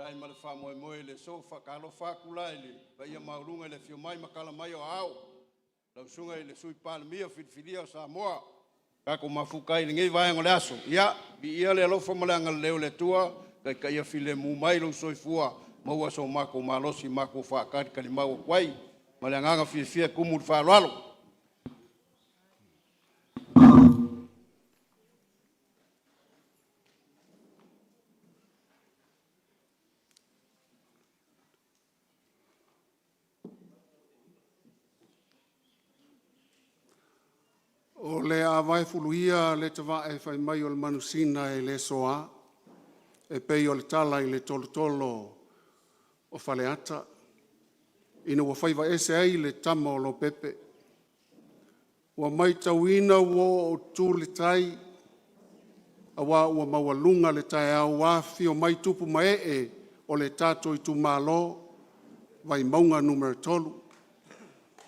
Ai ma le faamoemoe i le aso. E faatalofa atu la i le paia maualuga i le afio mai ma tala mai o aao, lau Susuga i le Sui Palemia filifilia o Samoa, tatou mafuta ai i lenei vaega o le aso. Ia, viia le alofa ma le agalelei o le Atua ua taitaia filemu mai lou soifua, maua so matou malosi matou te faatalitali mau atu ai. Ma le agaga fiafia e tumu i le faaaloalo. O le a vae fuluia le tavae fai mai o le manusina e le soa e pei o le tala i le tolotolo o Faleata ina ua faiva ese ai le tama o Lopepe. Ua matauina ua ooootutu le tai aua ua maualuga le taeao ua afifio mai tupu ma ee o le tatou itumalo Vaimauga 3,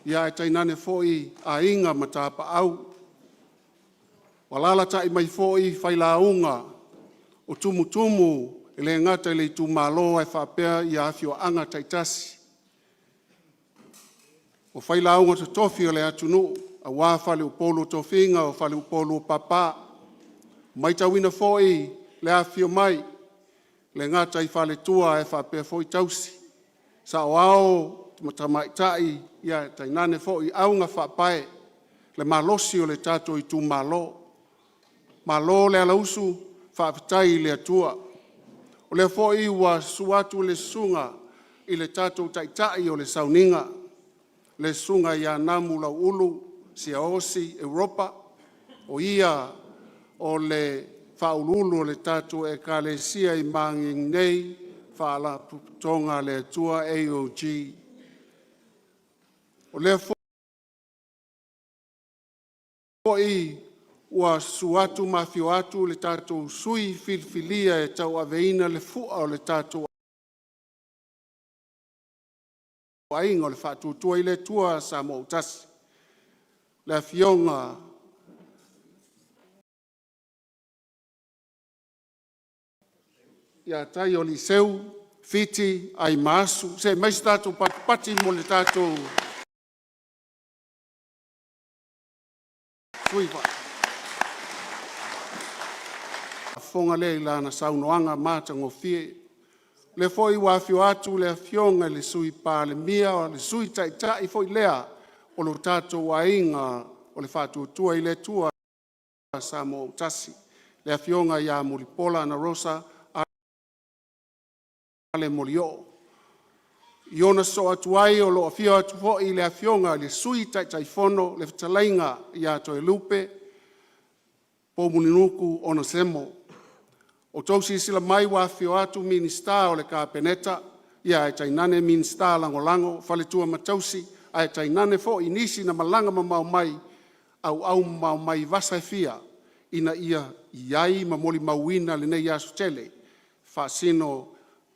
ia ae tainane foi Aiga ma Tapaau. Ua alaalatai mai foi failauga o tumutumu e le gata i le itumalo ae faapea afioaga taitasi. O failauga totofi a le atunuu aua faleupolu o tofiga, o faleupolu o papa. Ua matauina foi le afifio mai e le gata i faletua ae faapea foi tausi, saoao ma tamaitai ae tainane foi augafaapae le malosi o le tatou itumalo. Malo le alausu, faafetai i le Atua. O lea foi ua susu atu le susuga i le tatou Taitai o le Sauniga, le Susuga ia Namulauulu Siaosi Europa, o ia o le Faauluulu o le tatou Ekalesia i Magigi nei, Faalapotopotoga a le Atua AOG. O lea foi ua susu atu ma afio atu le tatou sui filifilia e tauaveina le fua o le tatou Aiga o le Faatuatua i le Atua Samoa ua Tasi, le Afioga ia Taioliseu Fiti Aimasu. Se i aumai se tatou patipati mo le tatou sui. Faafofoga lea i lana saunoaga matagofie. O lea foi ua afio atu le Afioga i le Sui Palemia, o le Sui Taitai foi lea o lo tatou Aiga o le Faatuatua i le Atua Samoa ua Tasi, le Afioga ia Mulipola Anarosa Ale Molioo. I ona sosoo atu ai o lo o afio atu foi le Afioga i le Sui Taitaifono le Fetalaiga ia Toelupe Poumulinuku Onesemo. Ua outou silasila mai ua afifio atu Minisita o le Kapeneta ae tainane Minisita Lagolago, faletua ma tausi ae tainane foi nisi na malaga mamao mai auau mamao mai vasa e fia ina ia i ai ma molimauina lenei aso tele e faasino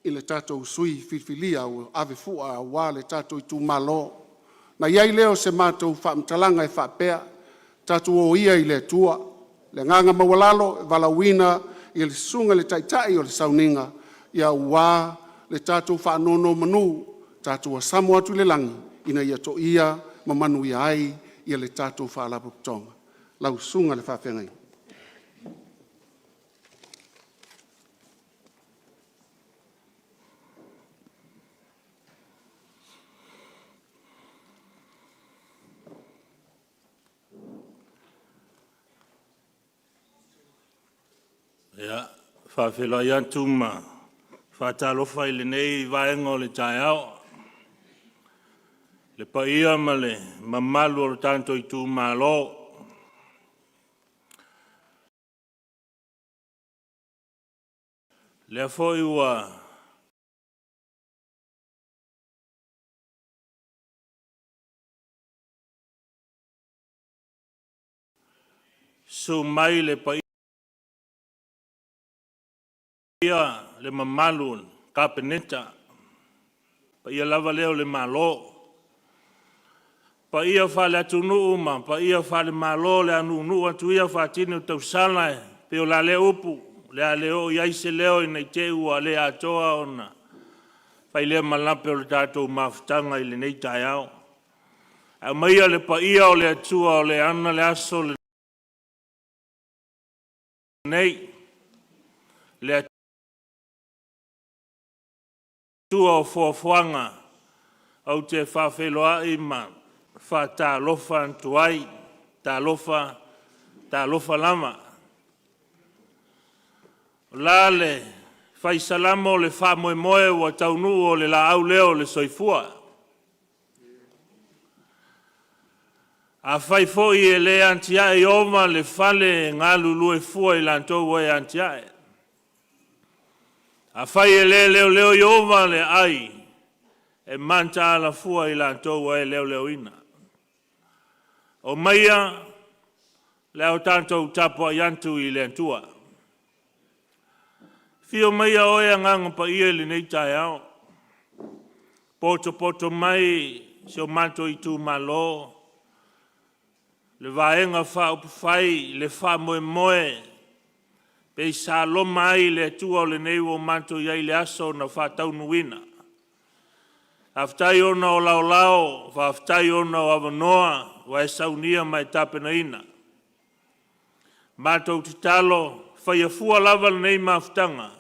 i le tatou sui filifilia ua ave fua aua le tatou itumalo. Ona i ai lea o se matou faamatalaga e faapea, tatou o ia i le Atua, le agaga maualalo e valaauina le Susuga i le Taitai o le Sauniga aua le tatou faanonomanu, tatou asamu atu i le lagi ina ia toia ma manuia ai le tatou Faalapotopotoga. Lau Susuga i le Faafeagaiga. Ia, e faafeiloai atu ma faatalofa i lenei vaega o le taeao i le paia ma le mamalu o le tatou itumalo. O lea foi ua susu mai le paia le mamalu o le Kapeneta, le paia lava lea o le Malo, paia faale-atunuu ma paia faale-Malo, o le a nuunuu atu ia faatini o tausala e pei o la lea upu, o le a le oo i ai se leo ina ne i te i ua le atoa ona fai lea ma lape o le tatou mafutaga i lenei taeao. Ae aumaia le paia o le Atua o le e ana le aso lenei, le Atua o foafoaga. Ou te faafeiloai ma faatalofa atu ai. Talofa, talofa lava. O la le fai Salamo o le faamoemoe ua taunuu o le laau lea o le soifua. Afai foi e le atiae Ieova le fale, e galulue fua i latou e atiae. Afai e le leoleo Ieova le aai, e mataala fua i latou e leoleoina. Omaia le a tatou tapuai atu i le Atua. Afio maia oe Agaga Paia i lenei taeao, potopoto mai si o matou itumalo, le Vaega Faaupufai le faamoemoe pei sa loma ai le Atua o lenei ua matou i ai i le aso na faataunuuina. Faafetai ona o laolao, faafetai ona o avanoa ua e saunia ma e tapenaina. Matou tatalo, faia fua lava lenei mafutaga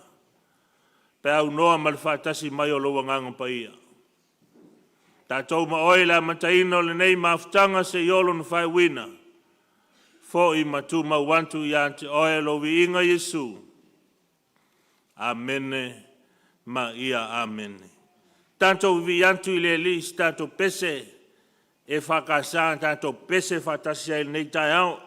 pe aunoa ma le faatasi mai o lou Agaga Paia. Tatou ma oe i le amataina o lenei mafutaga seia oo i lona faaiuina, foi ma tumau atu ia te oe lou viiga Iesu. Amene ma ia amene. Tatou vivii atu i le Alii i se tatou pese EFKS tatou pepese faatasi ai i lenei taeao.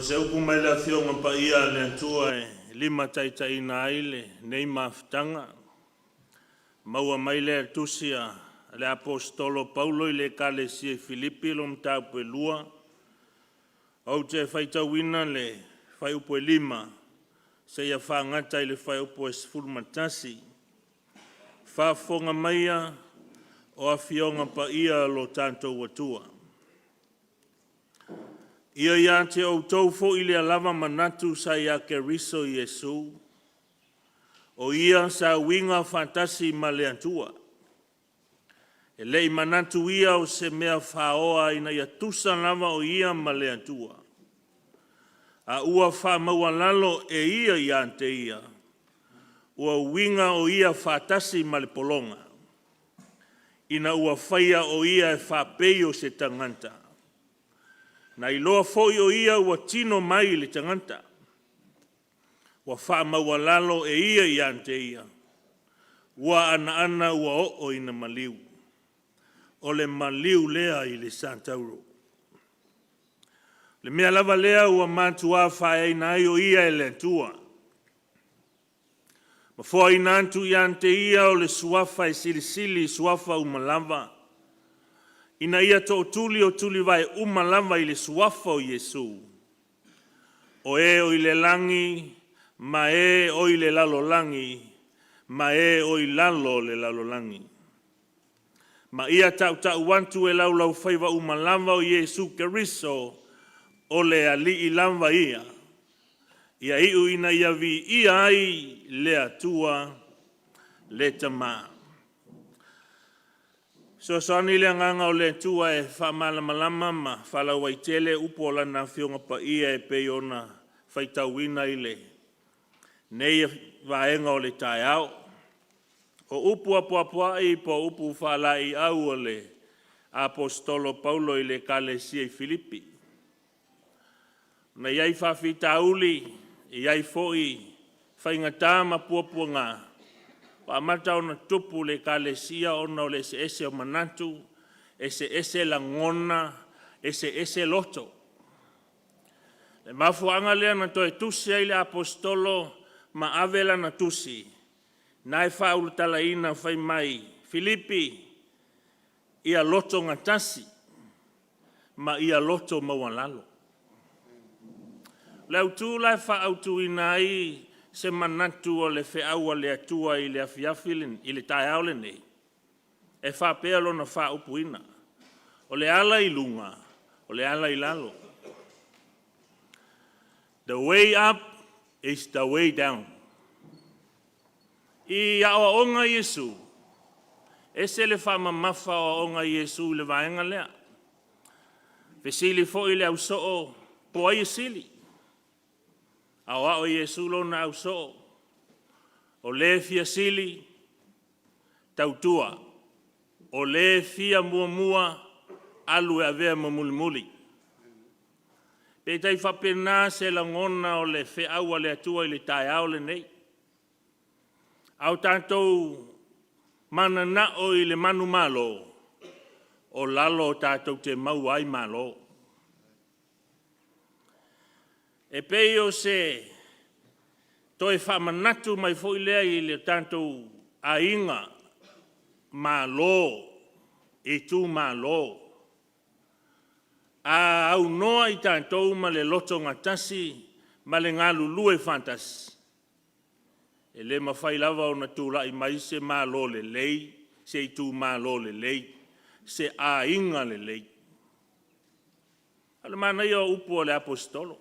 se upu mai le Afioga Paia a le Atua e limataitaiina ai lenei mafutaga, maua mai lea i le tusi a le Aposetolo Paulo i le Ekalesia i Filipi lona mataupu e 2, ou te faitauina le fuaiupu e 5 seia fagata i le fuaiupu e 11. Faafofoga maia o Afioga Paia a lo tatou Atua. Ia ia te outou foi lea lava manatu sa ia Keriso Iesu, o Ia sa uiga faatasi ma le Atua, e le i manatu Ia o se mea faoa ina ia tusa lava o Ia ma le Atua, a ua faamaualalo e Ia ia te Ia, ua uiga o Ia faatasi ma le pologa, ina ua faia o Ia e faapei o se tagata. Na iloa foi o Ia ua tino mai i le tagata, ua faamaualalo e Ia ia te Ia, ua anaana ua oo ina maliu, o le maliu lea i le satauro. Le mea lava lea ua matuā faaeaina ai o Ia e le Atua, ma foaina atu ia te Ia o le Suafa e silisili i suafa uma lava, ina ia tootuli o tulivae uma lava i le Suafa o Iesu, o e o i le lagi ma e o i le lalolagi ma e o i lalo o le lalolagi. Ma ia tautau atu e laulaufaiva uma lava o Iesu Keriso o le Alii lava ia, ia iu ina ia viia ai le Atua le Tama. Fesoasoani le Agaga o le Atua e faamalamalama ma faalauaitele upu o Lana Afioga Paia e pei ona faitauina i lenei vaega o le taeao. O upu apoapoai po o upu faalaeiau a le Aposetolo Paulo i le Ekalesia i Filipi. Na i ai faafitauli, e i ai foi faigata ma puapuaga ua amata ona tupu i le Ekalesia ona o le eseese o manatu, eseese lagona, eseese loto. O le mafuaaga lea na toe tusi ai le Aposetolo ma ave lana tusi, na e faaulutalaina fai mai, “Filipi, ia lotogatasi ma ia loto maualalo.” O le autu la e faaautuina ai se manatu o le feau a le Atua i le afiafi i le taeao lenei, e faapea lona faaupuina, “O le ala i luga, o le ala i lalo.” The way up is the way down. I aoaoga a Iesu, e ese le faamamafa o aoaoga a Iesu i le vaega lea. Fesili foi le ausoo po o ai e sili, aoao e Iesu lona ausoo, o le fia sili, tautua, o le fia muamua, alu e avea ma mulimuli. Pe tai faapena se lagona o le feau a le Atua i le taeao lenei. A o tatou mananao i le manumalo, o lalo tatou te maua ai malo. E pei o se toe faamanatu mai foi lea i le tatou aiga, Malo, itumalo. A aunoa i tatou ma le lotogatasi ma le galulue faatasi, e le mafai lava ona tulai mai se Malo lelei, se itumalo lelei, se aiga lelei. O le manaia o upu a le Aposetolo,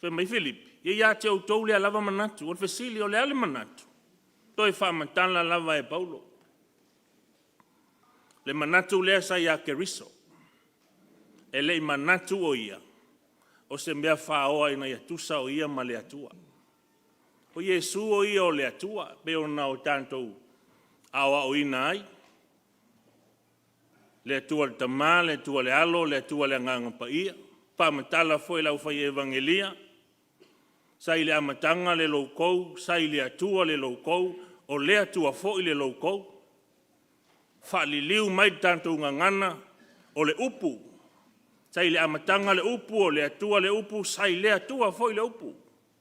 fai mai Filipi, ia ia te outou lea lava manatu. O le fesili, o le a le manatu? Toe faamatala lava e Paulo le manatu lea sa ia Keriso. E le i manatu o ia o se mea faoa ina ia tusa o ia ma le Atua. O Iesu o ia o le Atua pei ona tatou aoaoina ai, le Atua le Tama, le Atua le Alo, le Atua le Agaga Paia. Faamatala foi e le Aufai Evagelia, sa i le amataga le Logou, sa i le Atua le Logou, o le Atua foi le Logou. Faaliliu mai le tatou gagana, o le upu Sa i le amataga le Upu, o le Atua le Upu, sa i le Atua foi le Upu.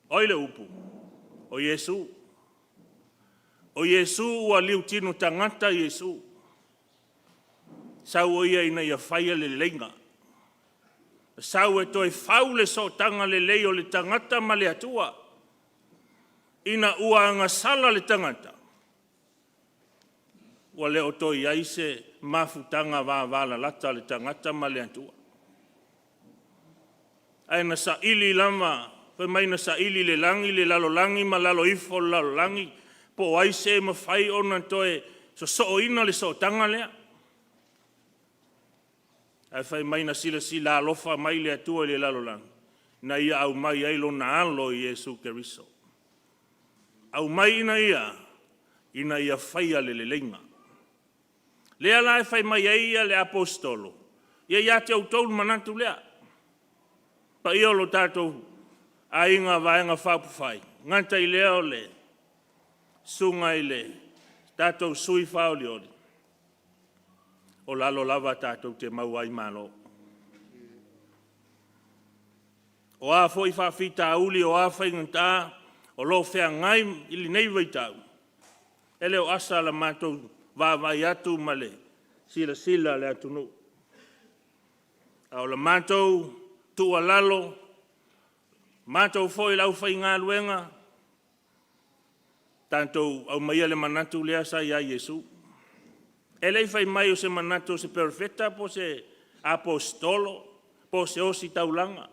O ai le Upu? O Iesu. O Iesu ua liutino tagata Iesu. Sau o ia ina ia faia le leleiga. Sau e toe fau le sootaga lelei o le tagata ma le Atua, ina ua agasala le tagata, ua le o toe i ai se mafutaga vavalalata a le tagata ma le Atua. Ae na saili lava, fai mai na saili le lagi, le lalolagi ma lalo ifo o le lalolagi po o ai se mafai ona toe sosooina le sootaga lea. Ae fai mai na silasila alofa mai le Atua i le lalolagi na ia aumai ai lona Alo Iesu Keriso, aumai ina ia faia le leleiga. Lea la e fai mai ai le Aposetolo, ia ia te outou le manatu lea, paia o lo tatou aiga Vaega Faaupufai, e gata i lea o le susuga i le tatou sui faaolioli, o lalo lava tatou te maua ai malo. O a foi faafitauli o a faigata o lo o feagai i lenei vaitau, e le o asa la matou vaavaai atu ma le silasila a le atunuu. A o le matou tuualalo, matou foi le aufaigaluega, tatou aumaia le manatu lea sa ia Iesu. E le i fai mai o se manatu o se Perofeta po o se Aposetolo po o se Ositaulaga,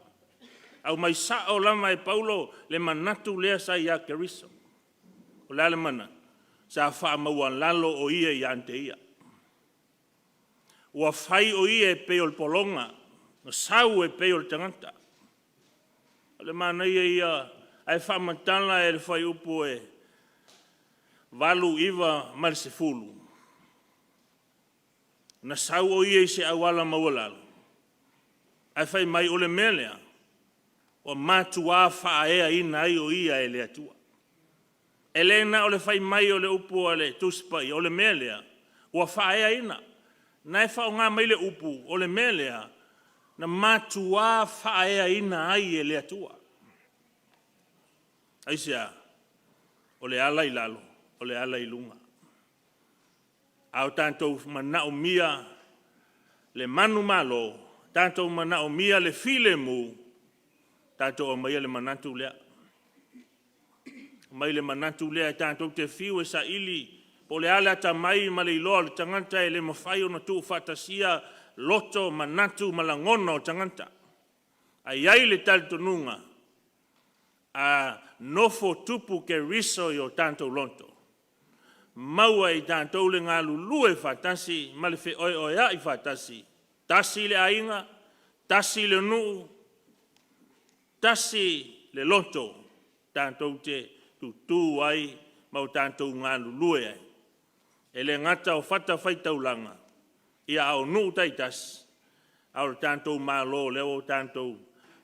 aumai sao lava e Paulo le manatu lea sa ia Keriso. O le a le manatu? Sa faamaualalo o ia ia te ia. Ua fai o ia e pei o le pologa, na sau e pei o le tagata. O le manaia ia ae faamatala e le fuaiupu e 8, 9 ma le 10, na sau o ia i se auala maualalo, ae fai mai o le mea lea ua matua faaeaina ai o ia e le Atua. E le na o le fai mai o le upu a le Tusi Paia, o le mea lea ua faaeaina. Na e faaaoga mai le upu o le mea lea na matua faaeaina ai e le Atua. Aisea? O le ala i lalo, o le ala i luga. A o tatou manaomia le manumalo, tatou manaomia le filemu, tatou aumaia le manatu lea. Aumai le manatu lea tatou te fiu e saili po o le a le atamai ma le iloa o le tagata e le mafai ona tuufaatasia loto, manatu ma lagona o tagata. Ae i ai le talitonuga, a nofo tupu Keriso i o tatou loto, maua e i tatou le galulue faatasi ma le feoeoea'i faatasi, tasi le aiga, tasi le nuu, tasi le loto, tatou te tutu ai ma o tatou galulue ai. E le gata o fatafaitaulaga, a o nuu taitasi, a o le tatou Malo lea ua tatou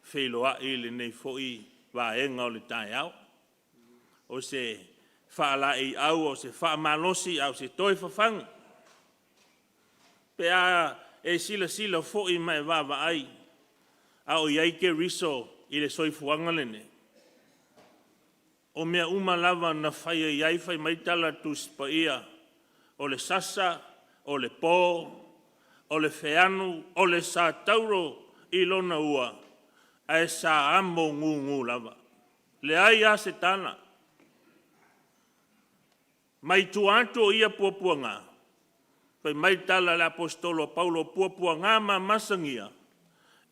feiloai i lenei foi vaega o le taeao. O se faalaeiau, o se faamalosi a o se toe fafagi pe a e silasila foi ma e vaavaai a o i ai Keriso i le soifuaga lenei. O mea uma lava na fai ai ai, fai mai tala a le Tusi Paia, o le sasa, o le po, o le feanu, o le satauro i lona ua, ae sa amo gugu lava. Leai lava se tala. Mai tua atu o ia puapuaga, fai mai le tala a le Aposetolo a Paulo, o puapuaga mamasagia,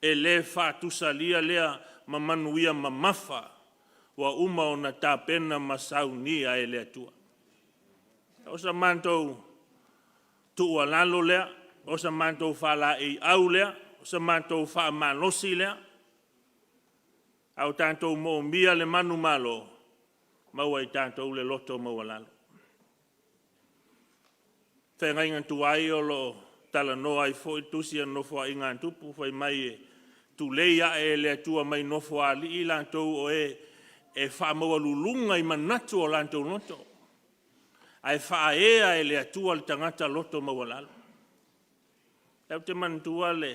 e le faatusalia lea ma manuia mamafa ua uma ona tapena ma saunia e le Atua. O sa matou tuualalo lea, o sa matou faalaeiau lea, o sa matou faamalosi lea, a o tatou moomia le manumalo, maua e i tatou le loto maualalo. Feagaiga tuai o lo o talanoa ai foi le tusi a le Nofoaiga a Tupu fai mai e tulei ae e le Atua mai nofoaali'i latou o e e faamaualuluga i manatu o latou loto, ae faaea e le Atua le tagata loto maualalo. Ae ou te manatua le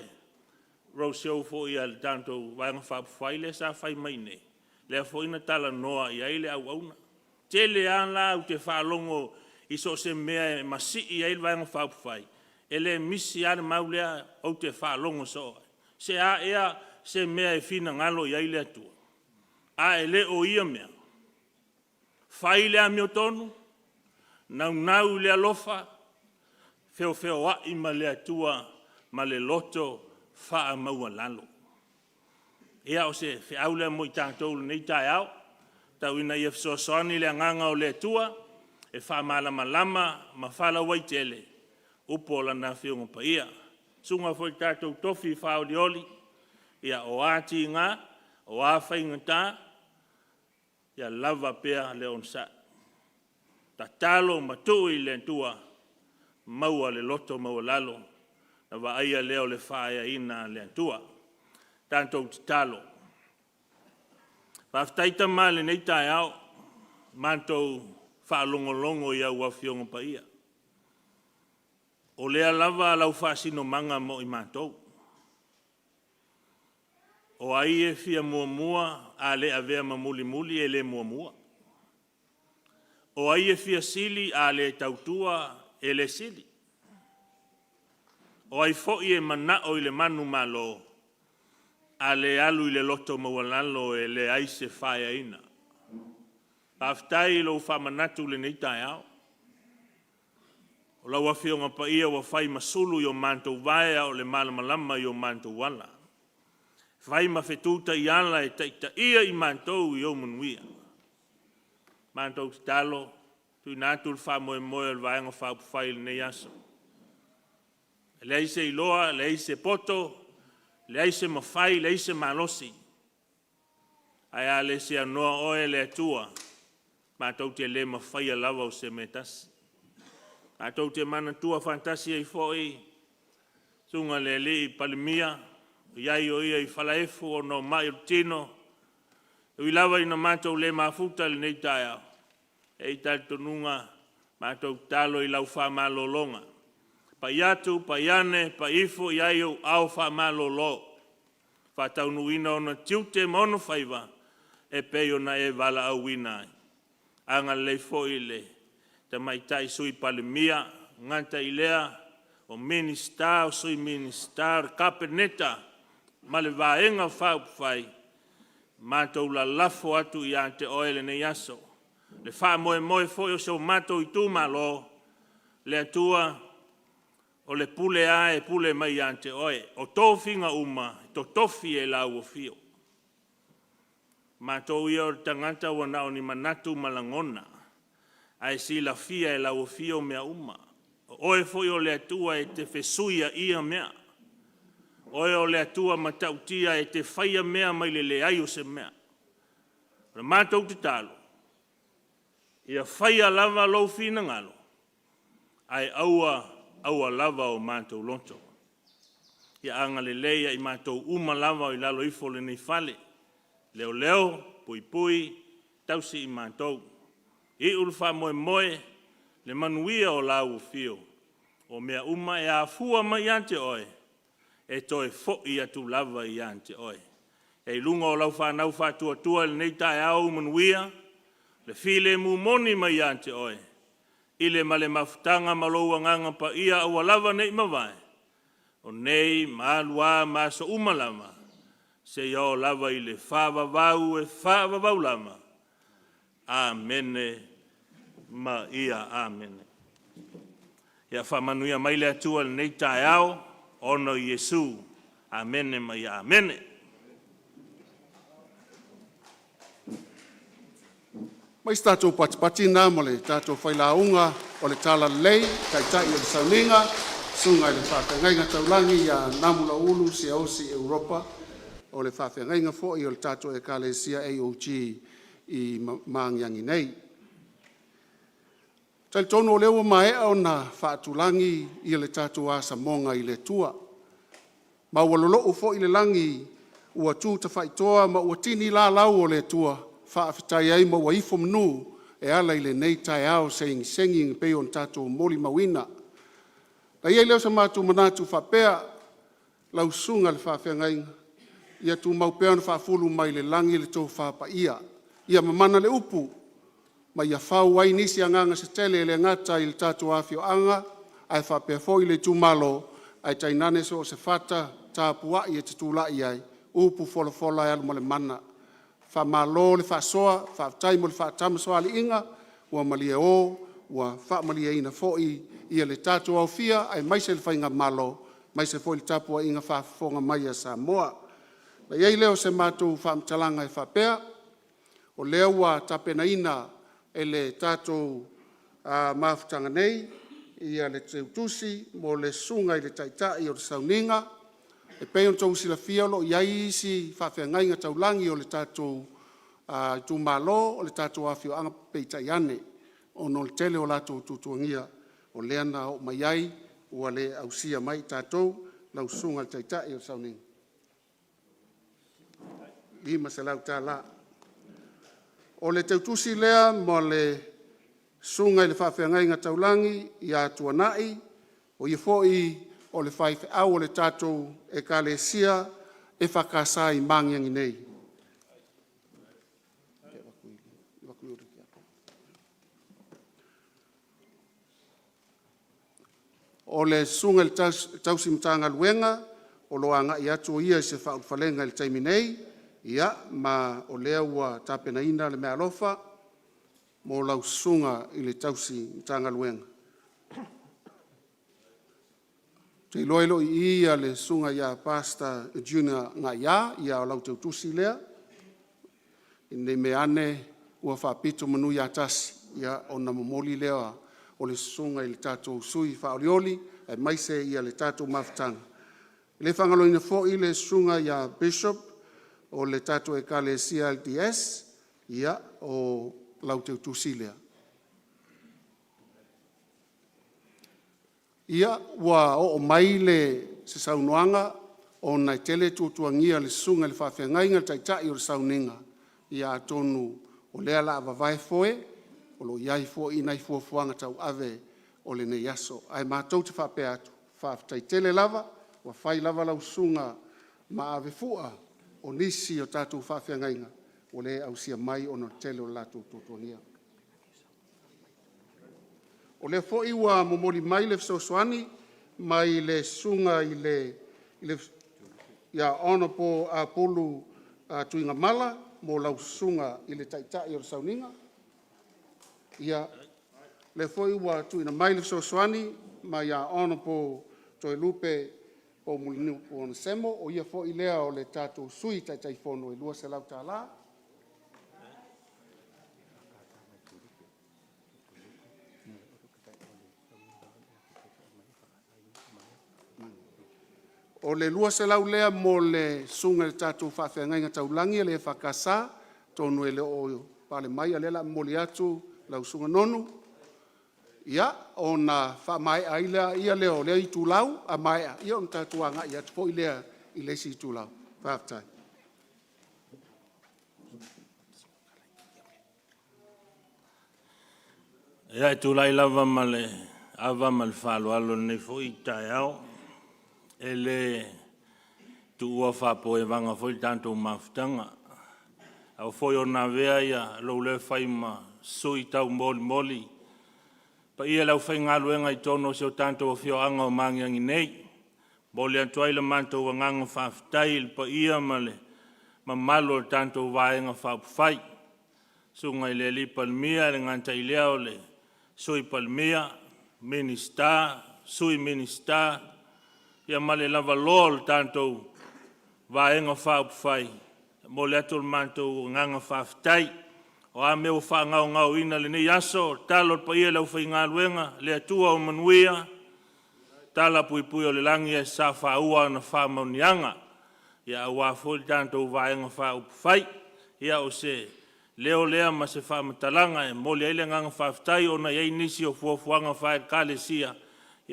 road show foi a le tatou Vaega Faaupufai lea sa fai mai i inei, lea foi na talanoa i ai le auauna. Tele lava la ou te faalogo i so o se mea e masii ai le Vaega Faaupufai, e le misi lava le mau lea ou te faalogo soo ai. Se a ea se mea e finagalo i ai le Atua ae le o ia mea? Fai le amiotonu, naunau i le alofa, feofeoai ma le Atua ma le loto faamaualalo. Ia, o se feau lea mo i tatou i lenei taeao, tau ina ia fesoasoani le agaga o le Atua e faamalamalama ma faalauaitele upu o Lana Afioga Paia. Susuga foi i le tatou tofi faaolioli, ia o a tiga, o a faigata, ia lava pea le onosai, tatalo ma tuu i le Atua, maua le loto maualalo ona vaaia lea o le faaeaina a le Atua. Tatou tatalo. Faafetai Tama i lenei taeao, matou faalogologo i au Afioga Paia, o lea lava lau faasinomaga mo i matou. O ai e fia muamua a le avea ma mulimuli e le muamua? O ai e fia sili a le tautua e le sili? O ai foi e manao i le manumalo a le alu i le loto maualalo e leai se faaeaina? Faafetai i lou faamanatu i lenei taeao, o lau Afioga Paia ua fai ma sulu i o matou vae a o le malamalama i o matou ala, fai ma fetu taiala e taitaia i matou i ou manuia. Matou tatalo, tuuina atu le faamoemoe o le Vaega Faaupufai i lenei aso, e leai se iloa leai se poto, leai se mafai leai se malosi, ae a le seanoa oe le Atua, matou te le mafaia lava o se mea e tasi. Matou te manatua faatasi ai foi susuga i le alii Palemia o i ai o ia i falaefu ona o mai o le tino. E ui lava ina matou le mafuta i lenei taeao, e i ai le talitonuga matou te tatalo i lau faamalologa, pai atu pai ane, pai ifo i ai ou aao faamalolo, faataunuuina ona tiute ma ona faiva e pei ona e valaauina ai. Agalelei foi i le Tamaitai Sui Palemia, e le gata i lea o Minisita, o Sui Minisita, o le Kapeneta ma le Vaega Faaupufai, matou lalafo atu ia te Oe lenei aso le faamoemoe foi o si o matou itumalo. Le Atua, o le pule lava e pule mai ia te Oe, o tofiga uma e totofi e lau Afio. O matou ia o tagata ua na o ni manatu ma lagona, ae silafia e lau Afio mea uma. O Oe foi o le Atua e te fesuiaia mea, o Oe o le Atua matautia e te faia mea mai le leai o se mea. O le matou tatalo, ia faia lava lou finagalo ae aua aua lava o matou loto. Ia agalelei ia i matou uma lava o i lalo ifo o lenei fale, leoleo, puipui, tausi i matou. Iu le faamoemoe, le manuia o lau afio, o mea uma e afua mai ia te Oe, e toe foi atu lava ia te Oe. E i luga o lau fanau faatuatua i lenei taeao ou manuia, le filemu moni mai ia te Oe, i le ma le mafutaga ma lou Agaga Paia aua lava ne i mavae, o nei ma alu a ma aso uma lava, seia oo lava i le faavavau e faavavau lava. Amene ma ia amene. Ia faamanuia mai le Atua i lenei taeao ona o Iesu. Amene ma ia amene. Fai se tatou patipati lena ma le tatou failauga o le Talalelei, Taitai o le Sauniga, susuga i le Faafeagaiga Taulagi ia Namulauulu Siaosi Europa, o le faafeagaiga foi o le tatou Ekalesia AOG i Magiagi nei. E talitonu o lea ua maea ona faatulagi le tatou asamoga i le Atua, ma ua lolo'u foi le lagi ua tu tafaitoa ma ua tini lalau o le Atua, faafetai ai ma ua ifo manu e ala i lenei taeao segisegi e pei ona tatou molimauina. Ona i ai lea o so matou manatu e faapea, lau susuga i le faafeagaiga, ia tumau pea ona faafulu mai le lagi le tofa paia, ia mamana le upu ma ia fau ai nisi agaga se tele e le gata i le tatou afioaga ae faapea foi le itumalo, ae tainane so o se fata tapuai e te tulai ai, upu folafola e alu ma le mana. Faamalo le faasoa, faafetai mo le faatamasoaliiga, ua malie o ua faamalieina foi le tatou aofia aemaise le faigamalo, aemaise foi le tapuaiga faafofoga mai a Samoa. Ona i ai lea o se matou faamatalaga e faapea, o lea ua tapenaina e le tatou mafutaga nei le teutusi mo le Susuga i le Taitai o le Sauniga. E pei ona outou silafia o lo o i ai isi faafeagaiga taulagi o le tatou itumalo, o le tatou afioaga, peitai ane, ona o le tele o latou tuatuagia o lea na oo mai ai ua le ausia mai i tatou lau Susuga i le Taitai o le Sauniga. $500. O le teutusi lea mo le Susuga i le Faafeagaiga Taulagi ia Tuanai, o ia foi o le faifeau o le tatou Ekalesia EFKS i Magiagi nei. O le Susuga i le Tausi Matagaluega o lo o agai atu o ia i se faaulufalega i le taimi nei, ia ma o lea ua tapenaina le meaalofa mo lau Susuga i le Tausi Matagaluega. Ou te iloa e le o i i le Susuga ia Pastor Junior Gaia, ia o lau teutusi lea, ina ne i meaane ua faapito manu ia tasi, ona momoli lea o le susuga i le tatou sui faaolioli aemaise le tatou mafutaga. E le faagaloina foi le Susuga ia Bishop o le tatou Ekalesia LDS, ia, o lau teutusi lea. Ia, ua oo mai se saunoaga ona e tele tuatuagia o le susuga i le faafeagaiga o le taitai o le sauniga, ia atonu o lea o le a vavae foe, o lo o i ai foi nai fuafuaga tauave o lenei aso. Ae matou te faapea atu, faafetai tele lava, ua fai lava lau susuga ma avefua o nisi o tatou faafeagaiga ua le ausia mai ona o le tele o latou tuatuagia. O lea foi ua momoli mai le fesoasoani mai le Susuga ia Honourable Apulu Tuigamala mo lau Susuga i le Taitai o le Sauniga. Ia, o lea foi ua tuuina mai le fesoasoani mai ia Honourable Toelupe Poumulinuku Onesemo, o ia foi lea o le tatou Sui Taitaifono e $200. O le $200 lea mo le susuga i le tatou faafeagaiga taulagi a le EFKS, atonu e le o pale mai, a o lea o le a momoli atu lau Susuga Nonu, ia, ona faamaea ai lea o lea itulau, a maea ona tatou agai atu foi lea i le isi itulau. Faafetai. Ia, e tulai lava ma le ava ma le faaaloalo i lenei foi taeao, e le tuua faapuaivaga foi le tatou mafutaga. A ua foi ona avea lou leo e fai ma sui taumolimoli paia o le aufaigaluega i totonu o si o tatou afioaga o Magiagi nei. E momoli atu ai le matou agaga faafetai i le paia ma le mamalu o le tatou Vaega Faaupufai, Susuga i le alii Palemia, e le gata i lea o le Sui Palemia, Minisita, Sui Minisita, ia ma le lavaloa o le tatou Vaega Faaupufai. E momoli atu le matou agaga faafetai. O a mea ua faagaogaoina i lenei aso, tatalo i le paia o le aufaigaluega, le Atua o manuia, tala puipui o le lagi ae sasaa faaua ana faamanuiaga aua foi le tatou Vaega Faaupufai. Ia o se leo lea ma se faamatalaga e momoli ai le agaga faafetai ona e i ai nisi o fuafuaga faale-Ekalesia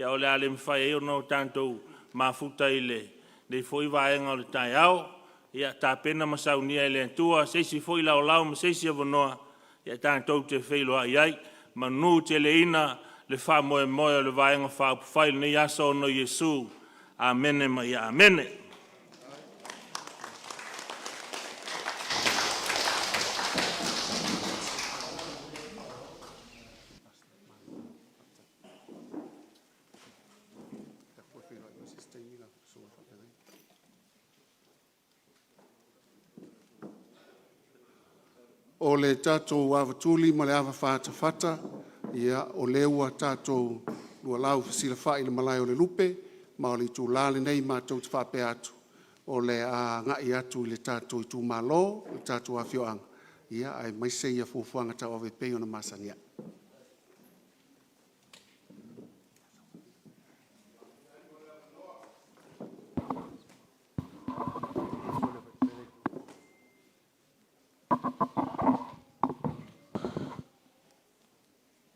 o le a le mafai ai ona tatou mafuta i lenei foi vaega o le taeao. Ia tapena ma saunia e le Atua se isi foi laolao ma se isi avanoa tatou te feiloai ai. Manuteleina le faamoemoe o le Vaega Faaupufai i lenei aso ona o Iesu. Amene ma ia amene. O le tatou avatuli ma le avafatafata, ia o lea ua tatou lualau fesilafai i le malae o le lupe, ma o le itula lenei matou te faapea atu, o le a agai atu i le tatou itumalo, le tatou afioaga, aemaise fuafuaga tauave e pei ona masani ai.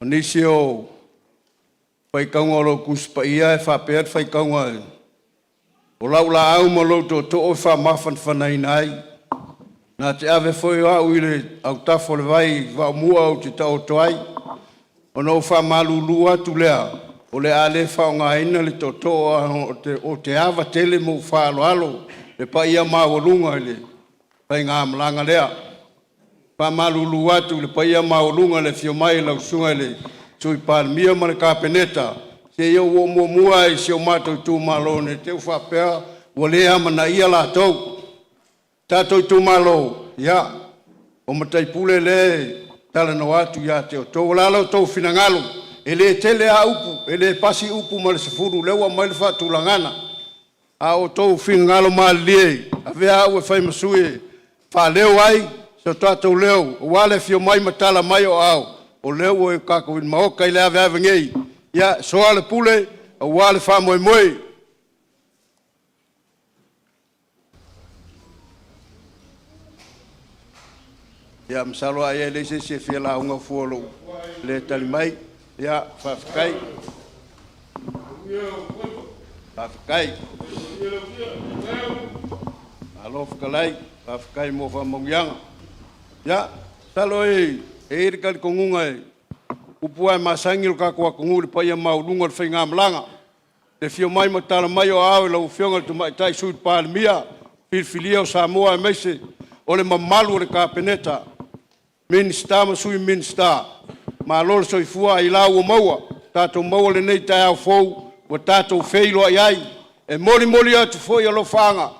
O nisi o faitauga o lau Tusi Paia e faapea le faitauga, “O lau laau ma lou tootoo e faamafanafanaina ai, na te ave foi o au i le autafa o le vai vaomua ou te taoto ai.” Ona ou faamalulu atu lea, o le a le faaaogaina le tootoo ae ou te ava tele ma ou faaaloalo i le paia maualuga i le faigamalaga lea. E faamalulu atu i le paia maualuga i le afio mai o lau Susuga i le Sui Palemia ma le Kapeneta, se i ou oo muamua lava i si o matou itumalo ne i te i ua faapea ua le amanaia latou. Tatou itumalo, ia, o matai pule lea e talanoa atu ia te outou. O le a lo outou finagalo? E le tele lava upu, e le pasi upu ma le 10 o lea ua aumai le faatulagana. A outou finagalo malilie, avea au e fai ma sui e faaleo ai so tatou leo aua le afio mai ma tala mai o aao, o lea ua tatou i le Maota i le aveave nei. Ia, soa le pule aua le faamoemoe. Ia masalo ai e leai se isi e fia lauga fua i lou le tali mai. Ia, faafetai. Faafetai. Malo fetalai, faafetai mo faamanuiaga. Ia, masalo e i ai le talitonuga o upu lava e masani i le tatou atunuu i le paia maualuga o le faigamalaga, i le afio mai ma tala mai o aao i lau Afioga i le Tamaitai Sui Palemia filifilia o Samoa aemaise o le mamalu o le Kapeneta, Minisita ma Sui Minisita, malo le soifua ailao ua maua. Tatou maua lenei taeao fou ua tatou feiloai ai. E molimoli atu foi alofaaga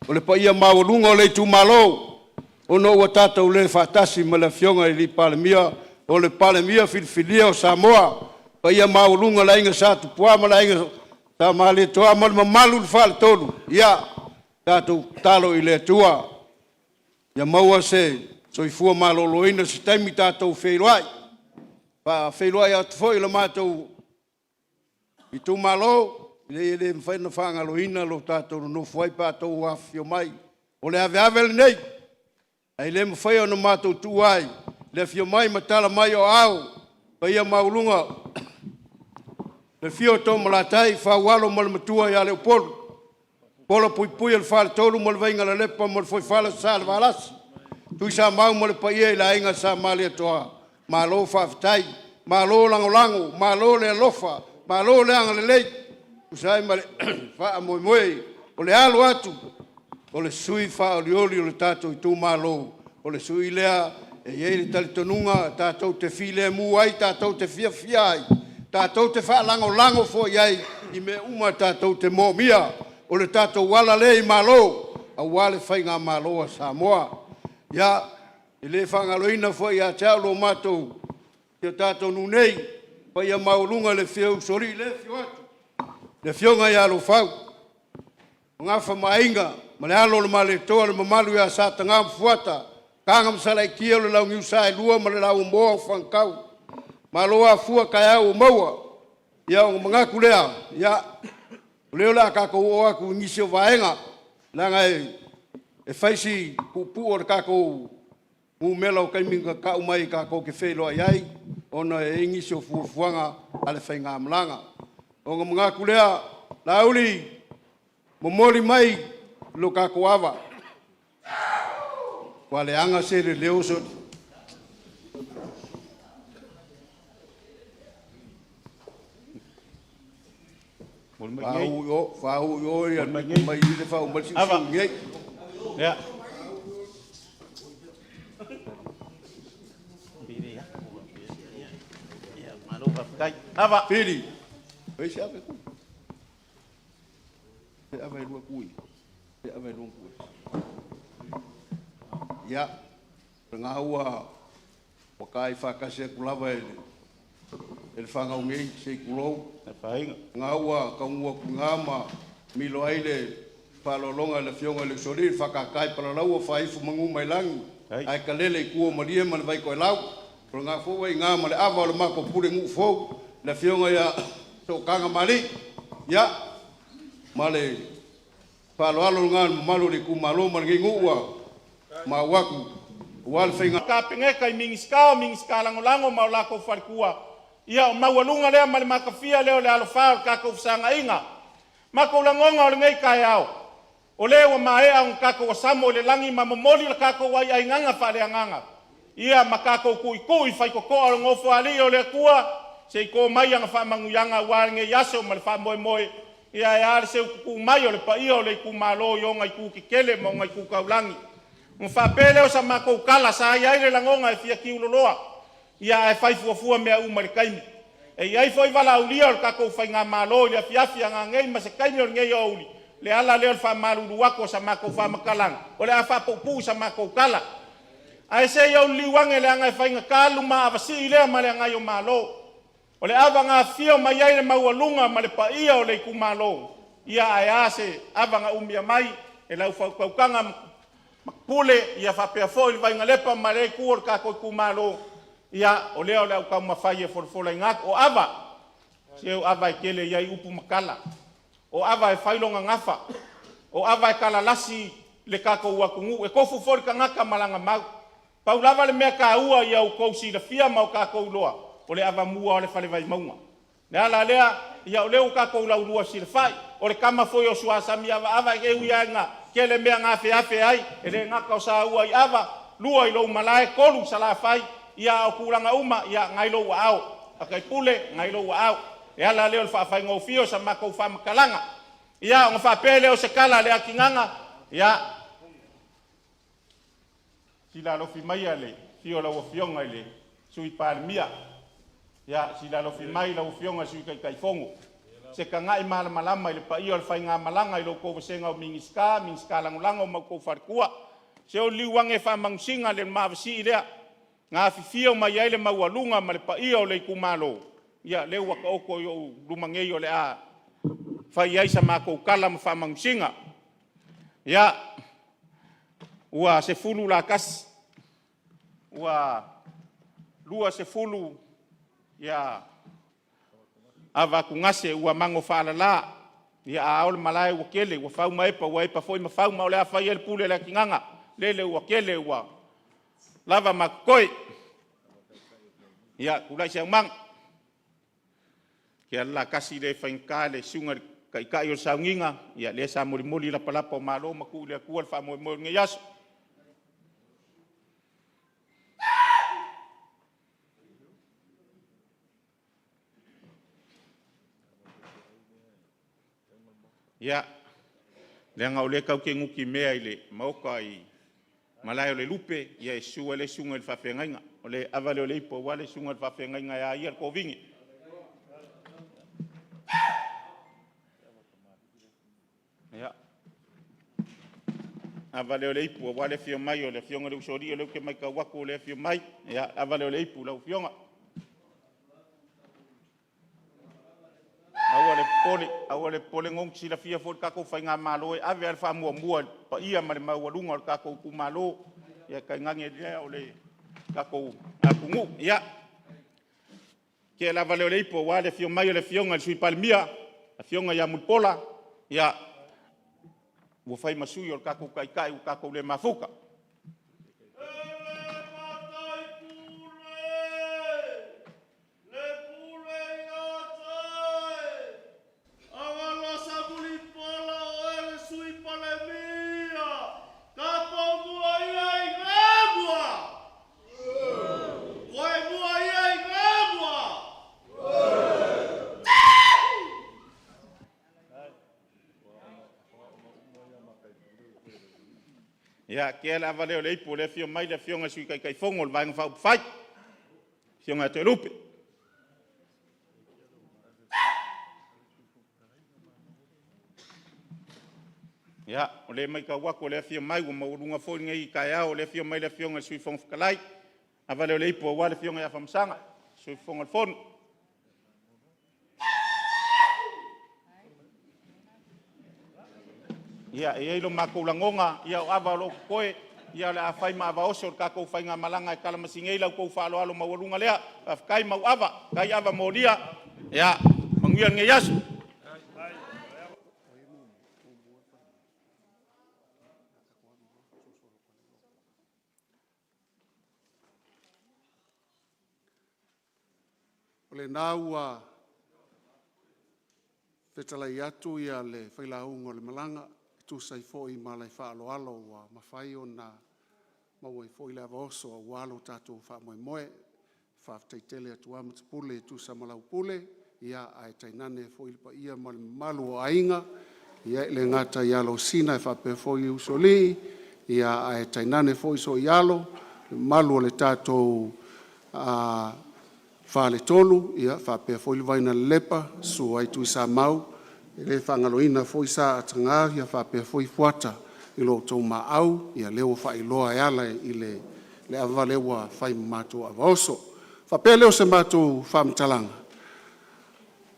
o le paia maualuga o le itumalo ona ua tatou le faatasi ma le Afioga i le Palemia, o le Palemia filifilia o Samoa. Le paia maualuga i le Aiga Sa Tupua ma le Aiga Sa Malietoa ma le mamalu i le Faletolu, ia tatou tatalo i le Atua ia maua se soifua maloloina i se taimi tatou feiloai. E faafeiloai atu foi i le matou itumalo, e leai e le mafai ona faagaloina lo tatou nonofo ai pe a outou afifio mai. O le aveave lenei, ae le mafai ona matou tuua ai le afio mai ma tala mai o aao, paia maualuga i le afio o Toomalatai, Faualo ma le Matua ia Leupolu, Paulapuipui o le Faletolu ma le Vaigalelepa ma le Fuaifale o Salevalasi, Tuisamau ma le paia i le Aiga Sa Malietoa, malo faafetai, malo lagolago, malo le alofa, malo le agalelei e tusa ai ma le faamoemoe o le alo atu o le sui usufono faaolioli o le tatou itumalo, o le sui usufono lea e i ai le talitonuga tatou te filemu ai, tatou te fiafia ai, tatou te faalagolago foi i ai i mea uma tatou te moomia. O le tatou ala lea i malo aua le faigamalo a Samoa. Ia, e le faagaloina foi ia te au si o tatou nuu nei, le paia maualuga i le afio o Usoalii lea e afio atu, le Afioga ia Loufau, o Gafa ma Aiga ma le Alo o le Malietoa, le mamalu ia Sa Taga ma Fuata, Taga ma Salaitia, le Launiu Saelua ma le Laumumoa o Fangatau. Malo afua taeao ua maua. Ia ona manatu lea, ia, o lea o le a tatou oo atu i nisi o vaega, leaga e fai si puupuu o le tatou numera o taimi na tau mai tatou te feiloai ai, ona e i ai nisi o fuafuaga a le faigamalaga. Ona manatu lea, Laauli, momoli mai lo tatou ava, ua leaga se leo. Faauu i o, faauu i o ia le pito mai i i le faauu mai le Ava. siusiu i inei. Ia. Malo faafetai. Ava. Fili, fai se ava e tui. Se ava e lua tui. Se ava e lua tui. Ia, o lena ua taai faatasi atu lava e le fanau nei, se i tulou, Afaina. na ua taunuu atu i ina ma milo ai le faaaloaloga i le Afioga i le Usoalii, le faatata i Palalaua, faaifu manu mai lagi, Ai. ae talele i tua o Malie ma le Vaitoelau. O lena foi ua i ina ma le ava o le matou pulenuu fou, le Afioga ia Sootaga Ma Alii. Ia, ma le faaaloalo lena i le mamalu o le itumalo ma lenei nuu ua maua atu aua le faiga Kapeneta i Minisita o Minisita Lagolago ma o latou faletua, ia o maualuga lea ma le matafia lea o le alofā o le tatou fesagai. Matou lagona o lenei taeao, o lea ua maea ona tatou asamo i le lagi ma momoli le tatou aiaigaga faaleagaga, ia ma tatou tuitui i faitotoa o le Nofoalii o le Atua se i to mai ana faamanuiaga aua lenei aso ma le faamoemoe. Ia ae a le seu tutu mai o le paia o le itumalo i ona itu tetele ma ona itu taulagi. Ona faapea lea o sa matou tala, sa i ai le lagona e fia tiuloloa, ia ae fai fuafua mea uma i le taimi. E i ai foi valaaulia o le tatou faigamalo i le afiafi a nanei ma se taimi o lenei aoauli. Le ala lea o le faamalulu atu o sa matou faamatalaga, o le a faapuupuu sa matou tala. Ae se i ou liliu ane leaga e faigata le lumaavasii lea ma le agai o Malo. O le ava na afifio mai ai le maualuga ma le paia o le itumalo, ia ae a se ava na umia mai e lau faautautaga Mapule, ia faapea foi le Vainalepa ma lea itu o le tatou itumalo. Ia o lea o le a ou taumafai e folafolaina atu. O ava, se o ava e tele i ai upu ma tala, o ava e fai lona gafa, o ava e talalasi le tatou atunuu, e tofu foi le tagata ma lana mau. Pau lava le mea taua ia outou silafia ma o tatou iloa, o le avamua o le Fale Vaimauga. O le ala lea, ia o lea ua tatou laulua silafai, o le tama foi o Sua Sami Avaava, e ui lava ina tele mea na afeafe ai, e le gata o saua i ava, lua i lou malae, tolu i Salafai, ia a o tulaga uma, ia lena e i lou aao Tapaipule, lena e i lou aao. Le ala lea o le faafaigofie o sa matou faamatalaga. Ia ona faapea lea o se tala a Leatigaga, ia sila alofi maia i le afio o lau Afioga i le Sui Palemia, ia sila alofi mai lau Afioga i le Sui Taitaifono, se tagai malamalama i le paia o le faigamalaga i lo outou vasega o Minisita, Minisita Lagolago ma outou faletua. Se o liliu ane e faamanusina le maavasii lea na afifio mai ai le maualuga ma le paia o le itumalo, ia lea ua taoto i ou luma nei o le a fai ai sa matou tala ma faamanusina. Ia, ua 10 latasi, ua 20 ava atugase ua mago faalala, ia a ao le malae ua tele ua fau ma epa ua epa foi ma fau, ma o le a fai ai le pule a Leatigaga, lele ua tele ua lava ma totoe. Ia, tulai se aumaga, ia o le latasi lea e faigata le susuga i le taitai o le sauniga, lea sa molimoli lapalapa o malo ma tuu i le Atua le faamoemoe o lenei aso. Ia, leaga o lea tatou te nutimea i le Maota i malae o le lupe, ia e susu ai le susuga i le faafeagaiga. O le ava lea o le ipu aua le susuga i le faafeagaiga e a ia le tovine. Ia, ava lea o le ipu aua le afio mai o le afioga i le Usoalii, o lea ou te matau atu o lea e afio mai. Ia, ava lea o le ipu i lau afioga. Aua le popole, aua le popole Gogi, e silafia foi e le tatou faigamalo e ave lava le faamuamua i le paia ma le maualuga o le tatou itumalo, ia tainane lea o le tatou atunuu. Ia, tea le ava lea o le ipu aua le afio mai o le Afioga i le Sui Palemia, le Afioga ia Mulipola, ia, ua fai ma sui o le tatou Taitai ua tatou le mafuta. Ele matai pule, le pule ia te oe. Agalosa Mulipola oe le Sui Palemia, tatou mua ia i Gamua. Koe mua ia i Gamua. Ia, tea le ava lea o le ipu o lea e afio mai le Afioga i le Sui Taitaifono o le Vaega Faaupufai, le Afioga ia Toelupe. Ia, o lea e matau atu o lea e afio mai, ua maualuga foi lenei taeao, o lea e afio mai le Afioga i le Sui Fofoga Fetalai, le ava lea o le ipu aua le Afioga ia Afamasaga, le Sui Fofoga o le Fono. Ia, e i ai lo matou lagona, ia o ava o lo o totoe, ia o le a fai ma ava oso le tatou faigamalaga e talamasinei la outou faaaloalo maualuga lea. Faafetai mauava, faafetai ava molia. Ia manuia lenei aso. O lena ua fetalai atu ia le failauga o le malaga e tusa ai foi ma le faaaloalo ua mafai ona maua ai foi le ava oso aua lo tatou faamoemoe. Faafetai tele atu lava e tusa ma lau pule, ia ae tainane foi le paia ma le mamalu o aiga, e le gata i Alosina ae faapea foi Usoalii, ae tainane foi Sooialo, le mamalu o le tatou Faletolu, faapea foi le Vainalelepa, susu ai Tuisamau. E le faagaloina foi Sa Ataga faapea foi Fuata i lo outou maau, ia lea ua faailoa e ala i le ava lea ua fai ma matou ava oso. Ona faapea lea o se matou faamatalaga,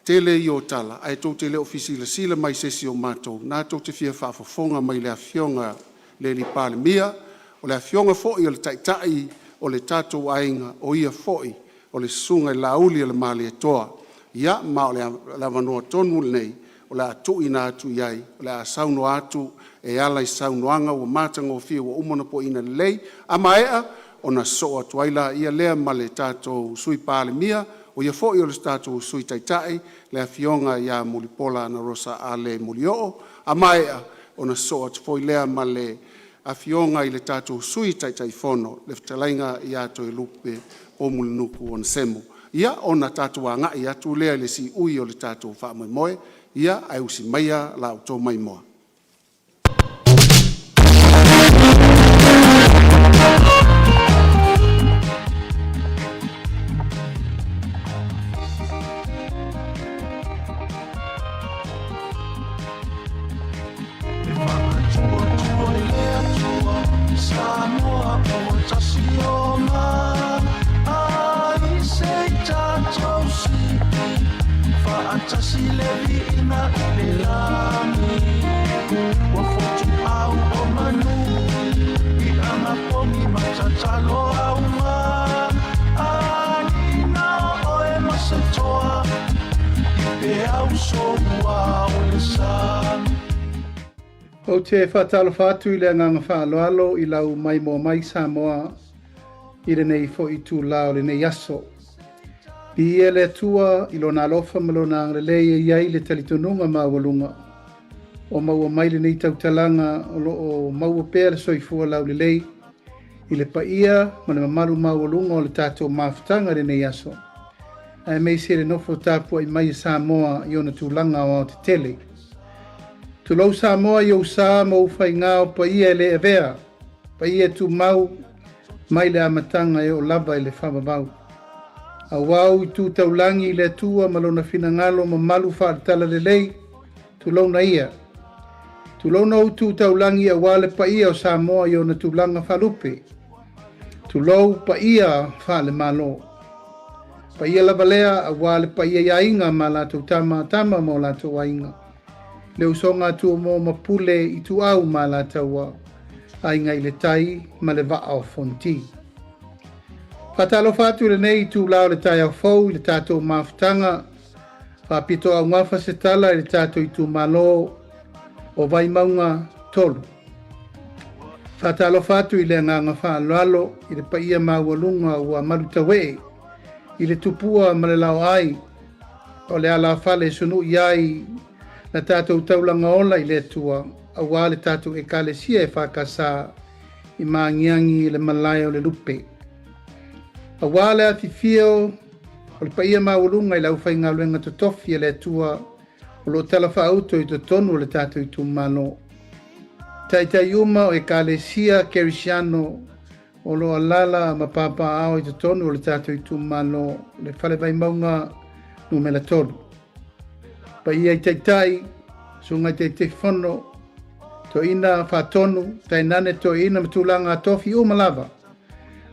tele ia o tala ae tou te le o fesilasila mai i se isi o matou, lena tou te fia faafofoga mai i le Afioga i le Palemia, o le Afioga foi o le Taitai o le tatou aiga, o ia foi o le Susuga i le Laaulialemalietoa. Ia ma o le avanoa tonu lenei o le a tuuina atu i ai, o le a saunoa atu e ala i saunoaga ua matagofie ua uma ona po'ina lelei. A maea ona sosoo atu ai lea ma le tatou Sui Palemia, o ia foi o le tatou Sui Taitai, le Afioga ia Mulipola Anarosa Ale Molioo. A maea ona sosoo atu foi lea ma le Afioga i le tatou Sui Taitaifono, le Fetalaiga ia Toelupe Poumulinuku Onesemo. Ia, ona tatou agai atu lea i le siui o le tatou faamoemoe. Ia, ae usi maia la outou maimoa. Ou te faatalofa atu i le agaga faaaloalo i lau maimoa mai Samoa i lenei foi itula o lenei aso. Viia le Atua i Lona alofa ma Lona agalelei e i ai le talitonuga maualuga o maua mai lenei tautalaga o lo o maua pea le soifua laulelei i le paia ma le mamalu maualuga o le tatou mafutaga i lenei aso, aemaise le nofo tapuai mai a Samoa i ona tulaga aoaotetele. Tulou Samoa i ou sa ma ou faigā o paia e le avea, paia e tumau mai le amataga e oo lava i le faavavau. Aua ou itu taulagi i le Atua ma Lona finagalo mamalu faale-talalelei, tulouna ia. Tulouna ou tu taulagi aua le paia o Samoa i ona tulaga faalupe. Tulou paia faale-Malo. Paia lava lea aua le paia i aiga ma latou tama, tama ma o latou aiga. Le usoga a Tumua ma Pule, Ituau ma Alataua, Aiga i le Tai ma le Vaa o Fonoti. Faatalofa atu i lenei itula o le taeao fou i le tatou mafutaga faapitoaugafa se tala i le tatou itumalo o Vaimauga 3. Faatalofa atu i le agaga faaaloalo i le paia maualuga ua malutauee i le tupua ma le laoai o le alafale e sunui ai la tatou taulaga ola i le Atua aua le tatou Ekalesia EFKS i Magiagi i le malae o le Lupe. Aua le afifio o le paia maualuga i le aufaigaluega totofi a le Atua o lo o talafaauto i totonu o le tatou itumalo. Taitai uma o Ekalesia Kerisiano o lo o alaala ma papaaao i totonu o le tatou itumalo, le Fale Vaimauga Numera 3. Paia i Taitai, Susuga i Taitaifono, Toeaina Faatonu, tainane toeaiina ma tulaga tofi uma lava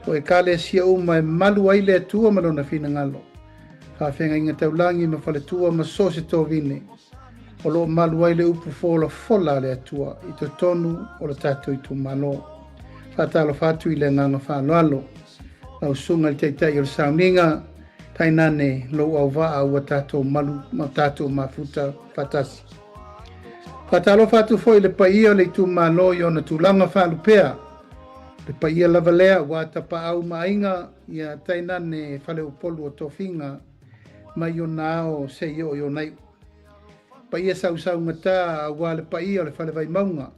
o Ekalesia uma e malu ai le Atua ma Lona finagalo, faafeagaiga taulagi ma faletua ma so o se tovine o lo o malu ai le upu folafola a le Atua i totonu o le tatou itumalo. Faatalofa atu i le agaga faaaloalo, lau susuga i le Taitai o le Sauniga, tainane lou auvaa ua tatou malu ma tatou mafuta faatasi. Faatalofa atu foi i le paia o le itumalo i ona tulaga faalupea, le paia lava lea ua tapaau ma aiga, ia tainane faleupolu o tofiga mai ona ao seia oo i ona iu. Paia sausaugata aua le paia o le Fale Vaimauga,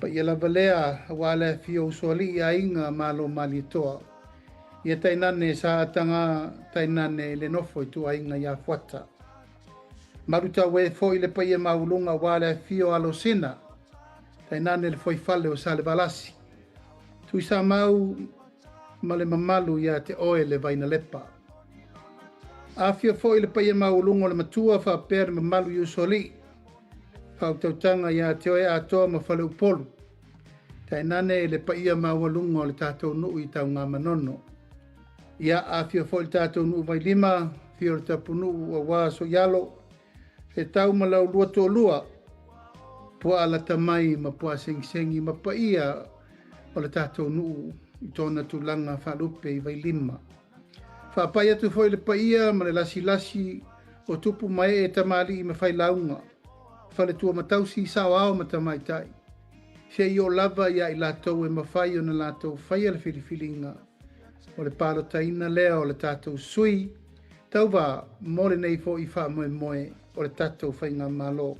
paia lava lea aua le afio o usoalii aiga Malo Malietoa, ia tainane sa ataga tainane le nofo ituaiga ia Fuata. Malutaue foi le paia maualuga aua le afio o Alosina, tainane le foifale o Salevalasi, Tuisamau ma le mamalu ia te oe le Vainalepa. Afio foi le paia maualuga o le matua faapea le mamalu i usoalii, faautautaga ia te oe Atoa ma Faleupolu, tainane le paia maualuga o le tatou nuu i Tanugamanono. Ia afio foi le tatou nuu Vailima, afio le tapunuu aua Soialo, Fetau ma laulua toalua, Puaa lata mai ma Puaa segisegi ma paia o le tatou nuu i tona tulaga faalupe i Vailima. Faapai atu foi le paia ma le lasilasi o tupu ma ee tamalii ma failauga, faletua matausi, saoao ma tamaitai, seia oo lava ia i latou e mafai ona latou faia le filifiliga o le palotaina lea o le tatou sui tauva mo lenei foi faamoemoe o le tatou faigamalo.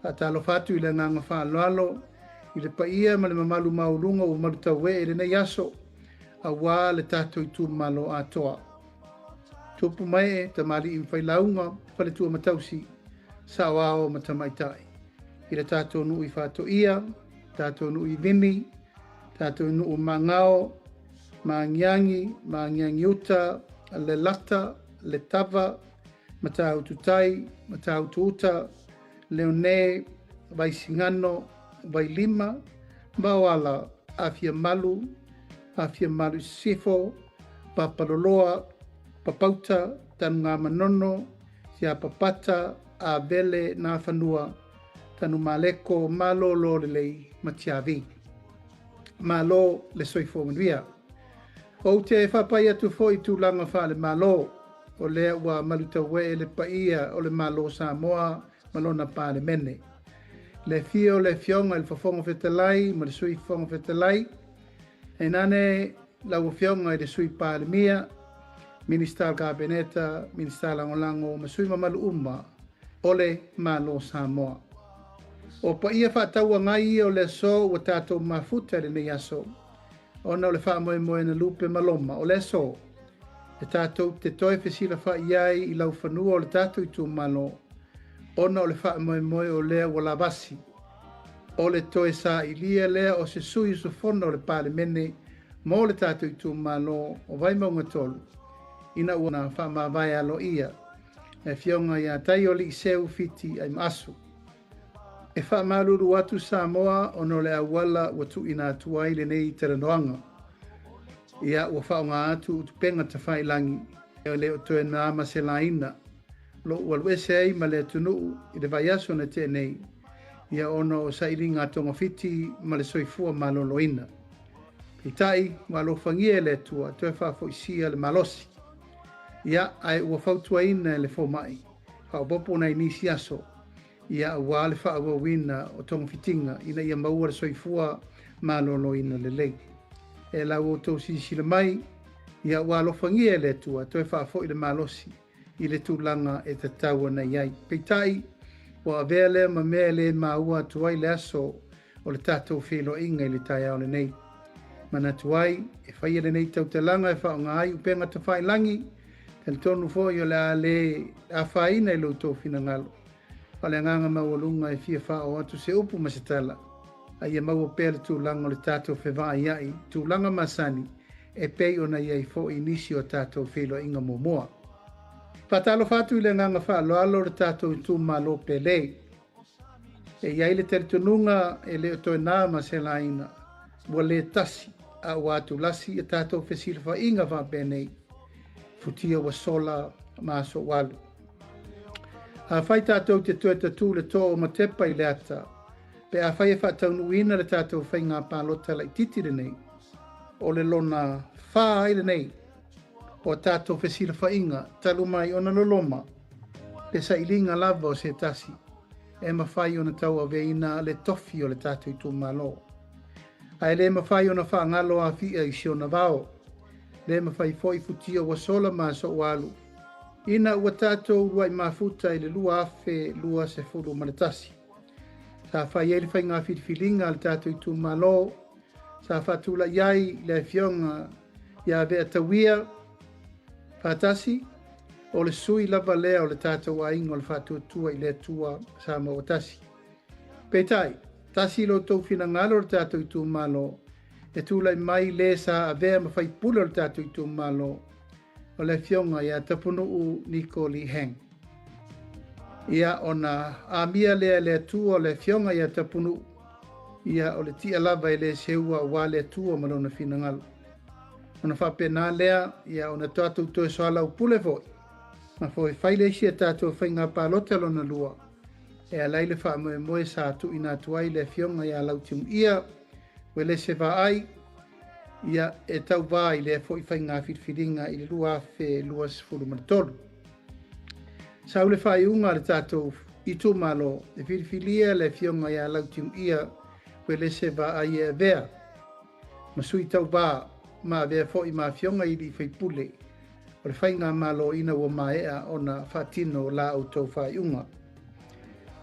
Faatalofa atu i le agaga faaaloalo i le paia ma le mamalu maualuga ua malutauee i lenei aso aua le tatou itumalo atoa. Tupu ma ee, tamalii ma failauga, faletua matausi, saoao ma tamaitai. I le tatou nuu i Faatoia, tatou nuu i Vini, tatou nuu Magao, Maagiagi, Maagiagiuta, Lelata, Letava, Mataututai, Matautuuta, Leone, Vaisigano, Vailima, Vaoala, Afiamalu, Afiamalu i Sisifo, Papaloloa, Papauta, Tanugamanono, Siapapata, Avele, Nafanua, Tanumaleko, Malolo Lelei ma Tiavi. Malo le soifua manuia. Ou te faapai atu foi i tulaga faale-Malo, o lea ua malutauee le paia o le Malo Samoa ma lona Palemene. Le afio o le Afioga i le Fofoga Fetalai ma le Sui Fofoga Fetalai, tainane lau Afioga i le Sui Palemia, Minisita o le Kapeneta, Minisita Lagolago ma sui mamalu uma o le Malo Samoa. O paia faatauagai ia o le aso ua tatou mafuta i lenei aso, ona o le faamoemoe na lupe ma loma o le aso e tatou te toe fesilafai ai i laufanua o le tatou itumalo, ona o le faamoemoe o lea ua lavasi o le toe sailia lea o se sui usufono o le Palemene mo le tatou itumalo o Vaimauga 3, ina ua na faamavae aloaia le Afioga ia Taialii Seu Fiti Aimaasu. E faamalulu atu Samoa ona o le auala ua tuuina atu ai lenei talanoaga. Ia ua faaaoga atu utupega tafailagi e le o toe na ma se laina lou alu ese ai ma le atunuu i le vaiaso na tea nei, ia ona o sailiga a togafiti ma le soifua maloloina. Peitai, ua alofagia e le Atua toe faafoisia le malosi. Ia, ae ua fautuaina e le fomai, faaopoopo nai nisi aso, ia aua le faaauauina o togafitiga ina ia maua le soifua maloloina lelei. E lau outou silasila mai, ia ua alofagia e le Atua toe faafoi le malosi i le tulaga e tatau ona i ai. Peitai, ua avea lea ma mea e le maua atu ai le aso o le tatou feiloaiga i le taeao lenei. Manatu ai, e faia lenei tautalaga e faaaoga ai upega tafailagi, talitonu foi o le a le afaina i lo outou finagalo. O le agaga maualuga e fia faaoo atu se upu ma se tala. A ia maua pea le tulaga o le tatou fevaaiai, tulaga masani e pei ona i ai foi nisi o tatou feiloaiga muamua. Faatalofa atu i le agaga faaaloalo o le tatou itumalo pele. E i ai le talitonuga e le o toe na ma se laina, ua le tasi a ua atulasi ia tatou fesilafaiga faapenei, futia ua sola ma aso ua alu. Afai tatou te toe tatū le too o Matepa i le ata, pe afai e faataunuuina le tatou faiga palota laitiiti lenei, o le lona 4 ai lenei o tatou fesilafaiga talu mai ona loloma le sailiga lava o se tasi e mafai ona tauaveina le tofi o le tatou itumalo. Ae le mafai ona faagalo afia i si ona vao, le mafai foi futia ua sola ma aso ua alu, ina ua tatou uluai mafuta i le 2021. Sa fai ai le faiga filifiliga a le tatou itumalo, sa faatulai ai le afioga ia Veatauia faatasi, o le sui lava lea o le tatou aiga o le Faatuatua i le Atua Samoa ua tasi. Peitai, tasi lo outou finagalo o le tatou itumalo, e tulai mai le sa avea ma faipule o le tatou itumalo, o le afioga ia Tapunuu Niko Lee Hang. Ia ona amia lea le Atua o le afioga ia Tapunuu, ia o le tia lava e le seua aua le Atua ma lona finagalo. Ona faapena lea, ia ona tatou toe soalaupule foi, ma foi fai le isi a tatou faiga palota lona lua, e ala ai le faamoemoe sa tuuina atu ai le afioga ia Lautimuia Uelese Vaai, ia e tauvā i lea foi faiga filifiliga i le 2023. Sau le faaiuga a le tatou itumalo e filifilia le afioga ia Lautimuia Uelese Vaai e avea ma sui tauvā ma avea foi ma afioga i alii faipule o le faigamalo ina ua maea ona faatino la outou faaiuga.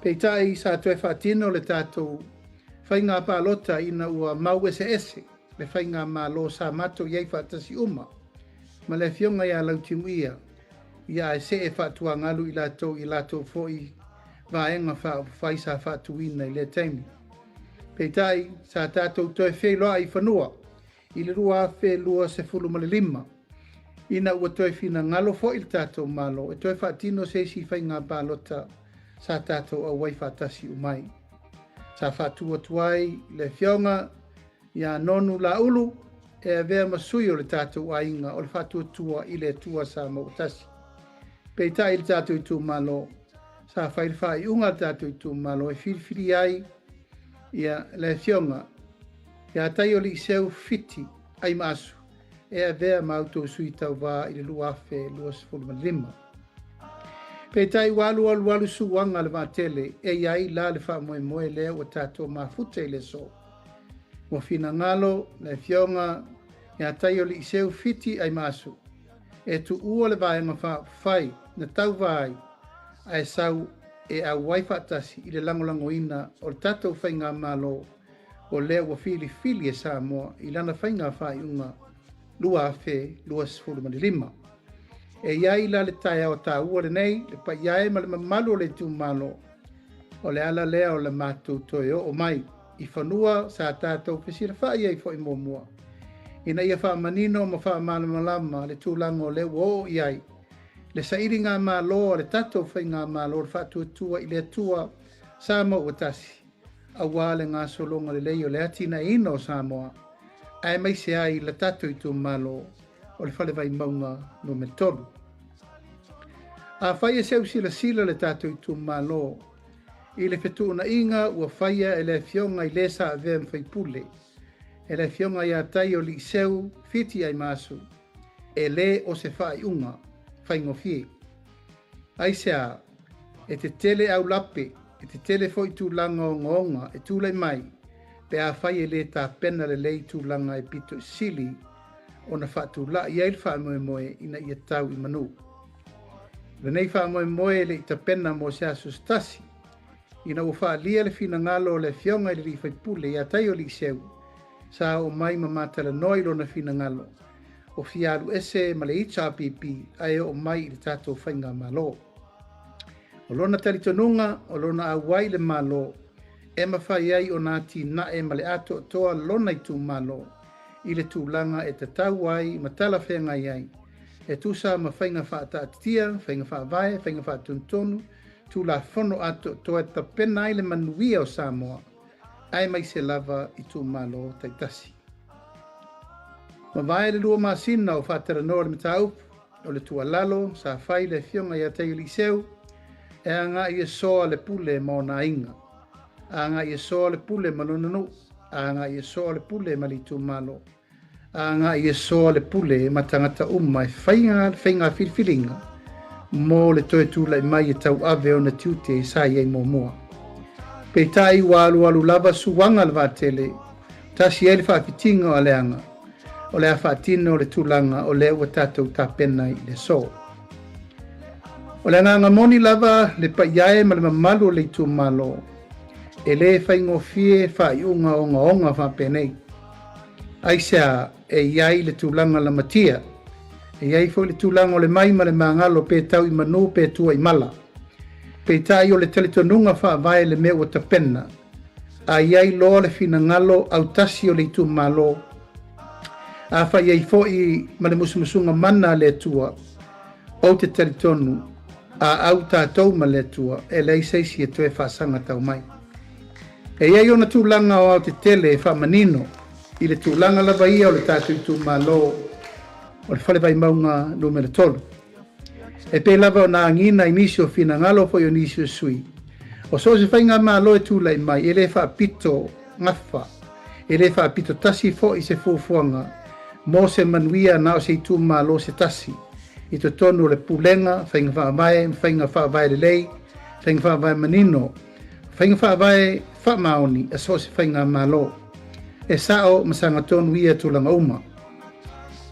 Peitai sa toe faatino le tatou faiga palota ina ua mau eseese le faigamalo sa matou i ai faatasi uma ma le afioga ia Lautimuia, ia ae see faatuagalu i latou i latou foi vaega faaupufai sa faatuina i lea taimi. Peitai sa tatou toe feiloai i fanua i le 2025, ina ua toe finagalo foi le tatou Malo e toe faatino se isi faiga palota sa tatou auai faatasi umai. Sa faatu atu ai le afioga ia Nonu Laulu e avea ma sui o le tatou aiga o le Faatuatua i le Atua Samoa ua tasi. Peitai le tatou itumalo, sa fai le faaiuga a le tatou itumalo e filifili ai ia le afioga ia Taioliiseu Fiti Aimaasu e avea ma outou sui tauvā i le 2025. Peitai ua alu alu alu suaga le vaatele, e i ai la le faamoemoe lea ua tatou mafuta i le aso. Ua finagalo le afioga ia Taioliiseu Fiti Aimaasu e tuua le vaega faaupufai na tauva ai ae sau e auai faatasi i le lagolagoina o le tatou faigamalo o lea ua filifili e Samoa i lana faiga faaiuga 2025. E i ai la le taeao taua lenei, le paia e ma le mamalu o le itumalo, o le ala lea o le matou toe oo mai i fanua sa tatou fesilafai ai foi muamua, ina ia faamanino ma faamalamalama le tulaga o lea ua oo i ai le sailiga malo a le tatou faigamalo o le Faatuatua i le Atua Samoa ua tasi, aua le gasologa lelei o le atinaeina o Samoa, aemaise ai le tatou itumalo o le Fale Vaimauga Nu.3. Afai e seu silasila le tatou itumalo i le fetuunaiga ua faia e le afioga i le sa avea ma faipule, e le afioga ia Taioliiseu Fiti Aimaasu, e le o se faaiuga faigofie. Aisea, e tetele aulape, e tetele foi tulaga ogaoga e tulai mai pe afai e le tapena lelei tulaga e pito i sili ona faatulai ai le faamoemoe ina ia tau i manu. Lenei faamoemoe e le i tapena mo se aso se tasi, ina ua faalia le finagalo o le afioga i le alii faipule ia Taioliiseu, sa oo mai ma matalanoa i lona finagalo o fia alu ese ma le HRPP ae oo mai i le tatou faigamalo. O lona talitonuga, o lona auai le Malo e mafai ai ona atinae ma le atoatoa lona itumalo i le tulaga e tatau ai ma talafeagai ai, e tusa ma faiga faataatitia, faiga faavae, faiga faatonutonu, Tulafono atoatoa e tapena ai le manuia o Samoa, aemaise lava itumalo taitasi. Mavae le 2 masina o faatalanoa le mataupu, o le tuualalo sa fai i le Afioga ia Taialii e agai e soa le pule ma ona aiga, agai e soa le pule ma lona nuu, agai e soa le pule ma le itumalo, agai e soa le pule ma tagata uma e faia le faiga filifiliga mo le toe tulai mai e tauave ona tiute sa i ai muamua. Peitai ua alualu lava suaga le vaatele, tasi ai le faafitiga o aleaga, o le a faatino le tulaga o lea ua tatou tapena i le aso. O le agaga moni lava le paia e ma le mamalu o le itumalo, e le faigofie faaiuga ogaoga faapenei. Aisea e i ai le tulaga lamatia, e i ai foi le tulaga o le mai ma le magalo pe tau i manu pe tua i mala. Peitai o le talitonuga faavae le mea ua tapena, a i ai loa le finagalo autasi o le itumalo, a fai ai foi ma le musumusuga mana a le Atua, ou te talitonu, a au tatou ma le Atua, e leai se isi e toe faasaga tau mai. E i ai ona tulaga aoaotetele e faamanino i le tulaga lava ia o le tatou itumalo o le Fale Vaimauga numera 3. E pei lava ona agiga i nisi o finagalo foi o nisi o sui, o so o se faigamalo e tulai mai e le faapito gafa, e le faapito tasi foi se fuafuaga mo se manuia na o se itumalo se tasi i totonu o le pulega, faiga faavae ma faiga faavae lelei, faiga faavae manino, faiga faavae faamaoni a so o se faigamalo. E sao ma sagatonu ia tulaga uma.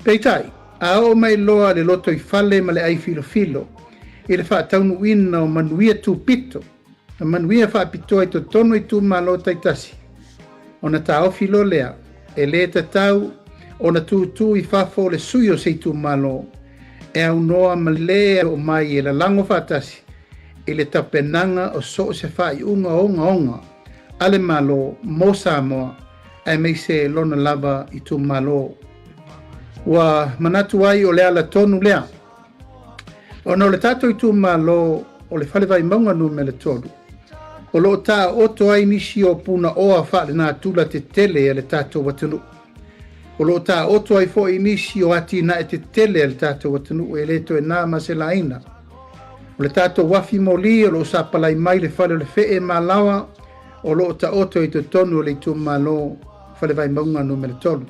Peitai, a oo mai loa le lotoifale ma le ai filofilo i le faataunuuina o manuia tupito ma manuia faapitoa i totonu o itumalo taitasi, ona taofi loa lea e lē tatau ona tūtū i fafo o le sui o se itumalo e aunoa ma lē oo mai e lalago faatasi i le tapenaga o so o se faaiuga ogaoga a le Malo mo Samoa aemaise lona lava itumalo. Ua manatu ai o le ala tonu lea ona o le tatou itumalo o le Fale Vaimauga numera 3, o lo o taoto ai nisi o punaoa faalenatura tetele a le tatou atunuu. O lo o taoto ai foi nisi o atinae tetele a le tatou atunuu e le toe na ma se laina. O le tatou afi moli o lo o sapalai mai le fale o le Fee ma Alaoa o lo o taoto i totonu o le itumalo Fale Vaimauga numera 3.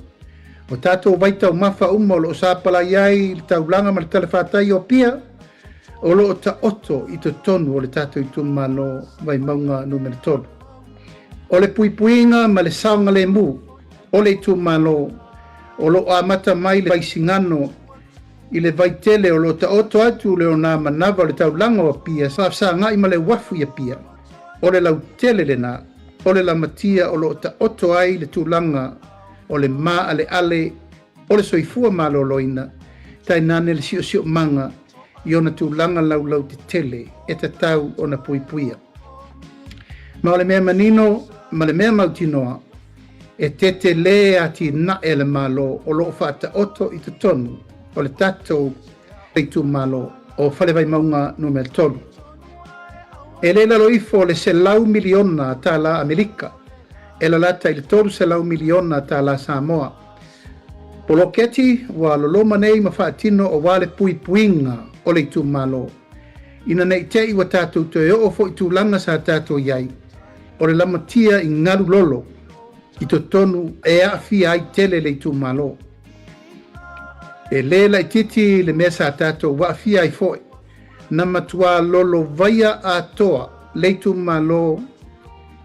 O tatou vaitaumafa uma o lo o sapalai ai le taulaga ma le talafatai o Apia o lo o taoto i totonu o le tatou itumalo Vaimauga numera 3. O le puipuiga ma le saogalemu o le itumalo o lo o amata mai le Vaisigano i le vaitele o lo o taoto atu le ona manava o le taulaga o Apia faafesagai ma le uafu i Apia. O le lautele lena, o le lamatia o lo o taoto ai le tulaga o le maaleale o le soifua maloloina, tainane le siosiomaga i ona tulaga laulautetele e tatau ona puipuia. Ma o le mea manino ma le mea mautinoa, e tetele atinae a le Malo o lo o faataoto i totonu o le tatou itumalo o Fale Vaimauga numera 3. E le lalo ifo o le $100 miliona tala Amerika, e lalata i le $300 miliona tala Samoa. Poloketi ua loloma nei ma faatino aua le puipuiga o le itumalo. Ina ne i te i ua tatou toe oo foi tulaga sa tatou i ai, o le lamatia i galu lolo i totonu e aafia ai tele le itumalo. E lē laitiiti le mea sa tatou aafia ai foi, na matuā lolovaia atoa le itumalo o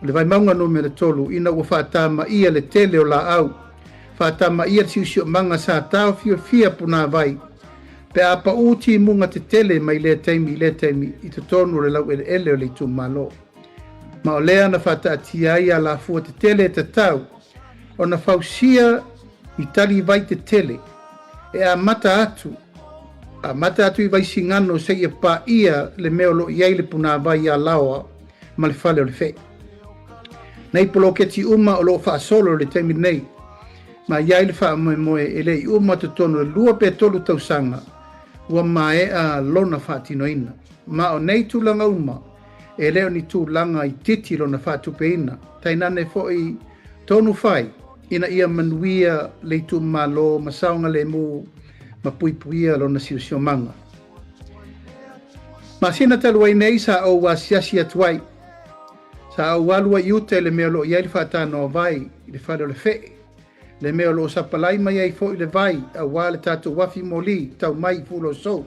le Vaimauga numera 3 ina ua faatamaia le tele o laau, faatamaia le siosiomaga sa taofiofia punāvai pe a paū timuga tetele mai lea taimi i lea taimi i totonu o le laueleele o le itumalo. Ma o lea na faataatia ai alafua tetele e tatau ona fausia i talivai tetele e amata atu amata atu i Vaisigano seia paia le mea o lo o i ai le punāvai i Alaoa ma le fale o le Fee. Nei poloketi uma o loo faasolo i le taimi nei, ma e i ai le faamoemoe e le i uma totonu o le 2 pe 3 tausaga ua maea lona faatinoina. Ma o nei tulaga uma e le o ni tulaga itiiti lona faatupeina, tainane foi tonu fai ina ia manuia le itumalo ma saogalemu ma puipuia lona siosiomaga. Masina talu ai nei sa ou asiasi atu ai, sa ou alu ai i uta i le mea o lo o i ai le faatanoa vai i le fale o le Fee, le mea o lo o sapalai mai ai foi le vai aua le tatou afi moli tau mai i Fuluasou.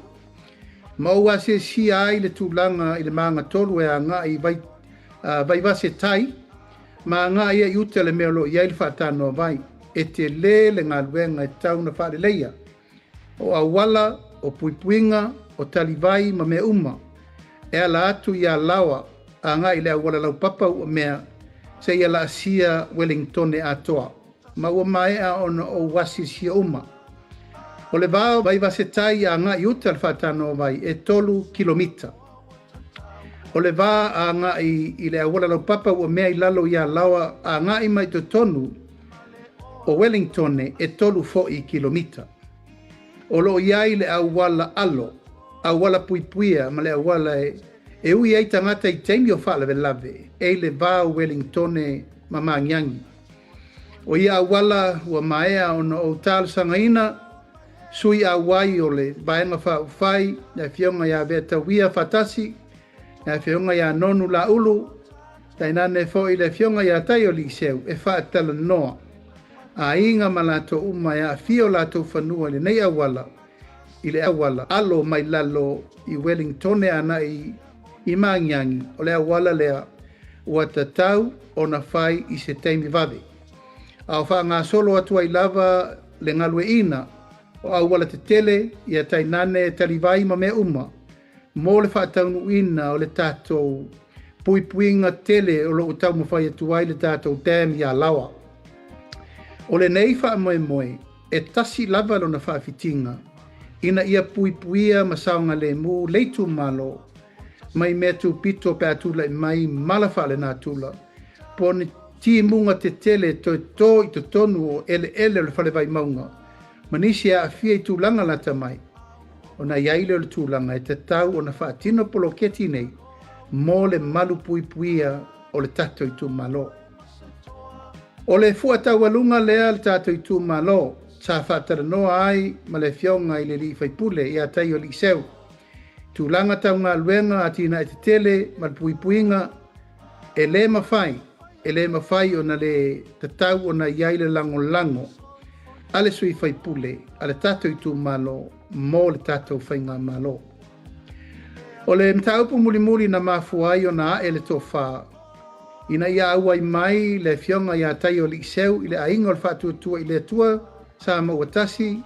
Ma ou asiasia ai le tulaga i le magatolu e agai i vai, Vaivase tai, ma agai ai i uta le mea o lo o i ai le faatanoa vai. E tele le galuega e tatau ona faaleleia. O auala, o puipuiga, o talivai ma mea uma e ala atu i Alaoa agai i le auala laupapa ua mea seia laasia Welingtone atoa, ma ua maea ona ou asiasia uma. O le va o Vaivasetai agai i uta le faatanoa vai e 3 kilomita. O le va agai i le auala laupapa ua mea i lalo i Alaoa agai mai totonu o Wellingtone e 3 foi kilomita. O loo i ai le auala alo, auala puipuia ma le auala e ui ai tagata i taimi o faalavelave e i le va o Wellingtone ma Magiagi. O ia auala ua maea ona ou talosagaina sui auai o le Vaega Faaupufai, le afioga ia Veatauia Faatasi, le afioga ia Nonu Laulu, tainane foi le afioga ia Taio Liseu e faatalanoa aiga ma latou uma e aafia o latou fanua i lenei auala, i le auala alo mai lalo i Wellingtone agai i Magiagi. O le auala lea ua tatau ona fai i se taimi vave, a o faagasolo atu ai lava le galueaiina o auala tetele ia tainane talivai ma mea uma mo le faataunuuina o le tatou puipuiga tele o loo taumafai atu ai le tatou dam i Alaoa. O lenei faamoemoe e tasi lava lona faafitiga ina ia puipuia ma saogalemu le itumalo mai mea tupito pe a tulai mai mala faalenatura po o ni timuga tetele toe to i totonu o eleele o le fale Vaimauga ma nisi e aafia i tulaga lata mai. Ona i ai lea o le tulaga e tatau ona faatino poloketi nei mo le malu puipuia o le tatou itumalo. O le fua taualuga lea le tatou itumalo sa faatalanoa ai ma le afioga i le alii faipule ia Taio Liseu. Tulaga tau galuega atinae tetele ma le puipuiga e le mafai, e le mafai ona le tatau ona i ai le lagolago a le sui faipule a le tatou itumalo mo le tatou faigamalo. O le mataupu mulimuli na mafua ai ona ae le tofa ina ia auai mai le afioga ia Taio Liiseu i le Aiga o le Faatuatua i le Atua Sa Maua Tasi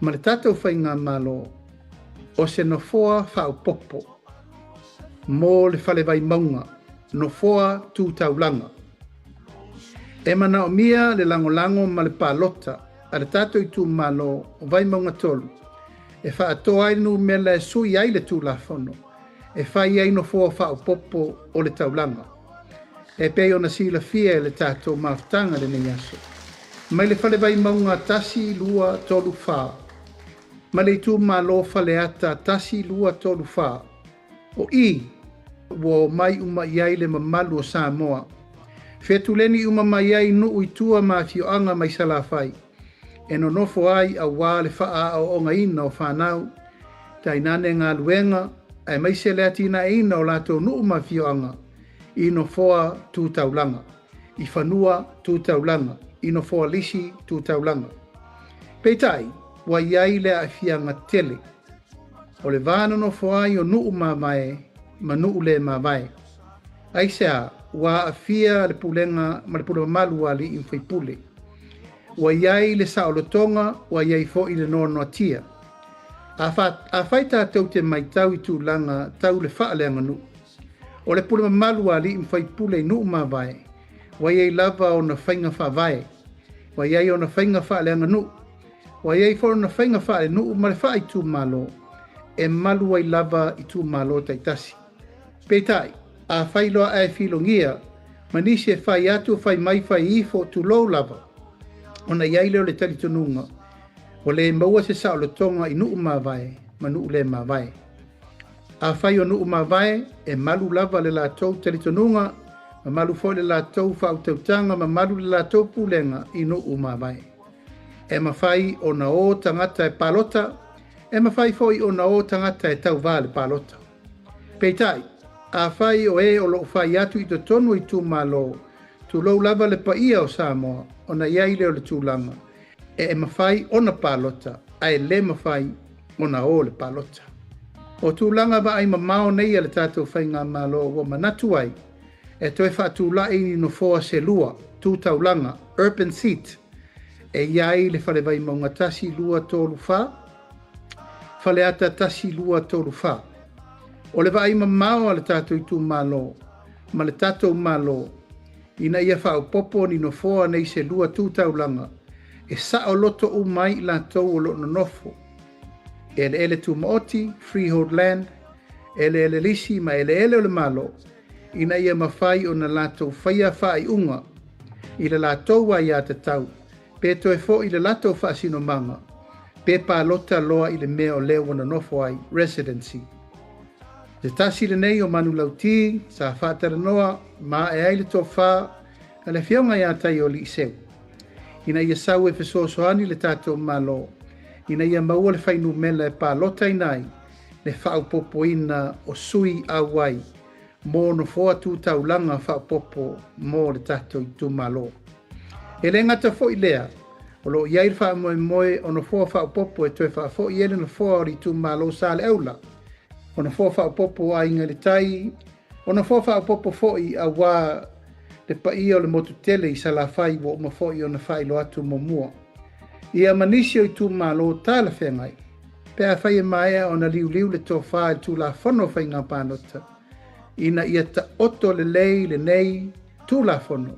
ma le tatou faigamalo, o se nofoa faaopoopo mo le fale Vaimauga, nofoa tu taulaga. E manaomia le lagolago ma le palota a le tatou itumalo o Vaimauga 3 e faatoa ai le numera e sui ai le Tulafono e fai ai nofoa faaopoopo o le taulaga. E pei ona silafia e le tatou mafutaga lenei aso. Mai le fale Vaimauga 1, 2, 3, 4, ma le itumalo Faleata 1, 2, 3, 4. O i, ua omai uma i ai le mamalu o Samoa. Fetuleni uma mai ai nuu i tua ma afioaga mai Salafai, e nonofo ai aua le faaaoogaina o fanau, tainane galuega, aemaise le atinaeina o latou nuu ma afioaga i nofoa tu taulaga, i fanua tu taulaga, i nofoa lisi tu taulaga. Peitai, ua i ai le aafiaga tele o le va nonofo ai o nuu mavae ma nuu le mavae. Aisea? Ua aafia le pulega ma le pule mamalu a alii ma faipule. Ua i ai le saolotoga, ua i ai foi le noanoatia. Afai tatou te matau i tulaga tau le faaleaganuu, o le pule mamalu a alii ma faipule i nuu mavae, ua i ai lava ona faiga faavae, ua i ai ona faiga faaleaganuu, ua i ai foi ona faiga faalenuu ma le faaitumalo e malu ai lava itumalo taitasi. Peitai, afai loa ae filogia Ma nisi e fai atu fai mai fai ifo, tulou lava, ona i ai lea o le talitonuga ua le maua se saolotoga i nuu mavae ma nuu le mavae. Afai o nuu mavae, e malu lava le latou talitonuga, ma malu foi le latou faautautaga, ma malu le latou pulega i nuu mavae. E mafai ona o tagata e palota, e mafai foi ona o tagata e tauvā i le palota. Peitai, afai o e o lo o fai atu i totonu o itumalo, tulou lava le paia o Samoa, ona i ai lea o le tulaga e mafai ona palota ae le mafai ona o i le palota. O tulaga vaai mamao nei a le tatou Faigamalo ua manatu ai e toe faatulai ni nofoa se lua, tu taulaga, urban seat, e i ai le Fale Vaimauga 1, 2, 3, 4, Faleata 1, 2, 3, 4. O le vaai mamao a le tatou itumalo ma le tatou Malo ina ia faaopoopo ni nofoa nei se lua tu taulaga e saoloto uma ai i latou o lo o nonofo eleele tumaoti, freehold land, eleele lisi ma eleele o le Malo, ina ia mafai ona latou faia faaiuga i le latou aiatatau pe toe foi i le latou faasinomaga pe palota loa i le mea o lea ua nonofo ai, residency. Se tasi lenei o manulauti sa faatalanoa ma ae ai le tofa a le Afioga ia Taioaliiseu ina ia sau e fesoasoani le tatou Malo ina ia maua le fuainumera e palotaina ai le faaopoopoina o sui auai mo nofoa tu taulaga faaopoopo mo le tatou itumalo. E le gata foi lea, o lo o i ai le faamoemoe o nofoa faaopoopo e toe faafoi ai le nofoa o le itumalo Saleaula, o nofoa faaopoopo o Aiga i le Tai, o nofoa faaopoopo foi aua le paia o le motu tele i Salafai ua uma foi ona faailoa atu muamua. Ia ma nisi o itumalo talafeagai, pe afai e maea ona liuliu le tofa i le Tulafono o Faiga Palota, ina ia taoto lelei lenei Tulafono,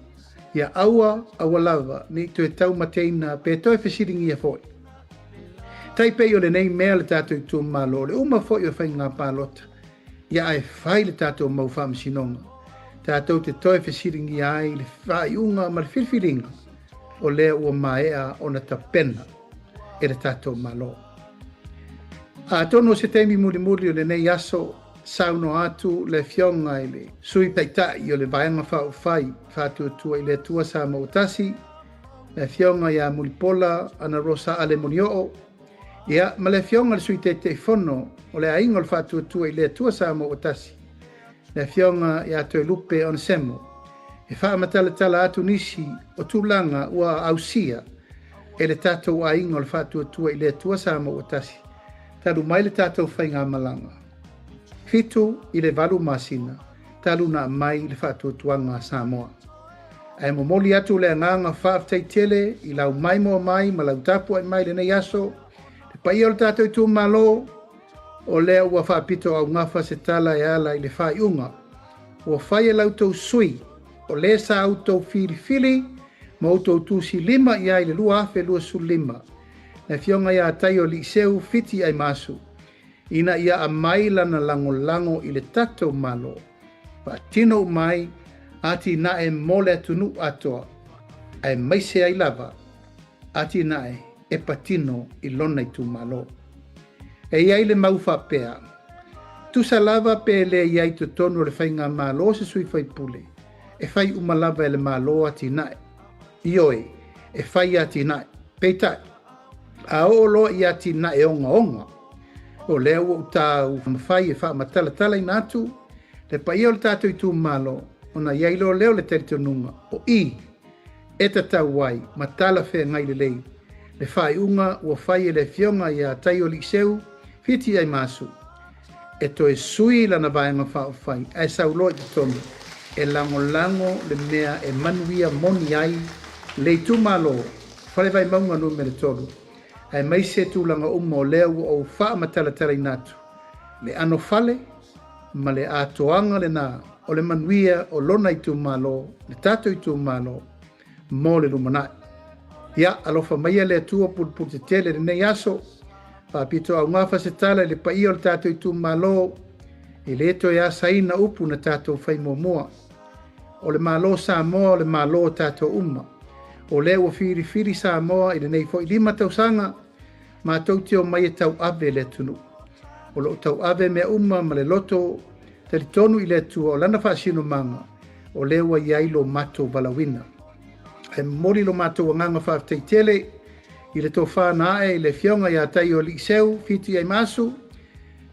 ia aua aua lava ne i toe taumateina pe toe fesiligia foi. Tai pei o lenei mea le tatou itumalo, o le uma foi o faiga palota, ia ae fai le tatou mau faamasinoga, tatou te toe fesiligia ai le faaiuga ma le filifiliga o lea ua maea ona tapena e le tatou Malo. Atonu o se taimi mulimuli o lenei aso, saunoa atu le Afioga i le Sui Taitai o le Vaega Faaupufai Faatuatua i le Atua Samoa ua Tasi, le Afioga ia Mulipola Anarosa Ale Molioo, ia, ma le Afioga i le Sui Taitaifono o le Aiga o le Faatuatua i le Atua Samoa ua Tasi, le Afioga ia Toelupe Onesemo, e faamatalatala atu nisi o tulaga ua ausia e le tatou Aiga o le Faatuatua i le Atua Samoa ua Tasi talu mai le tatou faigamalaga 7 i le 8 masina talu na aumai le faatuatuaga a Samoa. Ae momoli atu le agaga faafetai tele i lau maimoa mai ma lau tapuai mai lenei aso, le paia o le tatou itumalo, o lea ua faapito augafa se tala e ala i le faaiuga ua fai e la outou sui o le sa outou filifili ma outou tusilima i ai i le 2025, le Afioga ia Taioaliiseu Fiti Aimaasu, ina ia aumai lana lagolago i le tatou Malo, faatino uma ai atinae mo le atunuu atoa, aemaise ai lava atinae e patino i lona itumalo. E i ai le mau faapea, tusa lava pe le i ai i totonu o le faigamalo se sui faipule, e fai uma lava e le Malo atinae. Ioe, e fai atinae. Peitai, a oo loa i atinae ogaoga, o lea ua ou taumafai e faamatalatalaina atu le paia o le tatou itumalo, ona i ai loa lea o le talitonuga o i e tatau ai ma talafeagai lelei le faaiuga ua fai e le Afioga ia Taioaliiseu Fiti Aimaasu e toe sui lana Vaega Faaupufai ae sau loa i totonu e lagolago le mea e manuia moni ai le itumalo Fale Vaimauga Nu.3, aemaise tulaga uma o lea ua ou faamatalatalaina atu le ano fale ma le atoaga lena o le manuia o lona itumalo, le tatou itumalo mo le lumanai. Ia, alofa maia le Atua pulupulu tetele i lenei aso, faapito augafa se tala i le paia o le tatou itumalo, e le toe asaina upu na tatou fai muamua. O le Malo o Samoa o le Malo o tatou uma. O lea ua filifili Samoa i lenei foi 5 tausaga, matou te omai e tauave le atunuu. O loo tauave mea uma ma le loto talitonu i le Atua o lana faasinomaga, o lea ua i ai lo matou valaauina. Ae momoli lo matou agaga faafetai tele i le tofa na ae i le afioga ia Taioaliiseu Fiti Aimaasu,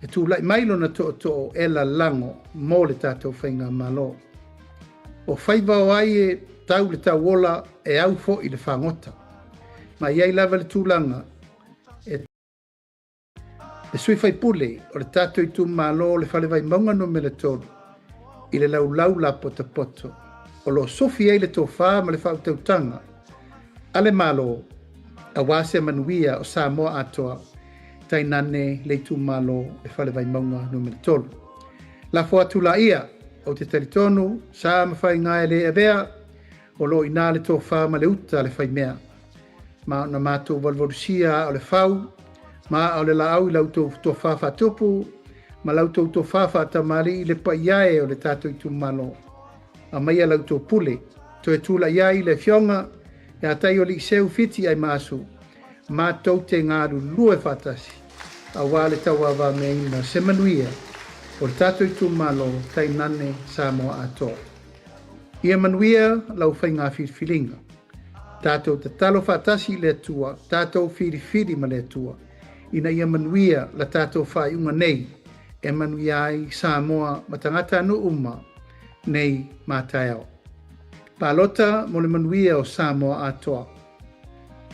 e tulai mai lona tootoo e lalago mo le tatou faigamalo. O faiva o ai e tau le tauola e au foi le fagota. Ma i ai lava le tulaga e le sui faipule o le tatou itumalo o le Fale Vaimauga numera 3 i le laulau la potopoto o lo sofi ai le tofa ma le faautautaga a le Malo aua se manuia o Samoa atoa, tainane le itumalo le Fale Vaimauga numera 3. Lafo atu laia, ou te talitonu, sa ma faiga e le avea, o lo o i ina le tofa ma le uta a le faimea. Ma ona matou valuvalusia aa o le fau, ma aa o le laau i la outou tofa faatupu, ma la outou tofa faatamalii i le paia e o le tatou itumalo. Aumaia la outou pule, toe tulai ai le afioga ia Taioaliiseu Fiti Aimaasu, matou te galulue faatasi, aua le tauavameaina o se manuia o le tatou itumalo tainane Samoa atoa. Ia manuia lau faiga filifiliga. Tatou tatalo faatasi i le Atua, tatou filifili ma le Atua, ina ia manuia la tatou faaiuga nei e manuia ai Samoa ma tagatanuu uma nei ma taeao. Palota mo le manuia o Samoa atoa.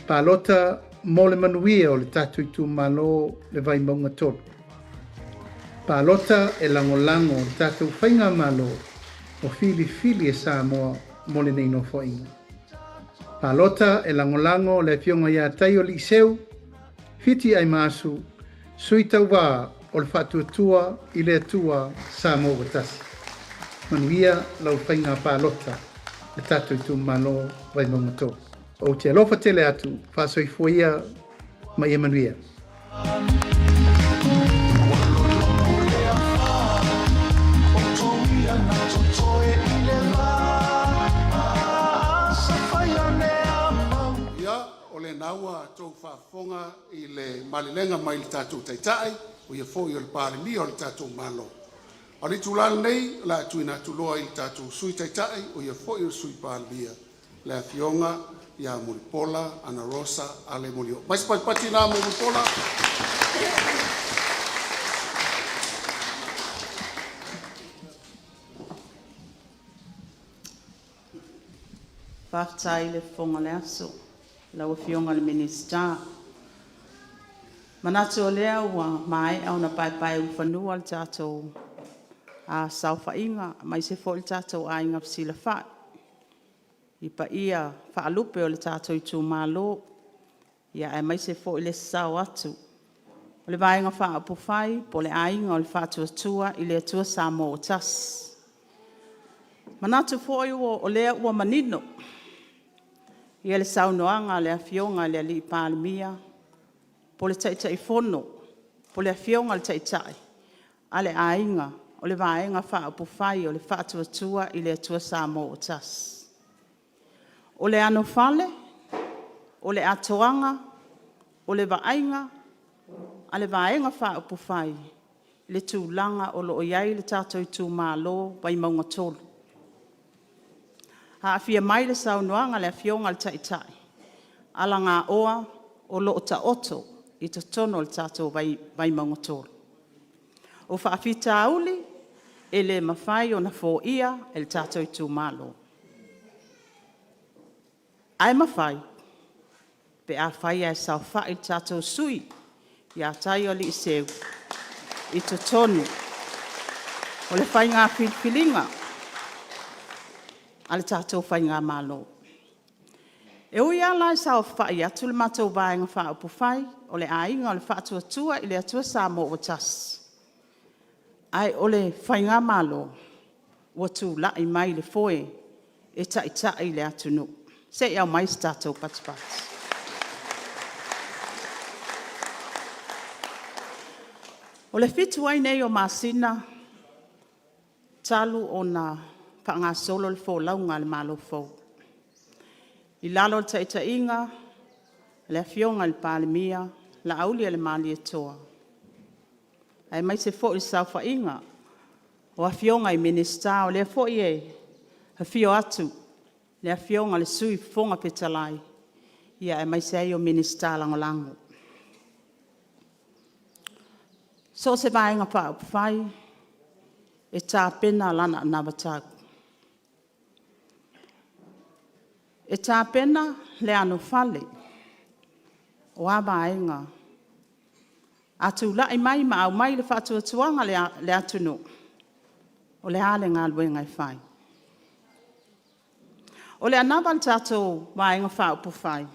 Palota mo le manuia o le tatou itumalo le Vaimauga 3. Palota e lagolago le tatou faigamalo o filifili e Samoa mo lenei nofoaiga. Palota e lagolago le afioga ia Taioaliiseu Fiti Aimaasu, sui tauva o le Faatuatua i le Atua Samoa ua tasi. Manuia lau faiga palota le tatou itumalo Vaimauga 3. Ou te alofa tele atu, faasoifua ia ma ia manuia. Ia, o lena ua outou faafofoga i le malelega mai le tatou Taitai, o ia foi o le Palemia o le tatou Malo. A o le itula lenei o le a tuuina atu loa i le tatou Sui Taitai, o ia foi o le Sui Palemia, le Afioga ia Mulipola Anarosa Ale Molioo. Mai se patipati na mo Mulipola. Faafetai i le fofoga o le aso lau Afioga i le Minisita. E manatu o lea ua maea ona paepaeulufanua le tatou saofaiga aemaise foi le tatou aiga fesilafai i paia faalupe o le tatou itumalo, aemaise foi le sasao atu o le Vaega Faaupufai po o le Aiga o le Faatuatua i le Atua Samoa ua Tasi. E manatu foi o lea ua manino le saunoaga a le Afioga i le Palemia po o le Taitaifono po o le Afioga i le Taitai a le Aiga o le Vaega Faaupufai o le Faatuatua i le Atua Samoa ua Tasi. O le anofale, o le atoaga, o le vaaiga a le Vaega Faaupufai i le tulaga o lo o i ai le tatou itumalo Vaimauga 3. Aafia mai le saunoaga a le Afioga i le Taitai, alagaoa o lo o taoto i totonu o le tatou Vaimauga 3. O faafitauli e le mafai ona foia e le tatou itumalo. Ae mafai pe afai ae saofai le tatou sui usufono ia Taialii Seu i totonu o le faiga filifiliga a le tatou faigamalo. E ui lava la ina saofai atu le matou Vaega Faaupufai o le Aiga o le Faatuatua i le Atua Samoa ua Tasi, ae o le faigamalo ua tulai mai i le foe e taitai le atunuu. Se i aumai se tatou patupatu. O le 7 ai lenei o masina talu ona faagasolo le folauga a le Malo fou, i lalo o le taitaiga a le Afioga i le Palemia, Laaulialemalietoa, aemaise foi o le saofaiga o Afioga i Minisita. O lea foi e afio atu le Afioga i le Sui Fofoga Fetalai, aemaise ai o Minisita Lagolago. So o se Vaega Faaupufai, e tapena lana anavatau. E tapena le anofale, o a vaega a tulai mai ma aumai le faatuatuaga a le atunuu, o le a le galuega e fai. O le anava a le tatou Vaega Faaupufai,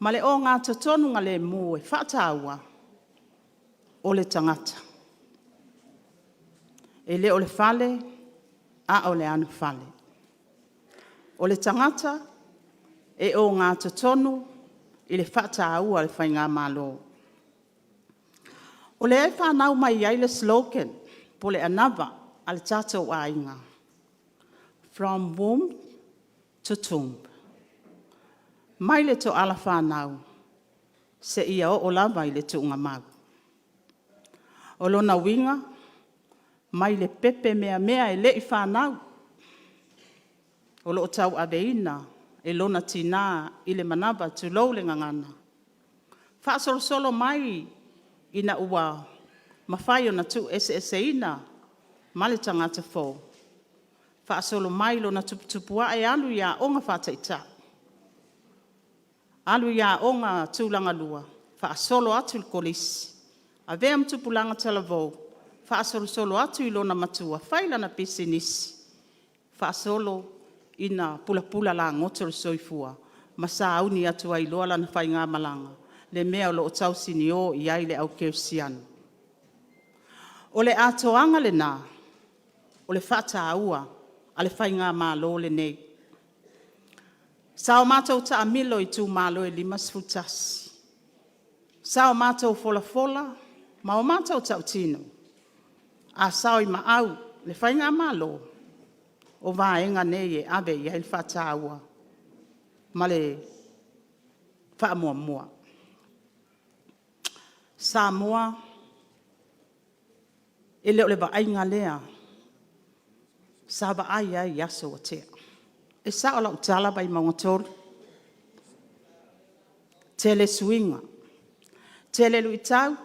ma le ogatotonugalemu e faataua, o le tagata. E le o le fale, a o le anofale. O le tagata e ogatotonu i le faataua a le faigamalo. O lea e fanau mai ai le slogan po o le anava a le tatou aiga, From Womb to Tomb, mai le toala fanau seia oo lava i le tuugamau. O lona uiga, mai le pepe meamea e le i fanau, o lo o tauaveina e lona tina i le manava tulou le gagana, faasolosolo mai ina ua mafai ona tuueseeseina ma le tagata fou, faasolo mai lona tuputupuae alu i aoga faataitai, alu i aoga tulagalua, faasolo atu i le kolisi, avea ma tupulaga talavou, faasolosolo atu i lona matua, fai lana pisinisi, faasolo ina pulapula lagoto le soifua ma sauni atu ai loa lana faigamalaga, le mea o lo o tausinio i ai le au kerisiano. O le atoaga lena o le faataua a le faigamalo lenei. Sa o matou taamilo i itumalo e 51, sa o matou folafola ma o matou tautino, a sao i maau le faigamalo, o vaega nei e ave i ai le faataua ma le faamuamua. Samoa, e le o le vaaiga lea sa vaai ai i aso ua tea. E sao lau tala Vaimauga 3? Tele suiga, tele luitau,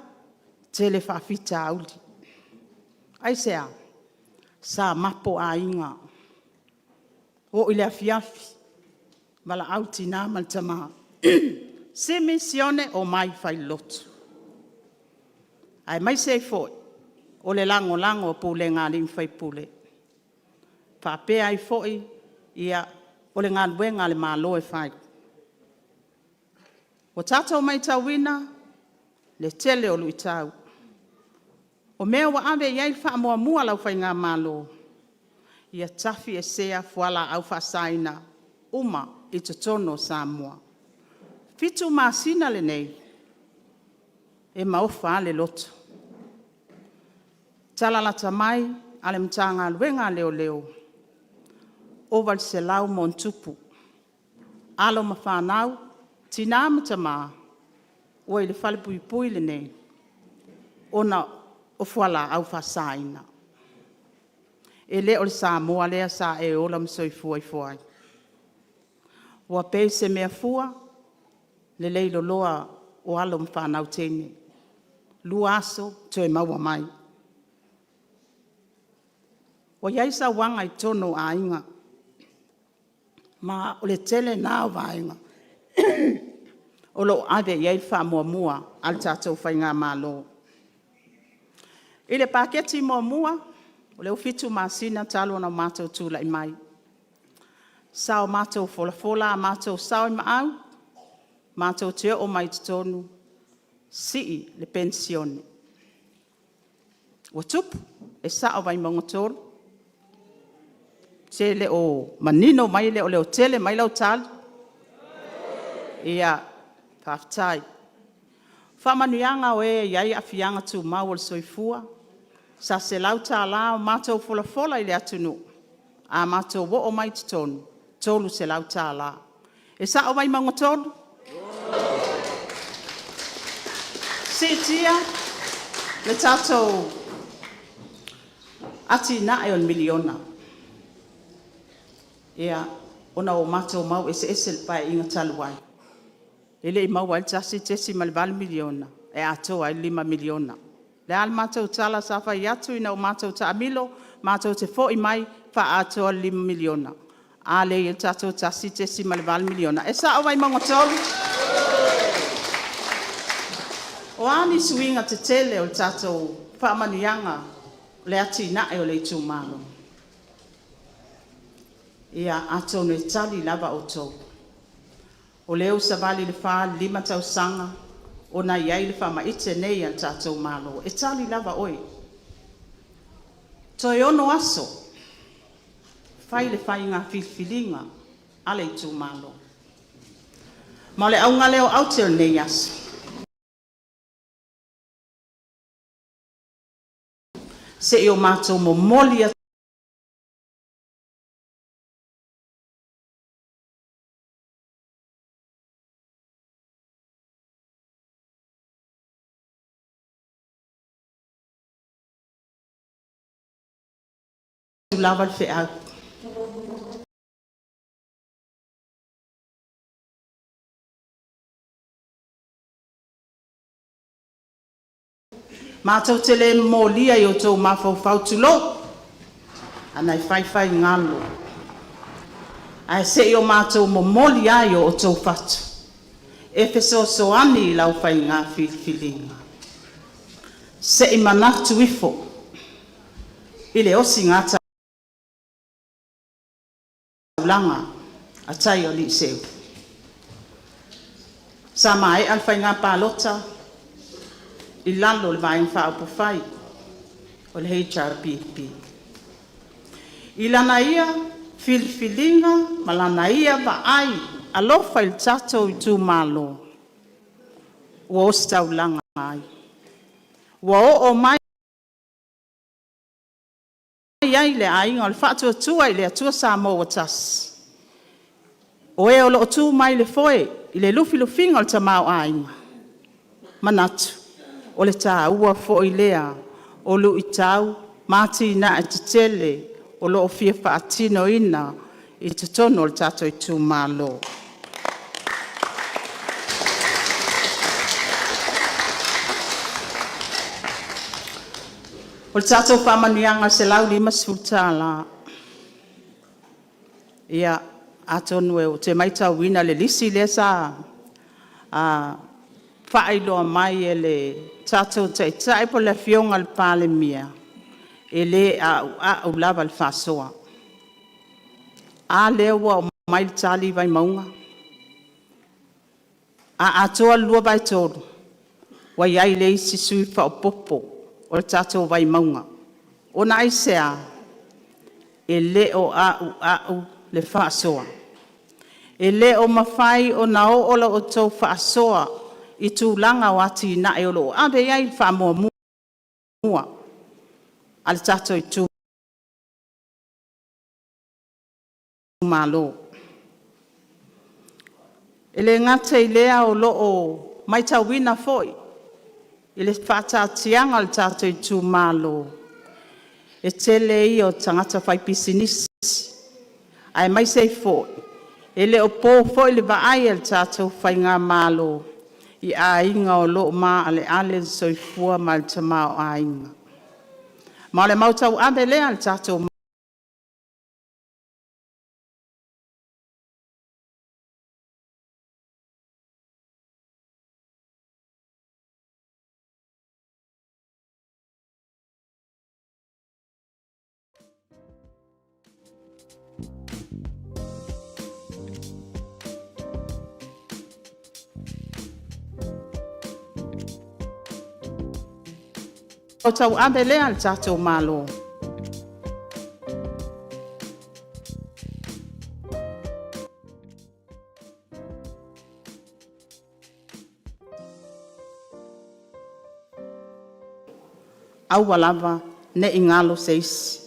tele faafitauli. Aisea? Sa mapo aiga, oo i le afiafi, valaau le tina ma le tama, Simi, Sione, omai fai le lotu. Aemaise ai foi o le lagolago a pulega a alii ma faipule. E faapea ai foi, o le galuega a le Malo e fai. Ua tatou matauina le tele o luitau. O mea ua ave i ai le faamuamua a lau faigamalo, ia tafiesea fualaau faasaina uma i totonu o Samoa. E 7 masina lenei, e maofa lava le loto, tala lata mai a le Matagaluega a Leoleo, ova i le 100+ alo ma fanau, tina ma tama ua i le falepuipui lenei ona o fualaau faasaina. E le o le Samoa lea sa e ola ma soifua ifo ai. Ua pei se mea fua le leiloloa o alo ma fanau teine, 2 aso toe maua mai. Ua i ai sauaga i totonu o aiga, ma o le tele lena o vaega o lo o ave i ai le faamuamua a le tatou faigamalo. I le Paketi muamua, o lea ua 7 masina talu ona matou tulai mai, sa o matou folafola a matou sao i maau, matou te oo mai i totonu, sii le penisione. Ua tupu, e sao Vaimauga 3? Se e le o manino mai, e le o leotele mai lau tali? Ia, faafetai. O faamanuiaga o e e i ai aafiaga tumau o le soifua, sa $100 a matou folafola i le atunuu. A matou oo mai i totonu, e $300. E sao Vaimauga 3? Siitia le tatou atinae o le miliona. Ia, ona ua matou mau eseese i le Paeaiga talu ai, e le i maua ai le $1.8 miliona e atoa ai le $5 miliona. O le a le matou tala sa fai atu ina ua matou taamilo? Matou te foi mai faaatoa le $5 miliona. A lea e i ai le tatou $1.8 miliona? E sao Vaimauga 3? O a ni suiga tetele o le tatou faamanuiaga o le atinae o le itumalo? Ia, atonu e tali lava outou, o lea ua savali i le 4 i le 5 tausaga o i ai le faamaite nei a le tatou Malo. E tali lava oe. Toe 6 aso fai le faiga filifiliga a le itumalo. Ma o le auga lea o aute o lenei aso, se i o matou momoli atu lava le feau. Matou te le momolia i outou mafaufau, tulou, leaga e faifai galo, ae se i o matou momoli lava i o outou fatu e fesoasoani i lau faiga filifiliga. Se i manatu ifo i le osiga taulaga a tai o alii i Seulu. Sa maea le faiga palota i lalo o le Vaega Faaupufai o le HRPP. I lana ia filifiliga ma lana ia vaai alofa i le tatou itumalo, ua ositaulaga ai, ua oo mai ai le Aiga o le Faatuatua i le Atua Samoa ua Tasi, o E o lo o tu mai i le foe i le lufilufiga o le tamaoaiga, manatu o le taua foi lea o luitau ma atinae tetele o lo o fia faatinoina i totonu o le tatou itumalo. O le tatou faamanuiaga e $150, ia atonu ou te maitauina le lisi lea sa faailoa mai e le tatou Taitai po o le Afioga i le Palemia, e le a'ua'u lava le faasoa. A lea ua aumai le tali Vaimauga? A atoa le 2/3, ua i ai le isi sui usufono faaopoopo o le tatou Vaimauga. Ona aisea? E le o a'ua'u le faasoa. E le o mafai ona oo la outou faasoa i tulaga o atinae o lo o ave i ai le faamuamua a le tatou itumalo. E le gata i lea o lo o maitauina foi i le faataatiaga a le tatou itumalo, e tele ia o tagata faipisinisi, aemaise ai foi e le o po foi le vaai a le tatou faigamalo i aiga o lo o maaleale le soifua ma le tamaoaiga. Ma o le mau tauave lea a le tatou tauave lea a le tatou Malo. Aua lava ne i galo se isi.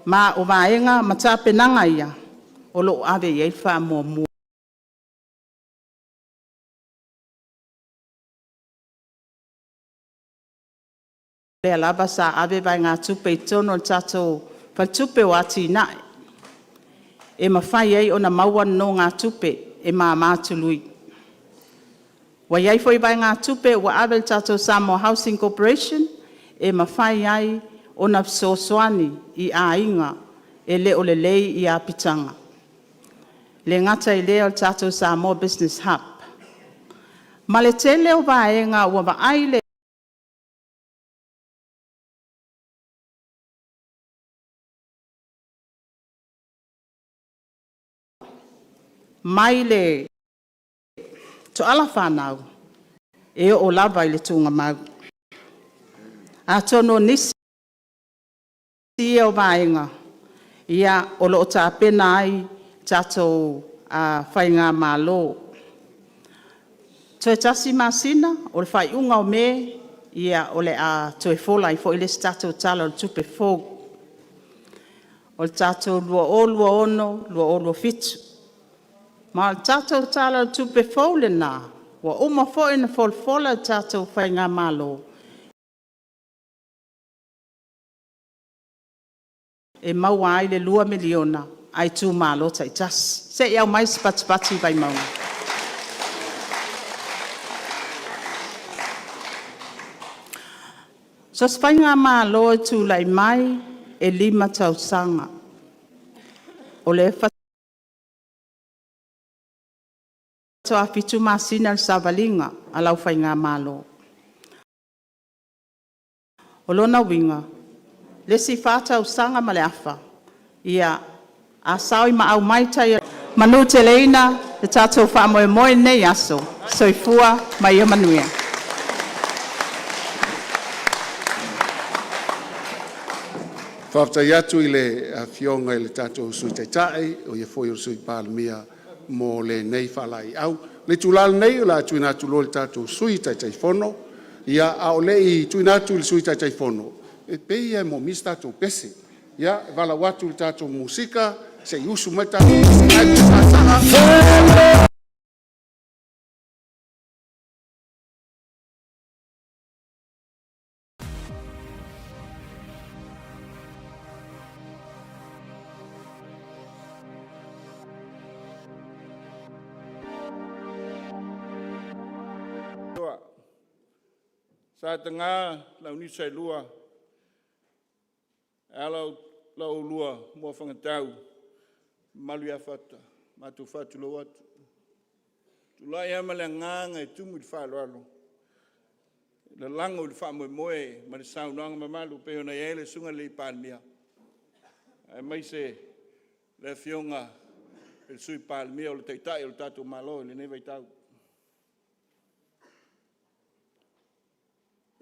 Ma o vaega ma tapenaga ia o lo o ave i ai le faamuamua lea lava sa ave vaegatupe i totonu o le tatou Faletupe o Atinae, e mafai ai ona maua nonogatupe e mama tului. Ua i ai foi vaegatupe ua ave i le tatou Samoa Housing Corporation, e mafai ai ona fesoasoani i aiga e le o lelei apitaga. E le gata i lea o le tatou Samoa Business Hub. Ma le tele o vaega ua vaai le mai le toala fanau, e oo lava i le tuugamau. Atonu o nisi ia o vaega o lo o tapena ai tatou faigamalo. Toe tasi masina, o le faaiuga o Me, o le a toe fola ai foi le isi tatou Tala o le Tupe fou, o le tatou 2026/2027. Ma o le tatou Tala o le Tupe fou lena, ua uma foi ona folafola e le tatou Faigamalo, e maua ai le $2 miliona a itumalo taitasi. Se i aumai se patipati Vaimauga. So o se Faigamalo e tulai mai, e 5 tausaga. O lea faatoa 7 masina le savaliga a lau Faigamalo. O lona uiga, o le isi 4 tausaga ma le afa, ia, a sao i maau mai tai o le manuteleina le tatou faamoemoe i lenei aso. Soifua ma ia manuia. Faafetai atu i le Afioga i le tatou Sui Taitai, o ia foi o le Sui Palemia mo lenei faalaeiau. O le itula lenei o le a tuuina atu loa i le tatou Sui Taitaifono. Ia, a o le i tuuina atu i le Sui Taitaifono, e pei lava e moomia se tatou pese. Ia, e valaau atu i le tatou musika se i usu mai le tatou pese lena e fia sasaa. Sa ataga lau niusa e lua ae a la oulua Moafagatau, mamalu ia Fata, matou faatulou atu. E tulai lava ma le agaga e tumu i le faaaloalo e lalago i le faamoemoe ma le saunoaga mamalu e pei ona i ai le Susuga i le Palemia aemaise le Afioga i le Sui Palemia o le Taitai o le tatou Malo i lenei vaitau.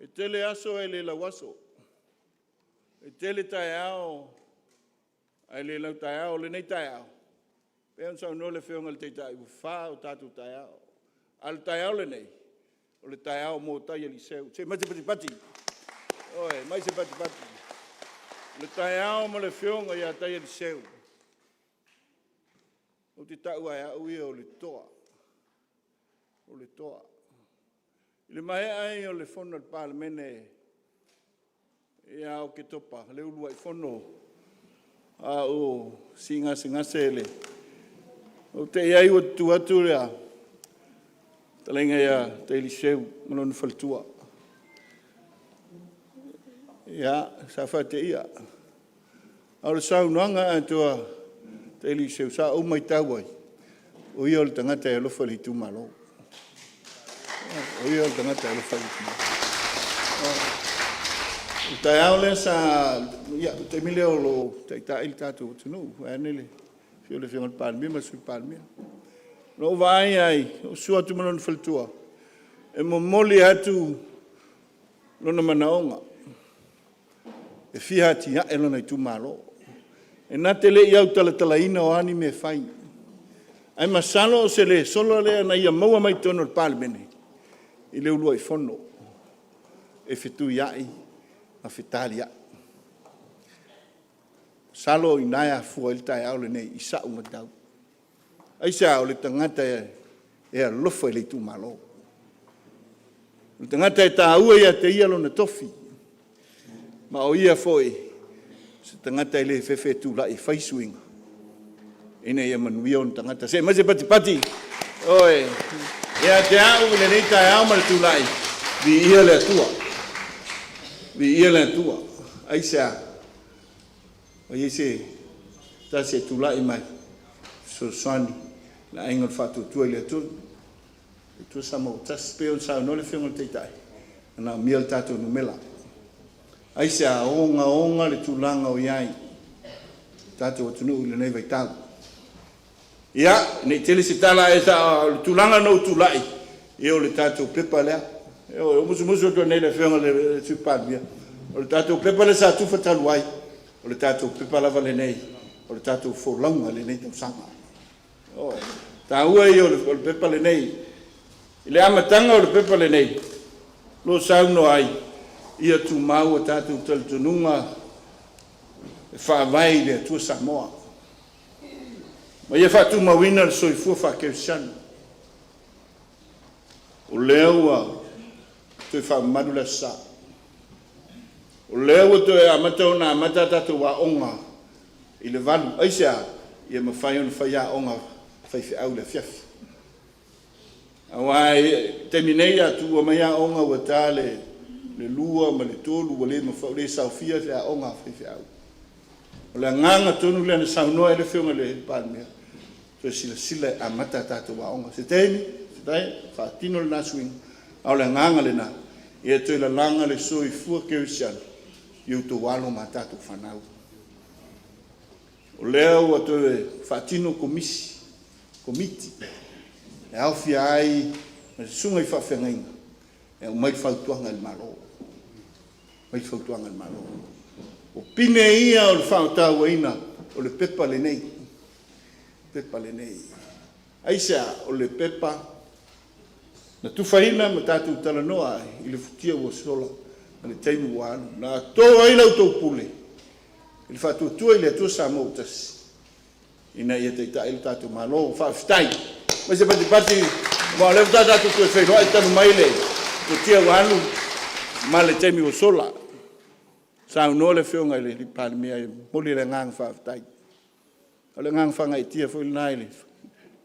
E tele aso ae le lauaso, e tele taeao ae le lautaeao. O lenei taeao, e pei ona saunoa le Afioga i le Taitai, ua fa o tatou taeao, a o le taeao lenei, o le taeao mo tai o Aliiseu. Se aumai se patipati, ioe, aumai se patipati. O le taeao ma le Afioga ia Tai-Eliseu, ou te tau lava e au ia o le toa, o le toa. I le maea ai o le fono a le Palemene ia Oketopa i le uluai fono a o siigasegase le… Ou te i ai ua tutu atu le fetalaiga ia Tai-Eliseu ma lona faletua. Ia, sa faateia, a o le saunoaga atoa a Tai-Eliseu sa ou matau ai, o ia o le tagata e alofa i le itumalo. O ia o le tagata e alofa i le itumalo. O le taeao lea sa… ia o le taimi lea o lo o taitai le tatou atunuu vaeane le afio o le Afioga i le Palemia ma le Sui Palemia. Na ou vaai ai, ou susu atu ma lona faletua e momoli atu lona manaoga e fia atiae lona itumalo. E na te le i autalatalaina o a ni mea e fai, ae masalo o se lesona lea na ia maua mai totonu o le Palemene i le uluai fono e fetuiai ma fetaliai. Masalo o i ina e afua ai le taeao lenei i sau matau. Aisea? O le tagata e alofa i le itumalo. O le tagata e taua ia te ia lona tofi, ma o ia foi o se tagata e le fefe e tulai e fai suiga ina ia manuia ona tagata. See mai se patipati. Ioe. Ia te au i lenei taeao ma le tulai, viia le Atua, viia le Atua. Aisea? Ua i ai se tasi e tulai mai e fesoasoani i le Aiga o le Faatuatua i le Atua Samoa ua Tasi. E pei ona saunoa le Afioga i le Taitai, e manaomia le tatou numera. Aisea? Ogaoga le tulaga o i ai le tatou atunuu i lenei vaitau. Ia, ne i tele se tala ae o le tulaga na ou tulai, ia o le tatou pepa lea. Ioe, ou musumusu atu nei i le Afioga i le Sui Palemia, o le tatou pepa lea sa tufa talu ai, o le tatou pepa lava lenei o le tatou folauga i lenei tausaga. Ioe, o le taua ia o le pepa lenei. I le amataga o le pepa lenei, o lo o saunoa ai, ia tumau a tatou talitonuga e faavae i le Atua Samoa, ma ia faatumauina le soifua faakerisiano. O lea ua toe faamamalu le Aso Sa. O lea ua toe amata ona amata a tatou aoga i le 8. Aisea? Ia mafai ona fai aoga a faifeau i le afiafi. Aua o le taimi nei a tuua mai aoga ua ta le 2 ma le 3 ua le mafai, ua le saofia le aoga a faifeau. O le agaga tonu lea na saunoa ai le Afioga i le Palemia, toe silasila e amata a tatou aoga. Se taimi faatino lena suiga, a o le agaga lena ia toe lalaga le soifua kerisiano i outou alo ma a tatou fanau. O lea ua toe faatino Komisi, Komiti e aofia ai ma susuga i faafeagaiga e aumai fautuaga i le Malo, aumai fautuaga i le Malo. O pine ia o le faatauaina o le pepa lenei, pepa lenei. Aisea? O le pepa na tufaina ma tatou talanoa ai i le futia ua sola ma le taimi ua alu, na to ai la outou pule i le Faatuatua i le Atua Samoa ua Tasi ina ia taitai le tatou Malo. Faafetai. Fai se patipati aua o lea faatoa tatou toe feiloai talu mai le futia ua alu ma le taimi ua sola. Saunoa le Afioga i le Palemia e momoli le agaga faafetai. O le agaga faagaeetia foi lena i le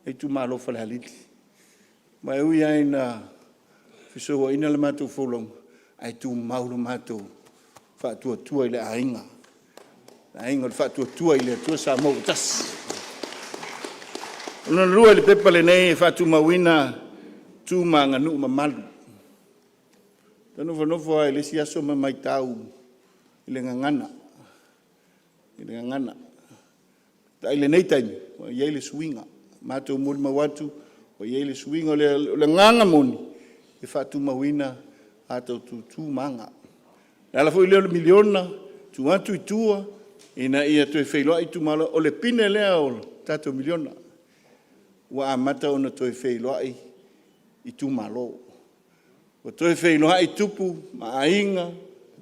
itumalo o Falealili. Ma e ui lava ina fesouaina le matou folauga, ae tumau le matou faatuatua i le Aiga, le Aiga o le Faatuatua i le Atua Samoa ua Tasi. O lona lua i le pepa lenei e faatumauina tu ma aganuu mamalu. Ou te nofonofo lava i le isi aso ma matau i le gagana, i le gagana. Peitai i lenei taimi, ua i ai le suiga. Matou molimau atu ua i ai le suiga. O le agaga moni, e faatumauina a tatou tu ma aga. O le ala foi lea o le miliona tuu atu i tua ina ia toe feiloai itumalo. O le pine lea o le tatou miliona ua amata ona toe feiloai itumalo. Ua toe feiloai tupu ma aiga,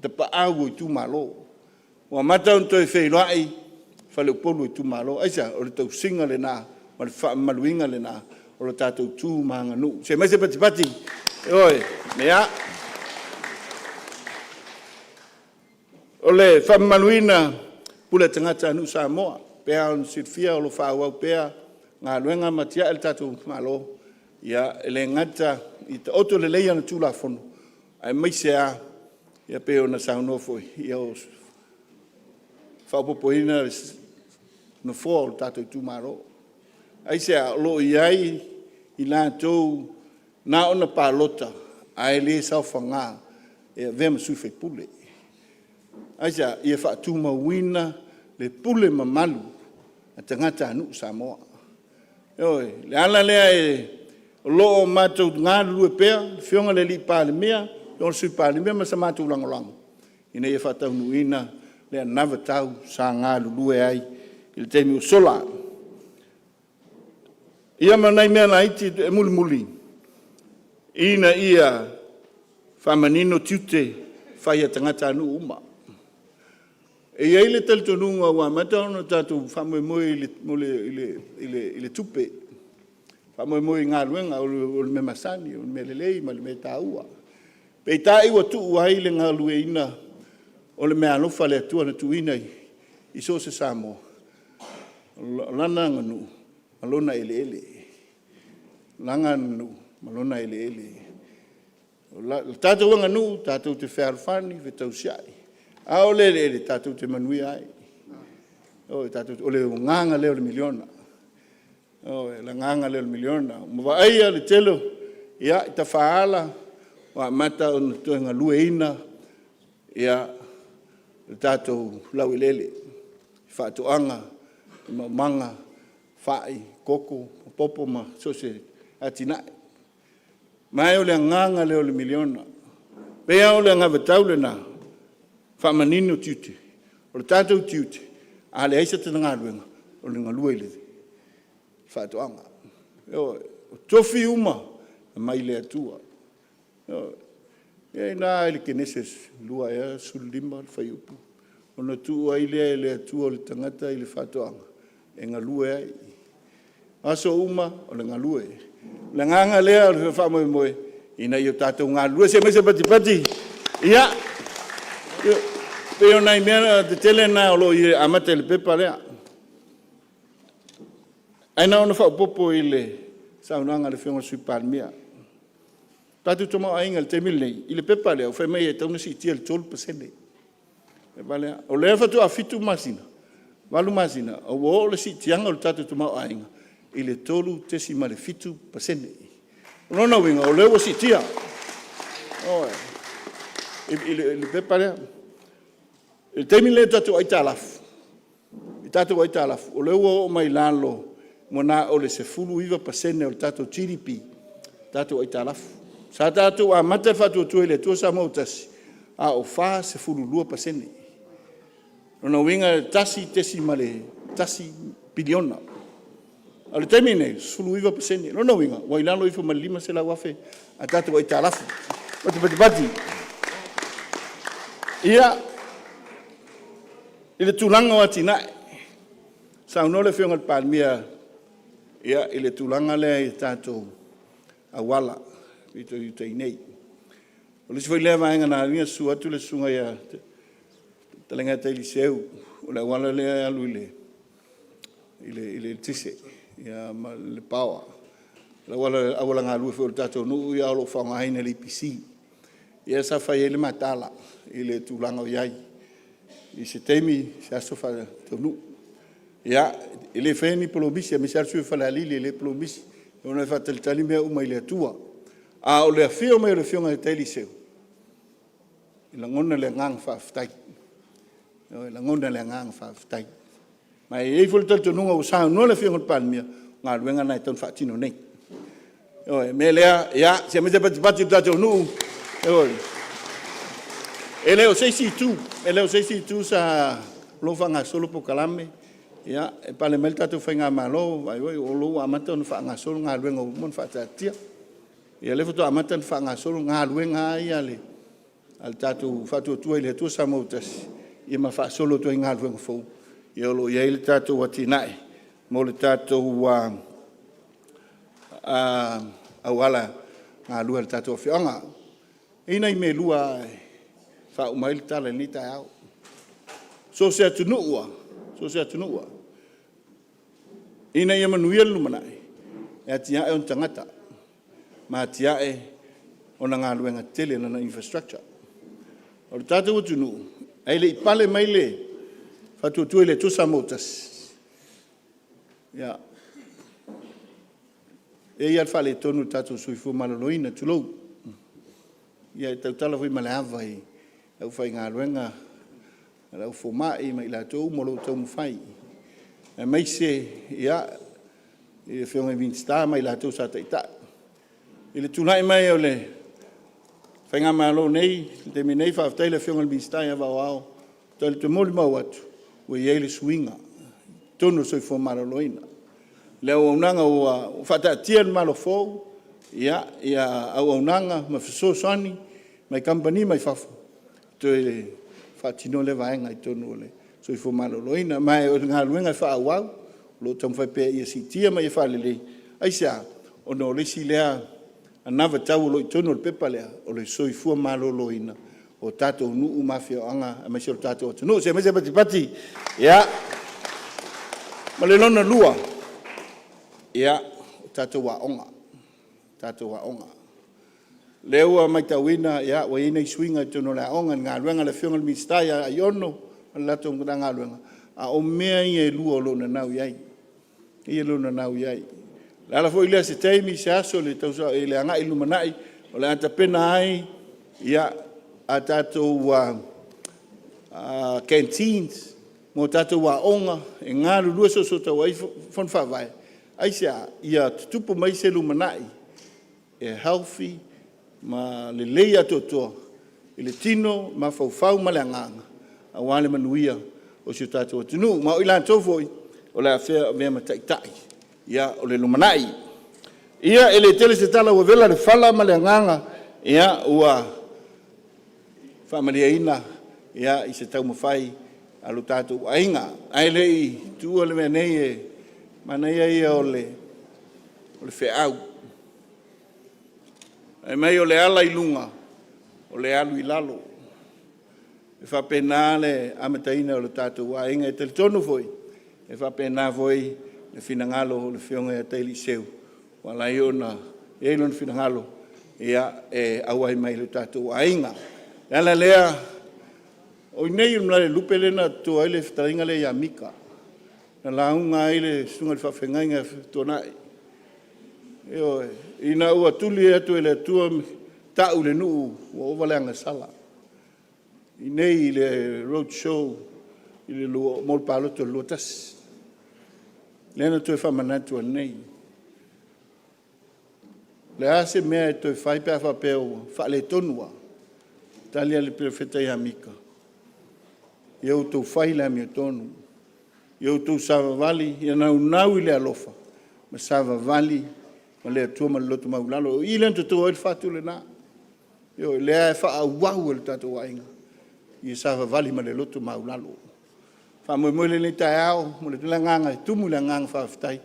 tapaau o itumalo. Ua amata ona toe feiloai faleupolu o itumalo. Aisea? O le tausiga lena ma le faamamaluina lena o le tatou tu ma aganuu. See mai se patipati. Ioe, ia. O le faamamaluina pule a tagatanuu Samoa, pei lava ona silafia o lo o faaauau pea galuega ma atiae le tatou Malo. E le gata ia taoto lelei ana Tulafono aemaise lava e pei ona saunoa foi, ia faaopoopoina nofoa o le tatou itumalo. Aisea? O lo o i ai i latou na ona palota ae le saofaga e avea ma sui usufono. Aisea? Ia faatumauina le pule mamalu a tagatanuu Samoa. Ioe. O le ala lea o lo o matou galulue pea, le Afioga i le Palemia, afioga i le Sui Palemia ma sa matou lagolago ina ia faataunuuina le anavatau sa galulue ai i le taimi ua sola. Ia ma nai mea laiti e mulimuli, ina ia faamanino tiute fai a tagatanuu uma. E i ai le talitonuga ua amata ona tatou faamoemoe i le tupe, faamoemoe i galuega, o le mea masani, o le mea lelei ma le mea taua. Peitai ua tuu ai le galueaiina o le meaalofa a le Atua na tuuina i so o se Samoa, o lana aganuu ma lona eleele. O lana aganuu ma lona eleele. O le tatou aganuu tatou te fealofani, fetausiai, a o le eleele tatou te manuia ai. Ioe, o le agaga lea o le miliona. Ioe, o le agaga lea o le miliona. Ua vaaia le tele o tafaala ua amata ona toe galueaiina le tatou laueleele i faatoaga, o maumaga, fai, koko, popo ma so o se atinae. Ma o le agaga lea o le miliona. E pei lava o le anavatau lena e faamanino tiute. O le tatou tiute, a leai se tagata galuega, o le galue i le faatoaga. Ioe. O tofi uma e aumai le Atua. Ioe. O lena e i ina i le Kenese 2 ea 15 le fuaiupu, ona tuu ai lea e le Atua o le tagata i le faatoaga e galue ai. O aso uma o le galue. O le agaga lea o le faamoemoe ina ia tatou galulue. Se i aumai se patipati. Ia, e pei o nai mea tetele na o lo o amata i le pepa lea. Ae na ona faaopoopo i le saunoaga a le Afioga i le Sui Palemia. O le tatou tamaoaiga i le taimi lenei i le pepa lea ua fai mai e tatau ona siitia i le 3%. O lea faatoa 7 masina, 8 masina ae ua oo le siitiaga o le tatou tamaoaiga i le 3.7%. O lona uiga o lea ua siitia i le pepa lea. I le taimi lenei i tatou aitalafu, i tatou aitalafu o lea ua oo mai lalo ua na o le 19% o le tatou GDP tatou aitalafu. Sa tatou amata le Faatuatua i le Atua Samoa ua Tasi a o 42%. O lona uiga e $1.1 piliona. A o le taimi lenei, e 19%. O lona uiga ua i lalo ifo ma le $500,000 a tatou aitalafu. E patipati. Ia, i le tulaga o atinae, saunoa le Afioga i le Palemia i le tulaga lea i tatou auala pito i tai nei. O le isi foi lea vaega na ala ai ona susu atu le Susuga ia fetalaiga ia Tailiseu, o le auala lea e alu i le eletise ma le power. O le auala galue foi o le tatou nuu a o lo o faaaogaina e le EPC. Lea sa fai ai le ma tala i le tulaga o i ai, i se taimi i se aso faataunuu. Ia, e le faia ni polomisi aemaise lava le sui usufono o Falealili e le polomisi ona e faatalitali mea uma i le Atua. A o le afio mai o le Afioga ia Tai Liseu, e lagona le agaga faafetai, e lagona le agaga faafetai. Ma e i ai foi le talitonuga ua saunoa le Afioga i le Palemia, o galuega na e tatau ona faatino nei. Ioe, o le mea lea, ia se i aumai se patipati i le tatou nuu. E le o se isi itu, e le o se isi itu sa o lo o faagasolo polokalame. Ia, e pale mai le tatou Faigamalo, vaai o lea ua amata ona faagasolo galuega ua uma ona faataatitia. Ia lea faatoa amata ona faagasolo galuega lava ia a le tatou Faatuatua i le Atua Samoa ua Tasi ia ma faasolo atu ai i galuega fou. Ia o lo o i ai le tatou atinae mo le tatou auala galue o le tatou afioaga. E i ai nai mea e lua e faauma ai le tala i lenei taeao. So o se atunuu lava, so o se atunuu lava, ina ia manuia le lumanai, e atia'e ona tagata ma atia'e ona galuega tetele, lana infrastructure. O le tatou atunuu, ae le i pale mai le Faatuatua i le Atua Samoa ua Tasi, ia, e i ai lava le faaletonu o le tatou soifua maloloina, tulou. Ia e tautala foi ma le ava i le aufaigaluega a le au fomai ma i latou uma o lo o taumafai, aemaise i Afioga i Minisita ma i latou sa taitai. I le tulai mai o le Faigamalo nei i le taimi nei, faafetai i le Afioga i le Minisita ia Vao, ou te molimau atu ua i ai le suiga i totonu o le soifua maloloina. O le auaunaga ua faataatia e le Malo fou ia auaunaga ma fesoasoani mai kamupani mai fafo e toe faatino lea vaega i totonu o le Soifua Maloloina. Ma o le galuega e faaauau, o lo o taumafai pea ia siitia ma ia faalelei. Aisea? Ona o le isi lea anavatau o lo o i totonu o le pepa lea, o le soifua maloloina o tatou nuu ma afioaga aemaise o le tatou atunuu. Se'e mai se patipati. Ia, ma le lona lua, o tatou aoga, tatou aoga. Lea ua matauina ua i ai nai suiga i totonu o le aoga i le galuega a le Afioga i le Minisita ia Aiono ma le latou Matagaluega, a o mea ia e lua o lo o nanau i ai, ia o lo o nanau i ai. O le ala foi lea i se taimi se aso i le agai i le lumanai o le a tapena ai a tatou canteens mo tatou aoga e galulue soosootaua ai Fono Faavae. Aisea? Ia tutupu mai se lumanai e healthy ma lelei atoatoa i le tino, mafaufau ma le agaga aua le manuia o si o tatou atunuu. Ma o i latou foi o le a avea ma taitai o le lumanai. Ia e le tele se tala ua vela le fala ma le agaga ua faamalieina i se taumafai a lo tatou aiga. Ae le i tuua le mea nei, o le manaia ia o le feau, fai mai o le ala i luga o le alu i lalo. E faapena le amataina o le tatou aiga. E talitonu foi e faapena foi le finagalo o le Afioga ia Tailii Seu ua ala ai ona i ai lona finagalo e auai mai i le tatou aiga. O le ala lea, o i inei i le malae lea na toto ai le fetalaiga lea ia Mika, na lauga ai le Susuga i le Faafeagaiga ia Fetuanai. Ioe, ina ua tuli atu e le Atua ta'u i le nuu ua ova le agasala i inei i le road show mo le palota o le 2021. Lea na toe faamanatu atu nei. O le a se mea e toe fai pe a faapea ua faaletonu lava? Tali a le Perofeta ia Mika, ia outou fai le amiotonu, ia outou savavali, ia naunau i le alofa ma savavali ma le Atua ma le loto maualalo. O i lea na toto ai le fatu lena, ioe, lea e faaauau e le tatou aiga, ia savavali ma le loto maualalo. O le faamoemoe lenei i lenei taeao, e momoli atu ai le agaga e tumu le agaga faafetai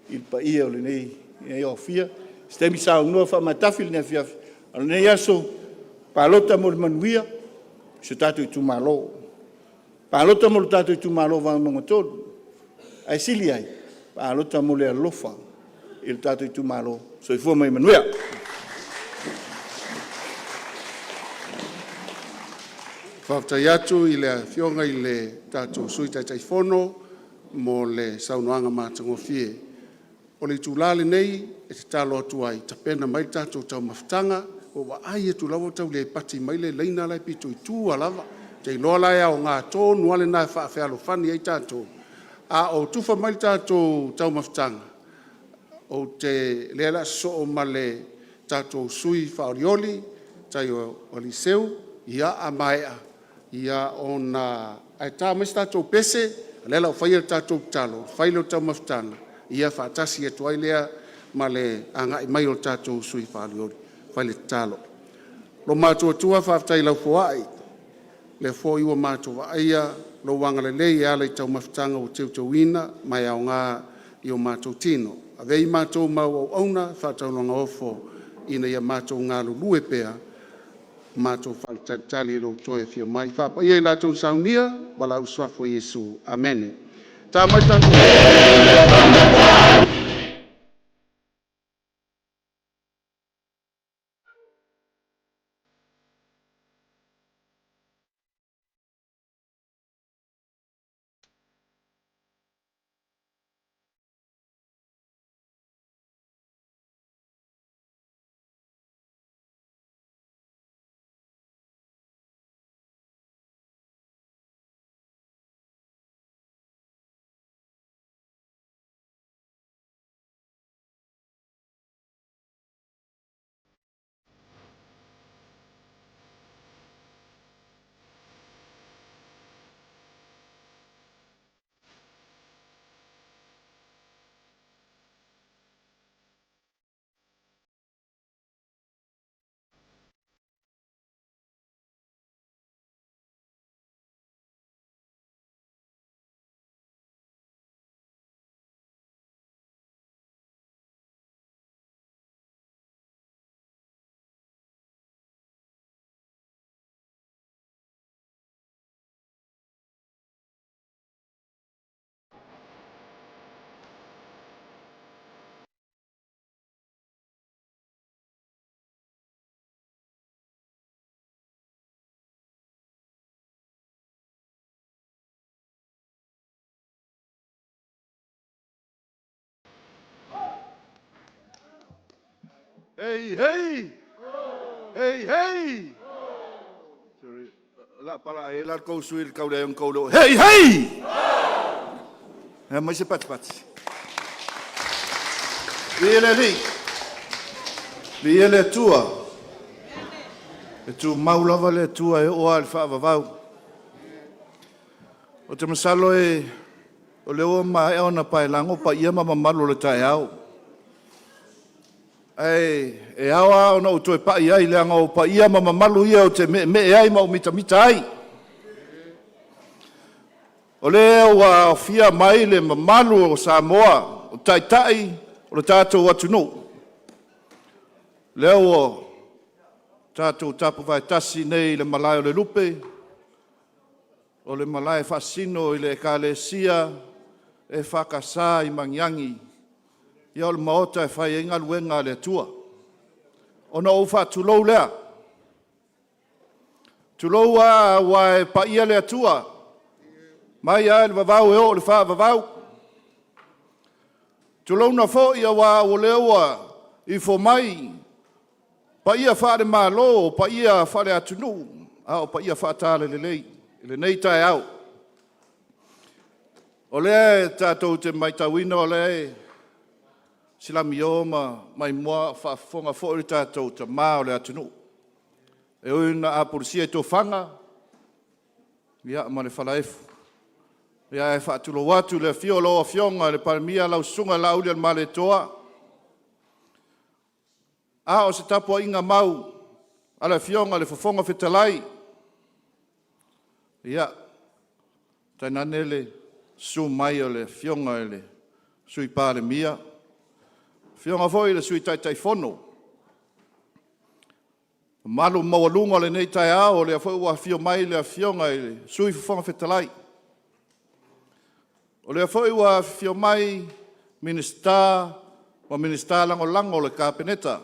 i le paia o lenei aofia. Se taimi saunoa faamatafi lenei afiafi, a o lenei aso, palota mo le manuia o si o tatou Itumalo, palota mo le tatou Itumalo o Vaimauga 3, ae sili ai, palota mo le alofa i le tatou Itumalo. Soifua ma ia manuia. Faafetai atu i le Afioga i le tatou Sui Taitaifono mo le saunoaga matagofie. O le itula lenei e tatalo atu ai, tapena mai le tatou taumafataga. Ua ou vaai atu lava ua tau le pati mai le laina la e pito i tua lava. Ou te iloa la e aoga tonu lava lena e faafealofani ai tatou a o tufa mai le tatou taumafataga. O lea o le a sosoo ma le tatou sui faaolioli le tai o alii Seu, a maea ona… Ae ta mai se tatou pese, o lea o le a ou faia le tatou tatalo ona fai lea o le taumafataga ona faatasi atu ai lea ma le agai mai o le tatou sui faaolioli e fai le tatalo. Loo matuatua faafetai i lau foai, lea foi ua matou vaaia lou agalelei e ala i taumafataga ua teuteuina ma e aoga i o matou tino. Avea i matou ma au auauna faataualagaofo ina ia matou galulue pea matou faatalitali i lou toe afio mai. Faapaia i latou na saunia, valaau i le suafa o Iesu. Amene. Ta mai le tatou… Hey, hey! Hey, hey! Sorry. La pala e la kou sui le kau le kau lo. Hey, hey! E mai se pati pati. Vi le li. Vi le tua. E tu mau lava le tua e o al whaavavau. O te masalo e o le ua ma e ona pae lango pa ia ma mamalu le tae au. Ae e aoa ona o toe pa'i ai leaga o paia ma mamalu ia o te meemee ai ma o mitamita ai. O lea ua aofia mai le mamalu o Samoa, o taitai o le tatou atunuu. Lea ua tatou tapuvaetasi nei i le malae o le lupe, o le malae faasino i le Ekalesia e fakasa i Magiagi, ia o le maota e fai ai galuega a le Atua. Ona ou faatulou lea, tulou a ua e paia le Atua, mai lava i le vavau e oo i le faavavau. Tulouna foi aua o lea ua ifo mai paia faale-Malo, paia faale-atunuu, a o paia faatalalelei i lenei taeao. O lea e tatou te matauina o lea e silamio ma maimoa faafofoga foi le tatou tama o le atunuu. E ui ina apulusia i tofaga ia, ma le falaefu. Ia, e faatulou atu i le afio o lau Afioga i le Palemia, lau Susuga Laaulialemalietoa, a o se tapuaiga mau a le Afioga i le Fofoga Fetalai. Ia, tainane le susu mai o le Afioga i le Sui Palemia, Afioga foi i le Sui Taitaifono, mamalu maualuga o lenei taeao, o lea foi ua afio mai le Afioga i le Sui Fofoga Fetalai. O lea foi ua afifio mai Minisita ma Minisita Lagolago o le Kapeneta.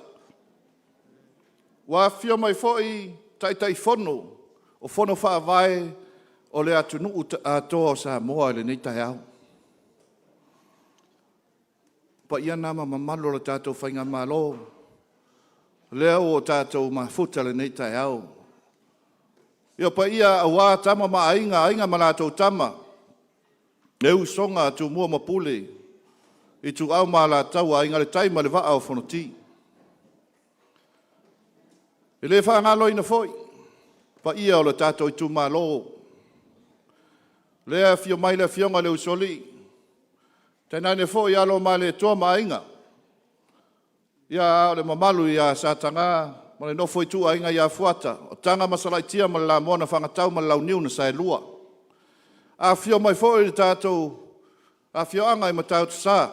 Ua afifio mai foi Taitaifono o Fono Faavae o le atunuu atoa o Samoa i lenei taeao. O paia na ma mamalu o le tatou faigamalo, lea ua tatou mafuta i lenei taeao. Ia paia aua Tama ma Aiga, Aiga ma latou Tama, le usoga a Tumua ma Pule, Ituau ma Alataua, Aiga i le Tai ma le Vaa o Fonoti. E le faagaloina foi paia o le tatou itumalo. Lea e afio mai le Afioga i le Usoalii, tainane foi alo o Malietoa ma Aiga, ia a o le mamalu ia Sataga ma le nofo a ituaiga ia Fuata, o Taga ma Salaitia ma le Lamoa na Fagatau ma le Launiu na Saelua. Afifio mai foi le tatou afioaga i Matautusa,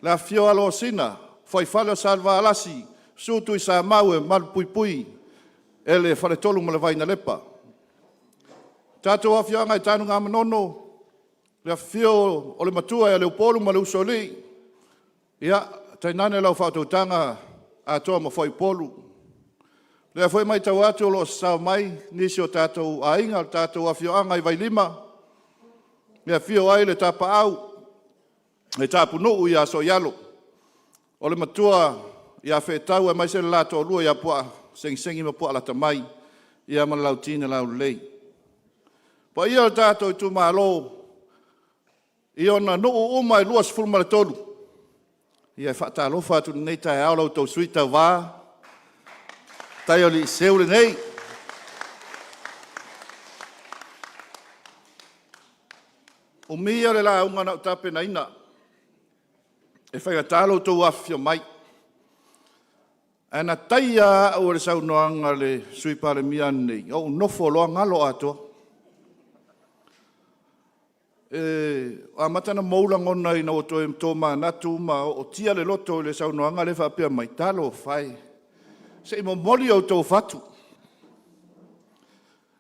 le afifio o Alosina, Fuaifale o Salevalasi, susu Tuisamau e malupuipui e le Faletolu ma le Vainalepa. Tatou afioaga i Tanugamanono, le afifio o le Matua ia Leupolu ma le Usoalii, ia, tainane lau faautautaga Atoa ma Fuaiupolu. O lea foi e matau atu o lo o sasao mai nisi o tatou aiga, o le tatou afioaga i Vailima, e afio ai le Tapaau, le Tapunuu ia Sooialo, o le Matua ia Feetau aemaise le la toalua ia Puaa Segisegi ma Puaa Latamai, ia ma le Lautina Laulelei. Paia o le tatou itumalo i ona nuu uma e 23, ia e faatalofa atu i lenei taeao la outou sui tauva, tai o Aliiseu lenei. Umi ia o le lauga na ou tapenaina, e faigata lo outou afifio mai. Ae na taia au e le saunoaga a le Sui Palemia ananei, ou nofo loa galo atoa. E amata ona mou lagona ina ua toe tomanatu ma ootia le loto i le saunoaga lea faapea mai, talofa e, se i momoli outou fatu.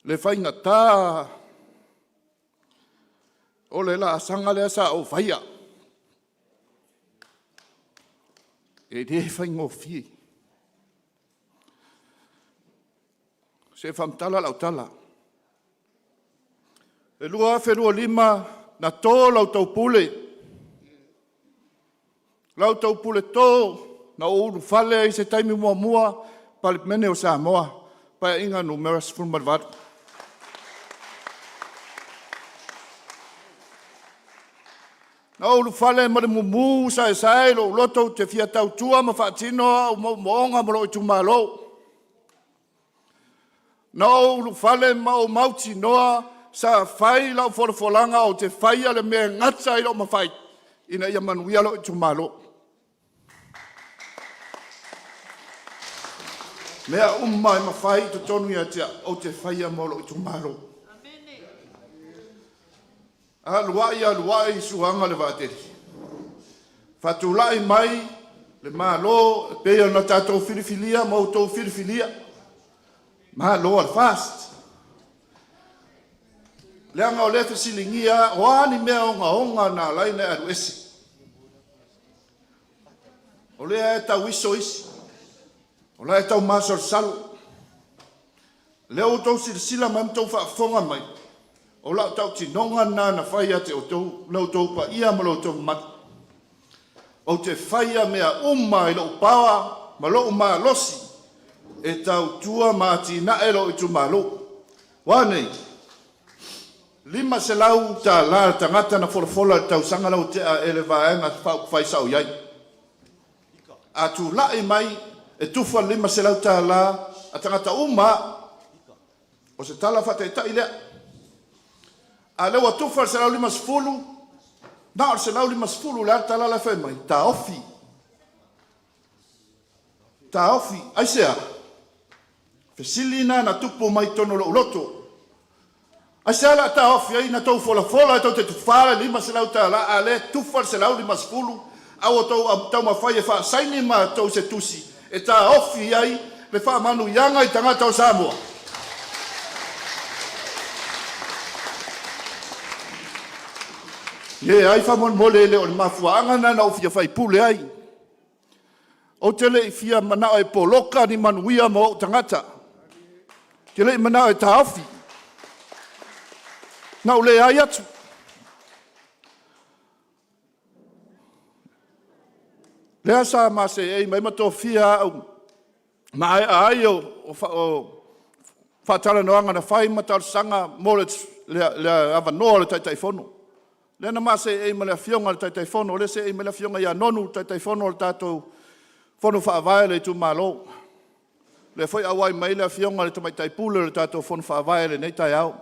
Le faigata o le laasaga lea sa ou faia, e le faigofie. Se i faamatala lau tala. E 2025 na to la outou pule, la outou pule to Na ou ulufale ai i se taimi muamua Palemene o Samoa, Paeaiga Numera 18. Na ou ulufale ma le mumu saesae i lou loto ou te fia tautua ma faatino au moomooga ma lou itumalo. Na ou ulufale ma ou mautinoa sa fai lau folafolaga ou te faia le mea e gata i lou mafai ina ia manuia lou itumalo. Mea uma e mafai i totonu ia te au, ou te faia mo lou itumalo. Alu ai alu ai suaga o le vaatele, faatulai mai le Malo e pei ona tatou filifilia ma outou filifilia, Malo a le FAST. Leaga o lea e fesiligia o a ni mea ogaoga na ala ai ona e alu ese. O lea e tauiso isi, o la e taumasalosalo. O lea ua outou silasila mai ma outou faafofoga mai, o lau tautinoga lena na fai ia te outou, lo outou paia ma lo outou mamalu. Ou te faia mea uma i lou paoa ma lou malosi e tautua ma atinae lou itumalo. Ua a nei? $500 le tagata na folafola i le tausaga lau tea e le Vaega Faaupufai sa ou i ai. A tulai mai e tufa le $500 a tagata uma lava, o se tala faataitai lea. A o lea ua tufa le 150, na o le 150, o le a le tala la e fai mai? Taofi. Taofi. Aisea? Fesili lena na tupu mai totonu o lou loto. Aisea o le a taofi ai na tou folafola tou te tufa le $500 a o lea e tufa le 150 a ua outou taumafai e faasaini matou i se tusi e taofi ai le faamanuiaga i tagata o Samoa? Leai faamolemole, e le o le mafuaaga lena na ou fia faipule ai. Ou te le i fia manao e poloka ni manuia mo ou tagata. Ou te le i manao e taofi. Na ou leai atu. Lea sa ma seei mai ma tofia au, maea ai o faatalanoaga na fai ma talosaga mo le avanoa o le Taitaifono. Lea na ma seei ma le Afioga i le Taitaifono, lea e seei mai le Afioga ia Nonu, le Taitaifono o le tatou Fono Faavae o le itumalo. Lea foi e auai mai le Afioga i le Tamaitai Pule o le tatou Fono Faavae i lenei taeao.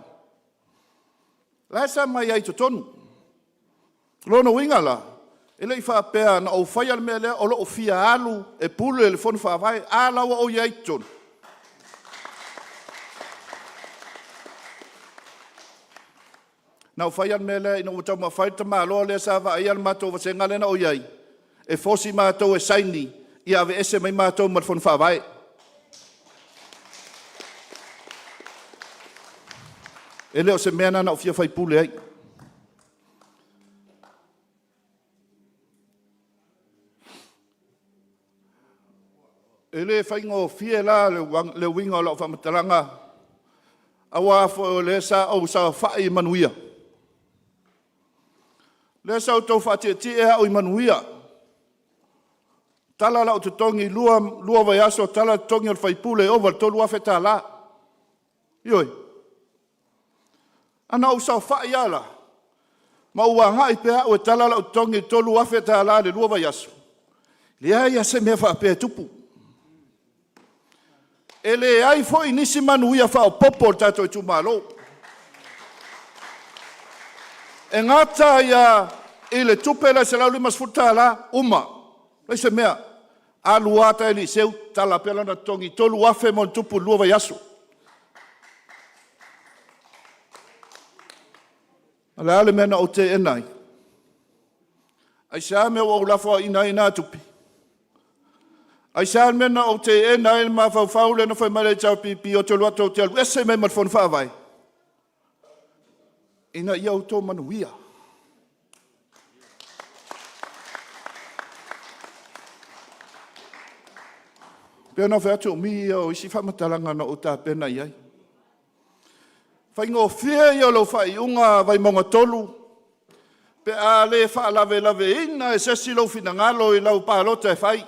La e sa ma i ai i totonu. O lona uiga la, e le i faapea na ou faia le mea lea o lou fia alu e pule le Fono Faavae, a la ua ou i ai i totonu. Na ou faia le mea lea ina ua taumafai le tamaloa lea sa vaaia le matou vasega lea na ou i ai, e fosi matou e saini ia aveese mai matou ma le Fono Faavae. E le o se mea lena na ou fia faipule ai. E le faigofie la le uiga o lau faamatalaga, aua foi o lea sa ou saofai i manuia, lea sa outou faatietie au i manuia. Tala lau totogi, lua vaiaso tala le totogi o le sui usufono e ova i le $3,000. Ioe. A na ou saofai lava la ma ou agai pea au e tala lau totogi i le $3,000 i le lua vaiaso, leai lava se mea faapea e tupu. E leai foi nisi manuia faaopoopo o le tatou itumalo. E gata ai lava i le tupe lea e $150, uma, leai se mea. Alu lava ta Eliseu tala pea lona totogi, $3,000+ i le lua vaiaso. O le a le mea na ou teena ai? Aisea le mea ua ou lafoaiina ai na tupe? Aisea le mea na ou teena ai le mafaufau lea na fai mai le HRPP ou te alu atu ou te alu ese mai ma le Fono Faavae? Ina ia outou manuia. E pei ona ou fai atu, o umi ia o isi faamatalaga na ou tapena i ai. Faigofie ia o lau faaiuga Vaimauga 3 pe a le faalavelaveina e se isi lou finagalo i lau palota e fai.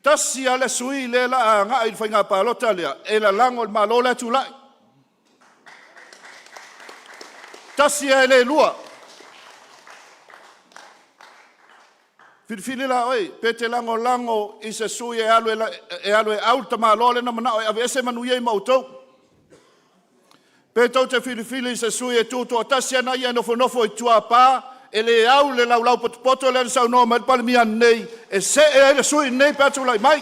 Tasi lava le sui lea la a agai i le faiga palota lea e lalago i le Malo la e tulai. Tasi lava e le lua. Filifili la oe pe te lagolago i se sui e alu e alu e au le tamaloa lea na manao e aveese manuia ma outou. Pe tou te filifili i se sui e tutoatasi ana ia e nofonofo i tuapa e le au le laulau potopoto lea na saunoa mai le Palemia nei e see ai le sui lenei pe a tulai mai.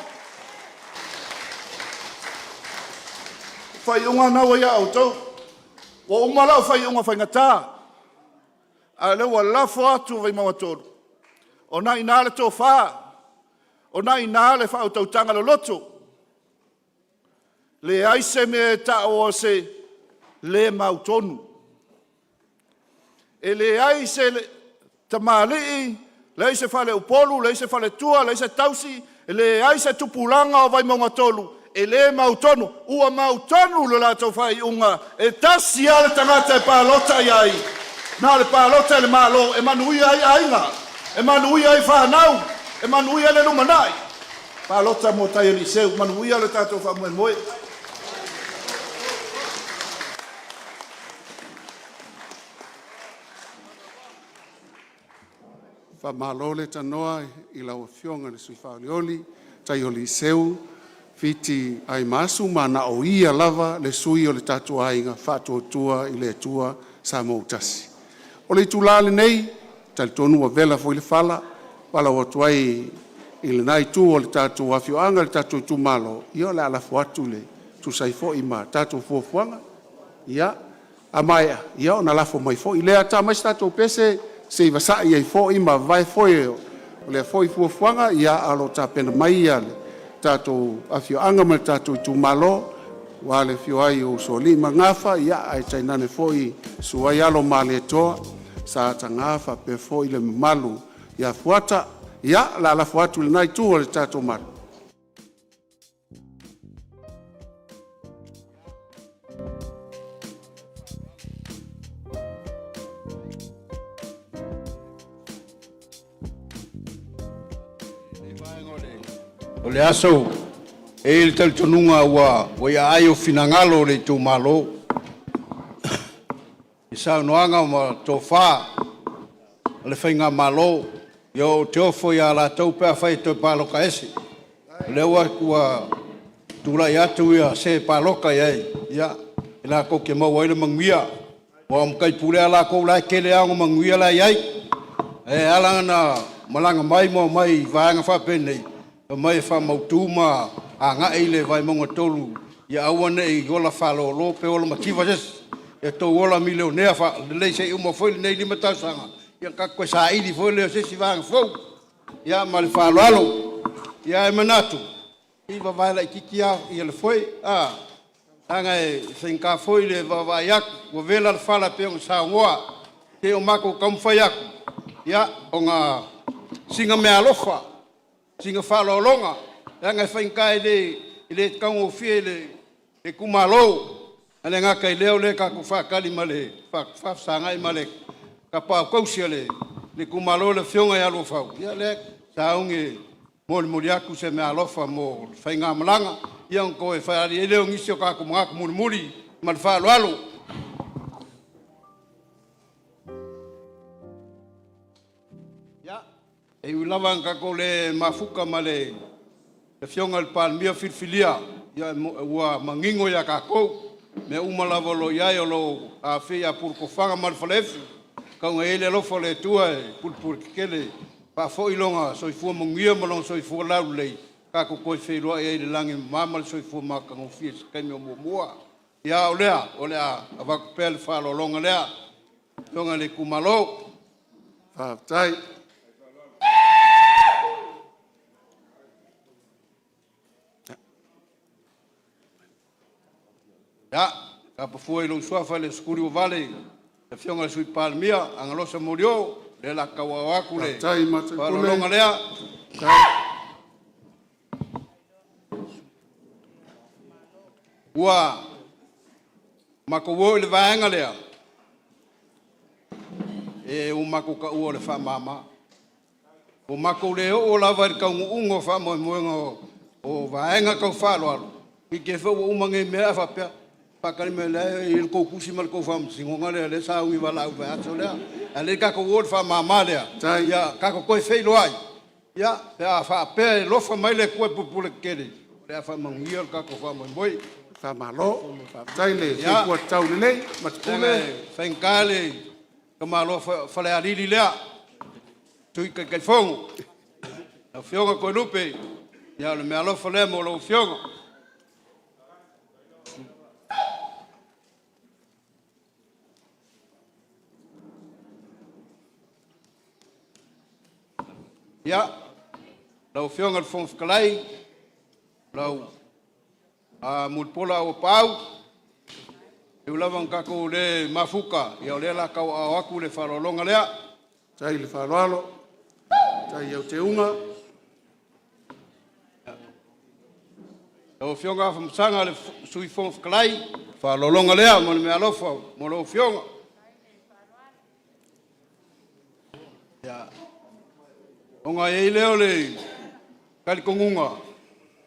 Faaiuga lena ua ia outou. Ua uma lau faaiuga faigata, a o lea ua lafo atu Vaimauga 3, o lena e i ina le tofa, o lena e i ina le faautautaga loloto. Leai se mea e tau o se le mautonu. E leai se tamalii, leai se faleupolu, leai se faletua, leai se tausi, e leai se tupulaga o Vaimauga 3 e le mautonu. Ua mautonu le latou faaiuga, e tasi lava le tagata e palota i ai, na o le palota i le Malo e manuia ai aiga, e manuia ai fanau, e manuia ai le lumanai. Palota mo Taialii manuia le tatou faamoemoe. Faamalo le tanoa i lau Afioga i le Sui Faaolioli Taialii Fiti Aimaasu ma na o ia lava le sui o le tatou aiga Faatuatua i le Atua Samoa ua Tasi. O le itula lenei, e talitonu ua vela foi le fala, e valaau atu ai i lena itu o le tatou afioaga i le tatou itumalo, ia o le a lafo atu e tusa ai foi ma tatou fuafuaga. Ia, a maea ona lafo mai foi lea. Ta mai se tatou pese se i vasai ai foi ma vavae foe o lea foi fuafuaga, a o lo o tapena mai le tatou afioaga ma le tatou itumalo aua le afio ai o Usoalii ma Gafa, ae tainane foi susu ai alo o Malietoa, Sa Ataga faapea foi le mamalu ia Fuata. Ia, o le a lafo atu i lena itu o le tatou malu. O le aso, e i ai le talitonuga ua i aai o finagalo o le itumalo i saunoaga ma tofa a le Faigamalo. Ia ou te ofo ia latou pe afai e toe palota ese. O lea ua tulai atu se e palota i ai, ia, latou te maua ai le manuia, aua o matai pule lava latou o la e tele lava ona manuia la e i ai. Ae ala ona malaga mai ma omai i vaega faapenei, omai e faamautu ma agai le Vaimauga 3 ia aua ne i ola faalolo pe ola mativa se isi, ia outou ola milionea faalelei se i uma foi lenei 5 tausaga, ia ona tatou toe saili foi lea o se isi vaega fou. Ia ma le faaaloalo. Ia ae manatu, se i vavae laitiiti lava le foe, a, leaga e faigata foi le vaavaai atu ua vela le fala e pei ona saunoa. Se o matou taumafai atu, ia ona sina meaalofa, sina faaaloaloga, leaga e faigata e le taugofie i le itumalo. Ae le gata i lea o lea tatou te faatali ma le faafesagai ma le tapaau tausi a le itumalo le Afioga ia Loufau, ia lea sauni e molimoli atu se meaalofa mo le faigamalaga, ia ona toe faaali ai lea o nisi o tatou manatu mulimuli. Ma le faaaloalo. Ia, e ui lava ina tatou le mafuta ma le Afioga i le Palemia filifilia, ia ua manino ia tatou mea uma lava o lo o i ai, o lo o aafia ia Puletofaga ma le Falaefu. Tau ina i ai le alofa o le Atua e pulepuletetele, faafoi lona soifua manuia ma lona soifua laulelei tatou toe feiloai ai i le lagi e mama ma le soifua matagofie i se taimi o muamua. Ia, a o lea, o le a avatu pea le faaaloaloga lea. Lau Afioga i le itumalo. Faafetai. Ia, tapa fua i lou suafa le Sefuluivale, le Afioga i le Sui Palemia Agalosa Molioo, lea o le a tauaaoina atu le Faafetai Mataipule. faaaloaloga lea. Ua matou o i le vaega lea, e ua matou taua o le faamama. Ua matou le oo lava i le taunuuga o faamoemoega. O vaega tau faaaloalo, i te i foi ua uma nei mea ae faapea, faatali mai o la e i ai le tou tusi ma le tou faamasinoga lea lea sa sauni valaau i le vaiaso lea. Ae lelei tatou o i le faamama lea, ia tatou toe feiloai pe a faapea e alofa mai le Atua e pupula tetele, o le a faamanuia le tatou faamoemoe. Faamalo, faafetai le soifua taulelei Leaga Malepule. e faigata le tamaloa Falealili lea, Sui Taitaifono, lau Afioga Toelupe, ia o le meaalofa lea mo lau Afioga. Ia, lau Afioga i le Fofoga Fetalai, lau Mulipola Auapaau, e ui lava ina tatou le mafuta, ia o lea o le a tauaao atu le faaaloaloga lea. Faafetai le faaaloalo, faafetai i teuteuga. Lau Afioga Afamasaga le Sui Fofoga Fetalai, faaaloaloga lea ma le meaalofa mo lau Afioga. Ia, ona i ai lea o le talitonuga,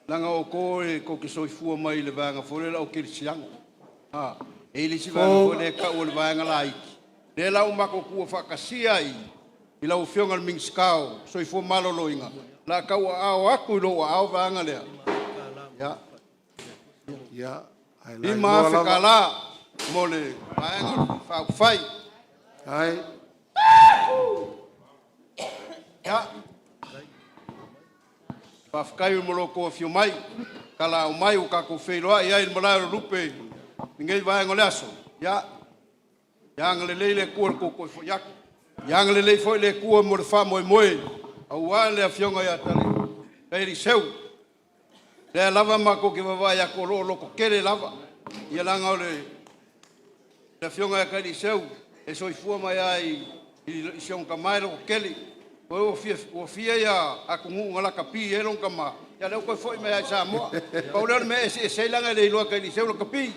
leaga o outou e tou te soifua mai le vaega foi lea o le au kerisiano. A, e i ai le isi vaega foi lea e tau o le vaega laiti, lea la ua matou tuufaatasia ai i lau Afioga i le Minisita o le Soifua Maloloina, o le a tauaaoina atu i lou aao le vaega lea. Ia, Ia, ae laeiloa lava. $5,000 mo le Vaega Faaupufai. Faafetai. Ia, faafetai mo lo outou afio mai, talaaao mai ua tatou feiloai ai i le malae o lupe i lenei vaega o le aso. Ia agalelei le Atua i lo outou toe foi atu. Ia agalelei foi le Atua mo le faamoemoe aua le Afioga ia Taliese Seu, lea lava matou te vaavaai atu o lo o lototele lava, ia leaga o le Afioga ia Taliese e soifua mai lava i si ona tama e lototele. Ua fia atunuu na lakapi ai lona tama, ia lea ua toe foi mai lava i Samoa. Pau lea o le mea e eseese ai leaga e le iloa e Taliese lakapi.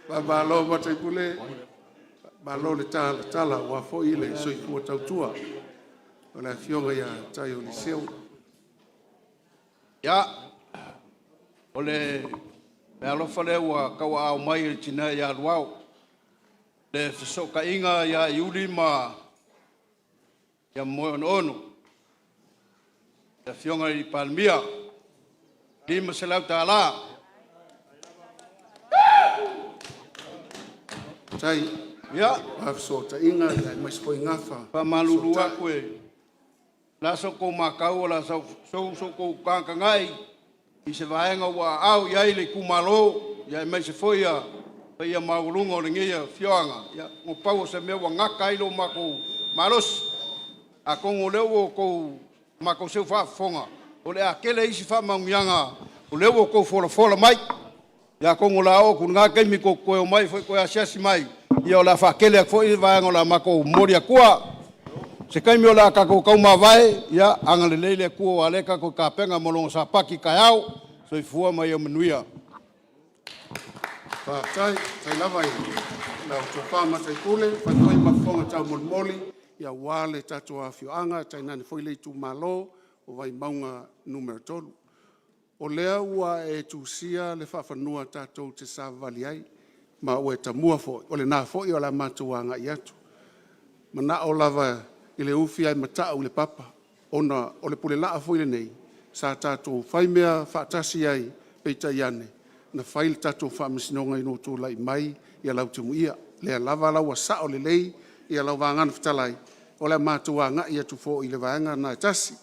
Faamalo Mataipule, malo le talatala aua foi le soifua tautua o le Afioga ia Tai Seu. Ia, o le meaalofa lea ua tauaaao mai e le tina ia Loau, le fesootaiga ia Iuli ma Moeonoono, le Afioga i le Palemia, $500. Faafetai Ia, mo fesootaiga aemaise foi gafa faamalulu fesootai. atu, o le a sa outou matau, o le a sou tagatagai i se vaega ua aao i ai le itumalo, aemaise foi le paia maualuga o lenei afioaga. Ia, na pau o se mea ua gata ai lo matou malosi. Atonu o lea ua outou matou seu faafofoga, o le a tele isi faamanuiaga o lea ua outou folafola mai. Ia atonu o le a oo atu i lena taimi tou te toe omai foi e toe asiasi mai, ia o le a faatele atu foi vaega o le a matou momoli atua. Se taimi o le a tatou taumavae, ia agalelei le Atua aua o lea tatou te tapena mo lona Sapati taeao. Soifua ma ia manuia. Faafetai, faafetai lava i lau Tofa Mataipule, fai foi ma fofoga taumolimoli aua le tatou afioaga tainane foi le itumalo o Vaimauga 3. O lea ua e tusia le faafanua tatou te savavali ai, ma ua e tamua foi, o lena foi o le a matou agai atu. E manao lava i le ufi ae mata'u i le papa, ona o le pulelaa foi lenei sa tatou faimea faatasi ai, peitai ane, na fai le tatou Faamasinoga ina ua tulai mai Lautimuia. O lea lava la ua sao lelei lau vagana fetalai, o le a matou agai atu foi i le vaega lena e tasi.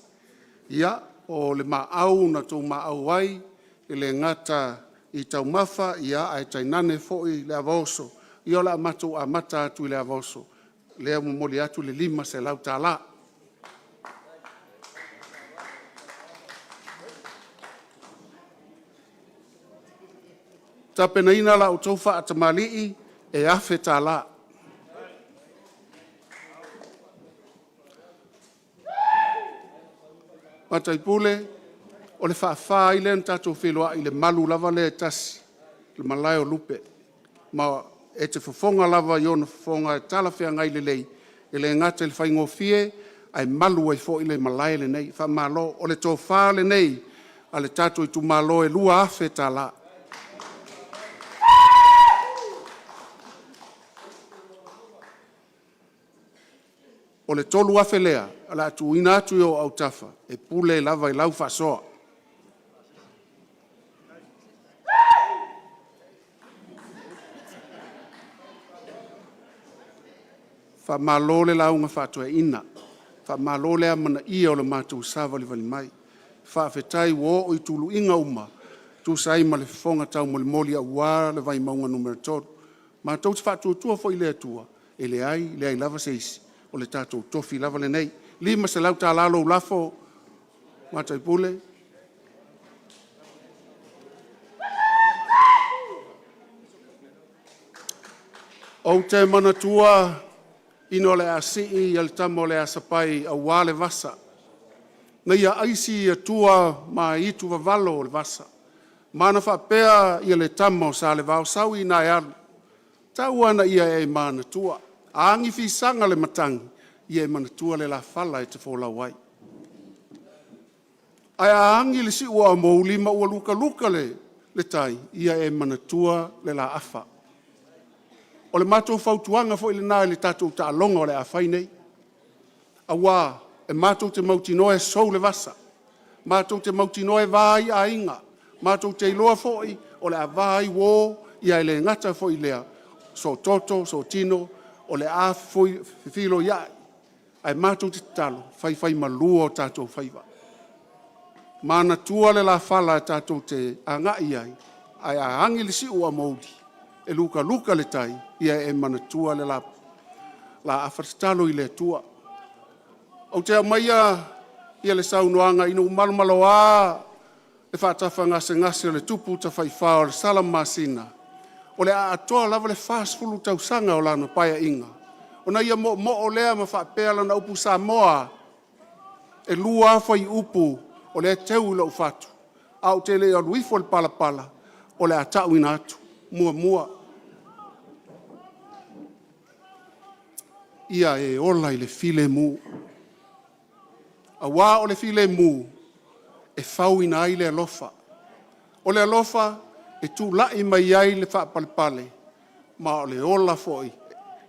Ia, o le maau na outou maau ai, e le gata i taumafa ae tainane foi le ava oso, ia o le a matou amata atu i le ava oso, lea ua momoli atu le $500. Tapenaina la outou faatamalii e $1,000. Mataipule, o le faa-fa ai lea ona tatou feiloai i le malu lava lea e tasi i le malae o lupe, ma e te fofoga lava i ona fofoga e talafeagai lelei, e le gata i le faigofie ae malu ai foi le malae lenei. Faamalo, o le tofa lenei a le tatou itumalo e $2,000. O le $3,000 lea o le a tuuina atu i ou autafa e pule lava i lau faasoa. Faamalo le lauga faatoeaina, faamalo le amanaia o le matou savalivali mai. Faafetai ua oo i tuluiga uma e tusa ai ma le fofoga taumolimoli aua le Vaimauga 3. Matou te faatuatua foi i le Atua, e leai leai lava se isi, o le tatou tofi lava lenei. $500 lou lafo Mataipule. Ou te manatua ina o le a sii le tama o le Asapai aua le vasa, na ia aisi i tua ma itu vavalo o le vasa, ma na faapea i le tama o Salevao, “Sau ina e alu, tau ina e manatua, a agi fisaga le matagi, ia e manatua le lafala e te folau ai. Ae a agi le siuamouli ma ua lukaluka le tai, ia e manatua le laafa.” O le matou fautuaga foi lena i le tatou taaloga o le a fai nei, aua e matou te mautinoa e sou le vasa, matou te mautinoa e va ai aiga, matou te iloa foi o le a va ai uo, ae le gata foi i lea, sootooto, sootino o le a fefiloiai. Ae matou te tatalo, faifaimalua o tatou faiva, manatua le lafala tatou te agai i ai, ae a agi le siuamouli e lukaluka le tai, ia e manatua le laafa. Tatalo i le Atua. Ou te aumaia le saunoaga ina ua malomaloa le faatafagasegase o le tupu tafaifa o le Salamasina, o le a atoa lava le 40 tausaga o lana Paeaiga, ona ia moomoo lea ma faapea lana upu, “Samoa, e lua lava fuaiupu o lea e teu i lou fatu, ae ou te le i alu ifo i le palapala, o le a ta'uina atu. Muamua, ia e ola i le filemu, aua o le filemu e fauina ai le alofa, o le alofa e tula'i mai ai le faapalepale, ma o le ola foi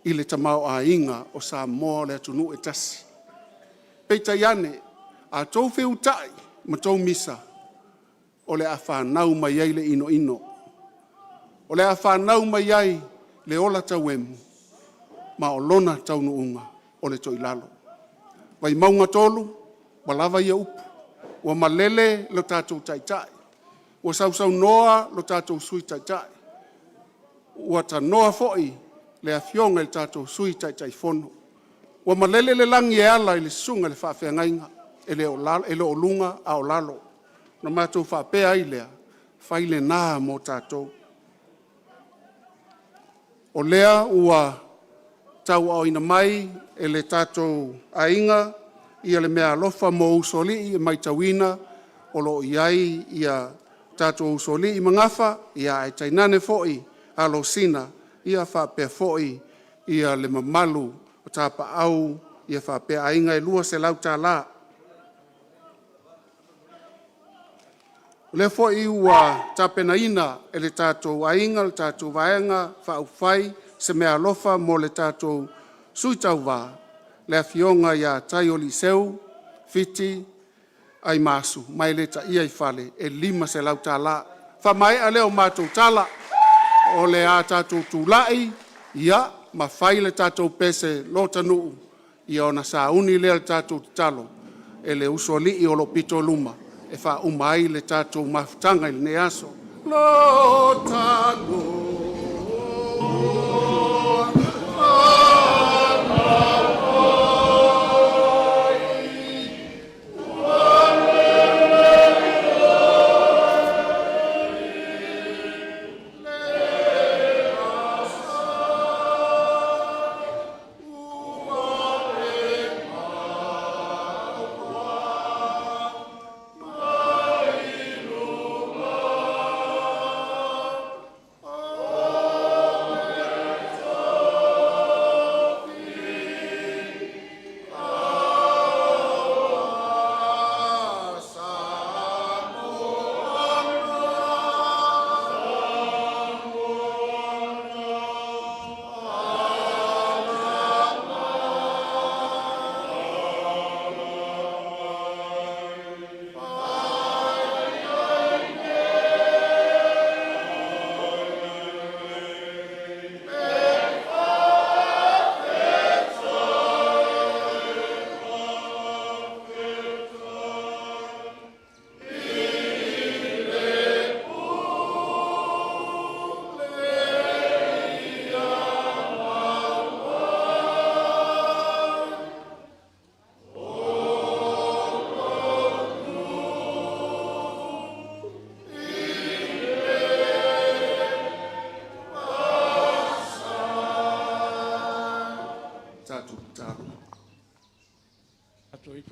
i le tamaoaiga o Samoa o le atunuu e tasi. Peitai ane, a outou feuta'i ma tou misa, o le a fanau mai ai le inoino, o le a fanau mai ai le ola tauemu, ma o lona taunuuga o le toilalo.” Vaimauga 3, ua lava ia upu, ua malele lo tatou Taitai, ua sausaunoa lo tatou Sui Taitai, ua tanoa foi le Afioga i le tatou Sui Taitaifono, ua malele le lagi e ala i le susuga i le Faafeagaiga, e le o luga a o lalo. Ona matou faapea ai lea, fai lena mo tatou. O lea ua tauaaoina mai e le tatou aiga le meaalofa mo usoalii, e matauina o lo o i ai tatou usoalii ma gafa, ae tainane foi alosina faapea foi le mamalu o tapaau faapea aiga, e $200. O lea foi ua tapenaina e le tatou aiga le tatou Vaega Faaupufai se meaalofa mo le tatou Sui Tauva, le Afioga ia Taioliiseu Fiti Aimasu ma e le ta'ia i fale, e $500. Faamaea lea o matou tala, o le a tatou tula'i ma fai le tatou pese lotanuu, ona sauni lea o le tatou tatalo e le usoalii o lo o pito i luma e faauma ai le tatou mafutaga i lenei aso. Lo tatou le aso. Ua e maua mai luga.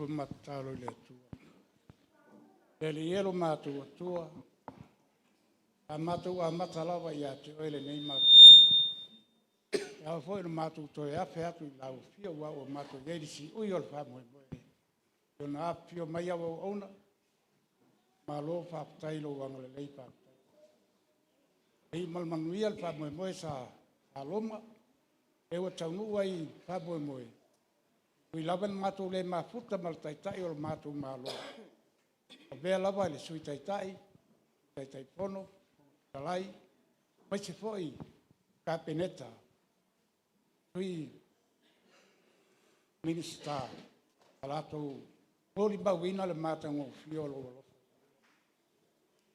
ifo ma matou tatalo i le Atua. Le Alii e lo matou Atua, sa matou amata lava ia te Oe lenei mafutaga. E ao foi ona matou toe afe atu i lau afio aua ua matou i ai i le siui o le faamoemoe e pei ona afifio mai au auauna, malo faafetai i lou agalelei, faafetai. E iu ma le manuia le faamoemoe sa Roma, lea ua taunuu ai i le faamoemoe, e ui lava ina matou le mafuta ma le Taitai o le matou Malo, avea lava le Sui Taitai, Taitaifono, Fofoga Fetalai, aemaise foi le Kapeneta, Sui Minisita sa latou molimauina le matagofie o lou alofa.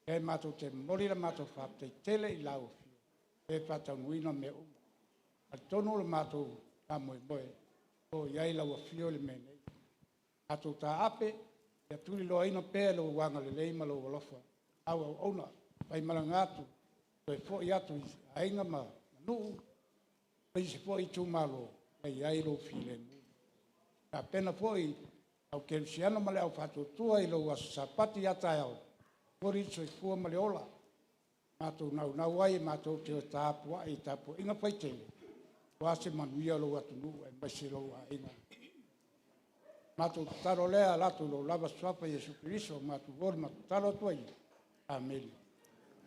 O lea matou te momoli le matou faafetai tele i lau Afioga o le faataunuuina o mea uma. E talitonu o le matou faamoemoe o lo o i ai lau Afio i le mea nei. Matou taape ia tuliloaina pea i lou agalelei ma lou alofa au auauna faimalaga atu toe foi atu i aiga ma nuu aemaise foi itumalo ia i ai lou filemu. Tapena foi le Au Kerisiano ma le Au Faatuatua i lou Aso Sapatu a taeao, momoli le soifua ma le ola matou te naunau ai matou te o e tapuai i tapuaiga faitele aua se manuia o lou atunuu aemaise lou aiga. O le matou tatalo lea e ala atu i lou lava Suafa Iesu Keriso o matou momoli ma tatalo atu ai. Amene.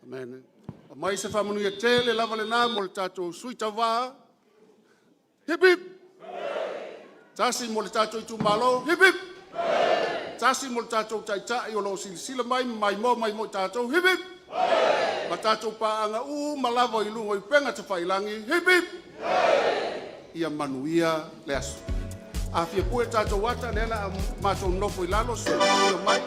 Amene. Aumai se faamanuia tele lava lena mo le tatou sui tauva. Hip hip. Tasi mo le tatou itumalo. Hip hip. Tasi mo le tatou taitai o lo o silasila mai ma maimoa mai mo i tatou. Hip hip. Ma tatou paaga uma lava i luga o upega tafailagi. Hip hip. Ia manuia le aso. A fia pue tatou ata lea la matou nofo i lalo se mai.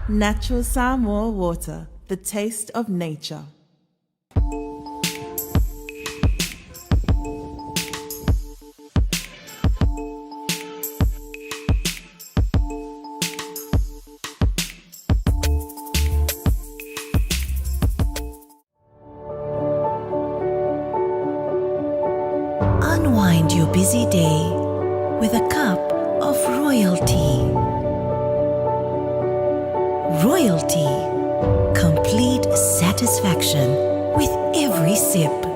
Natural Samoa water, the taste of nature. Unwind your busy day with a cup of royalty. Royalty. Complete satisfaction with every sip.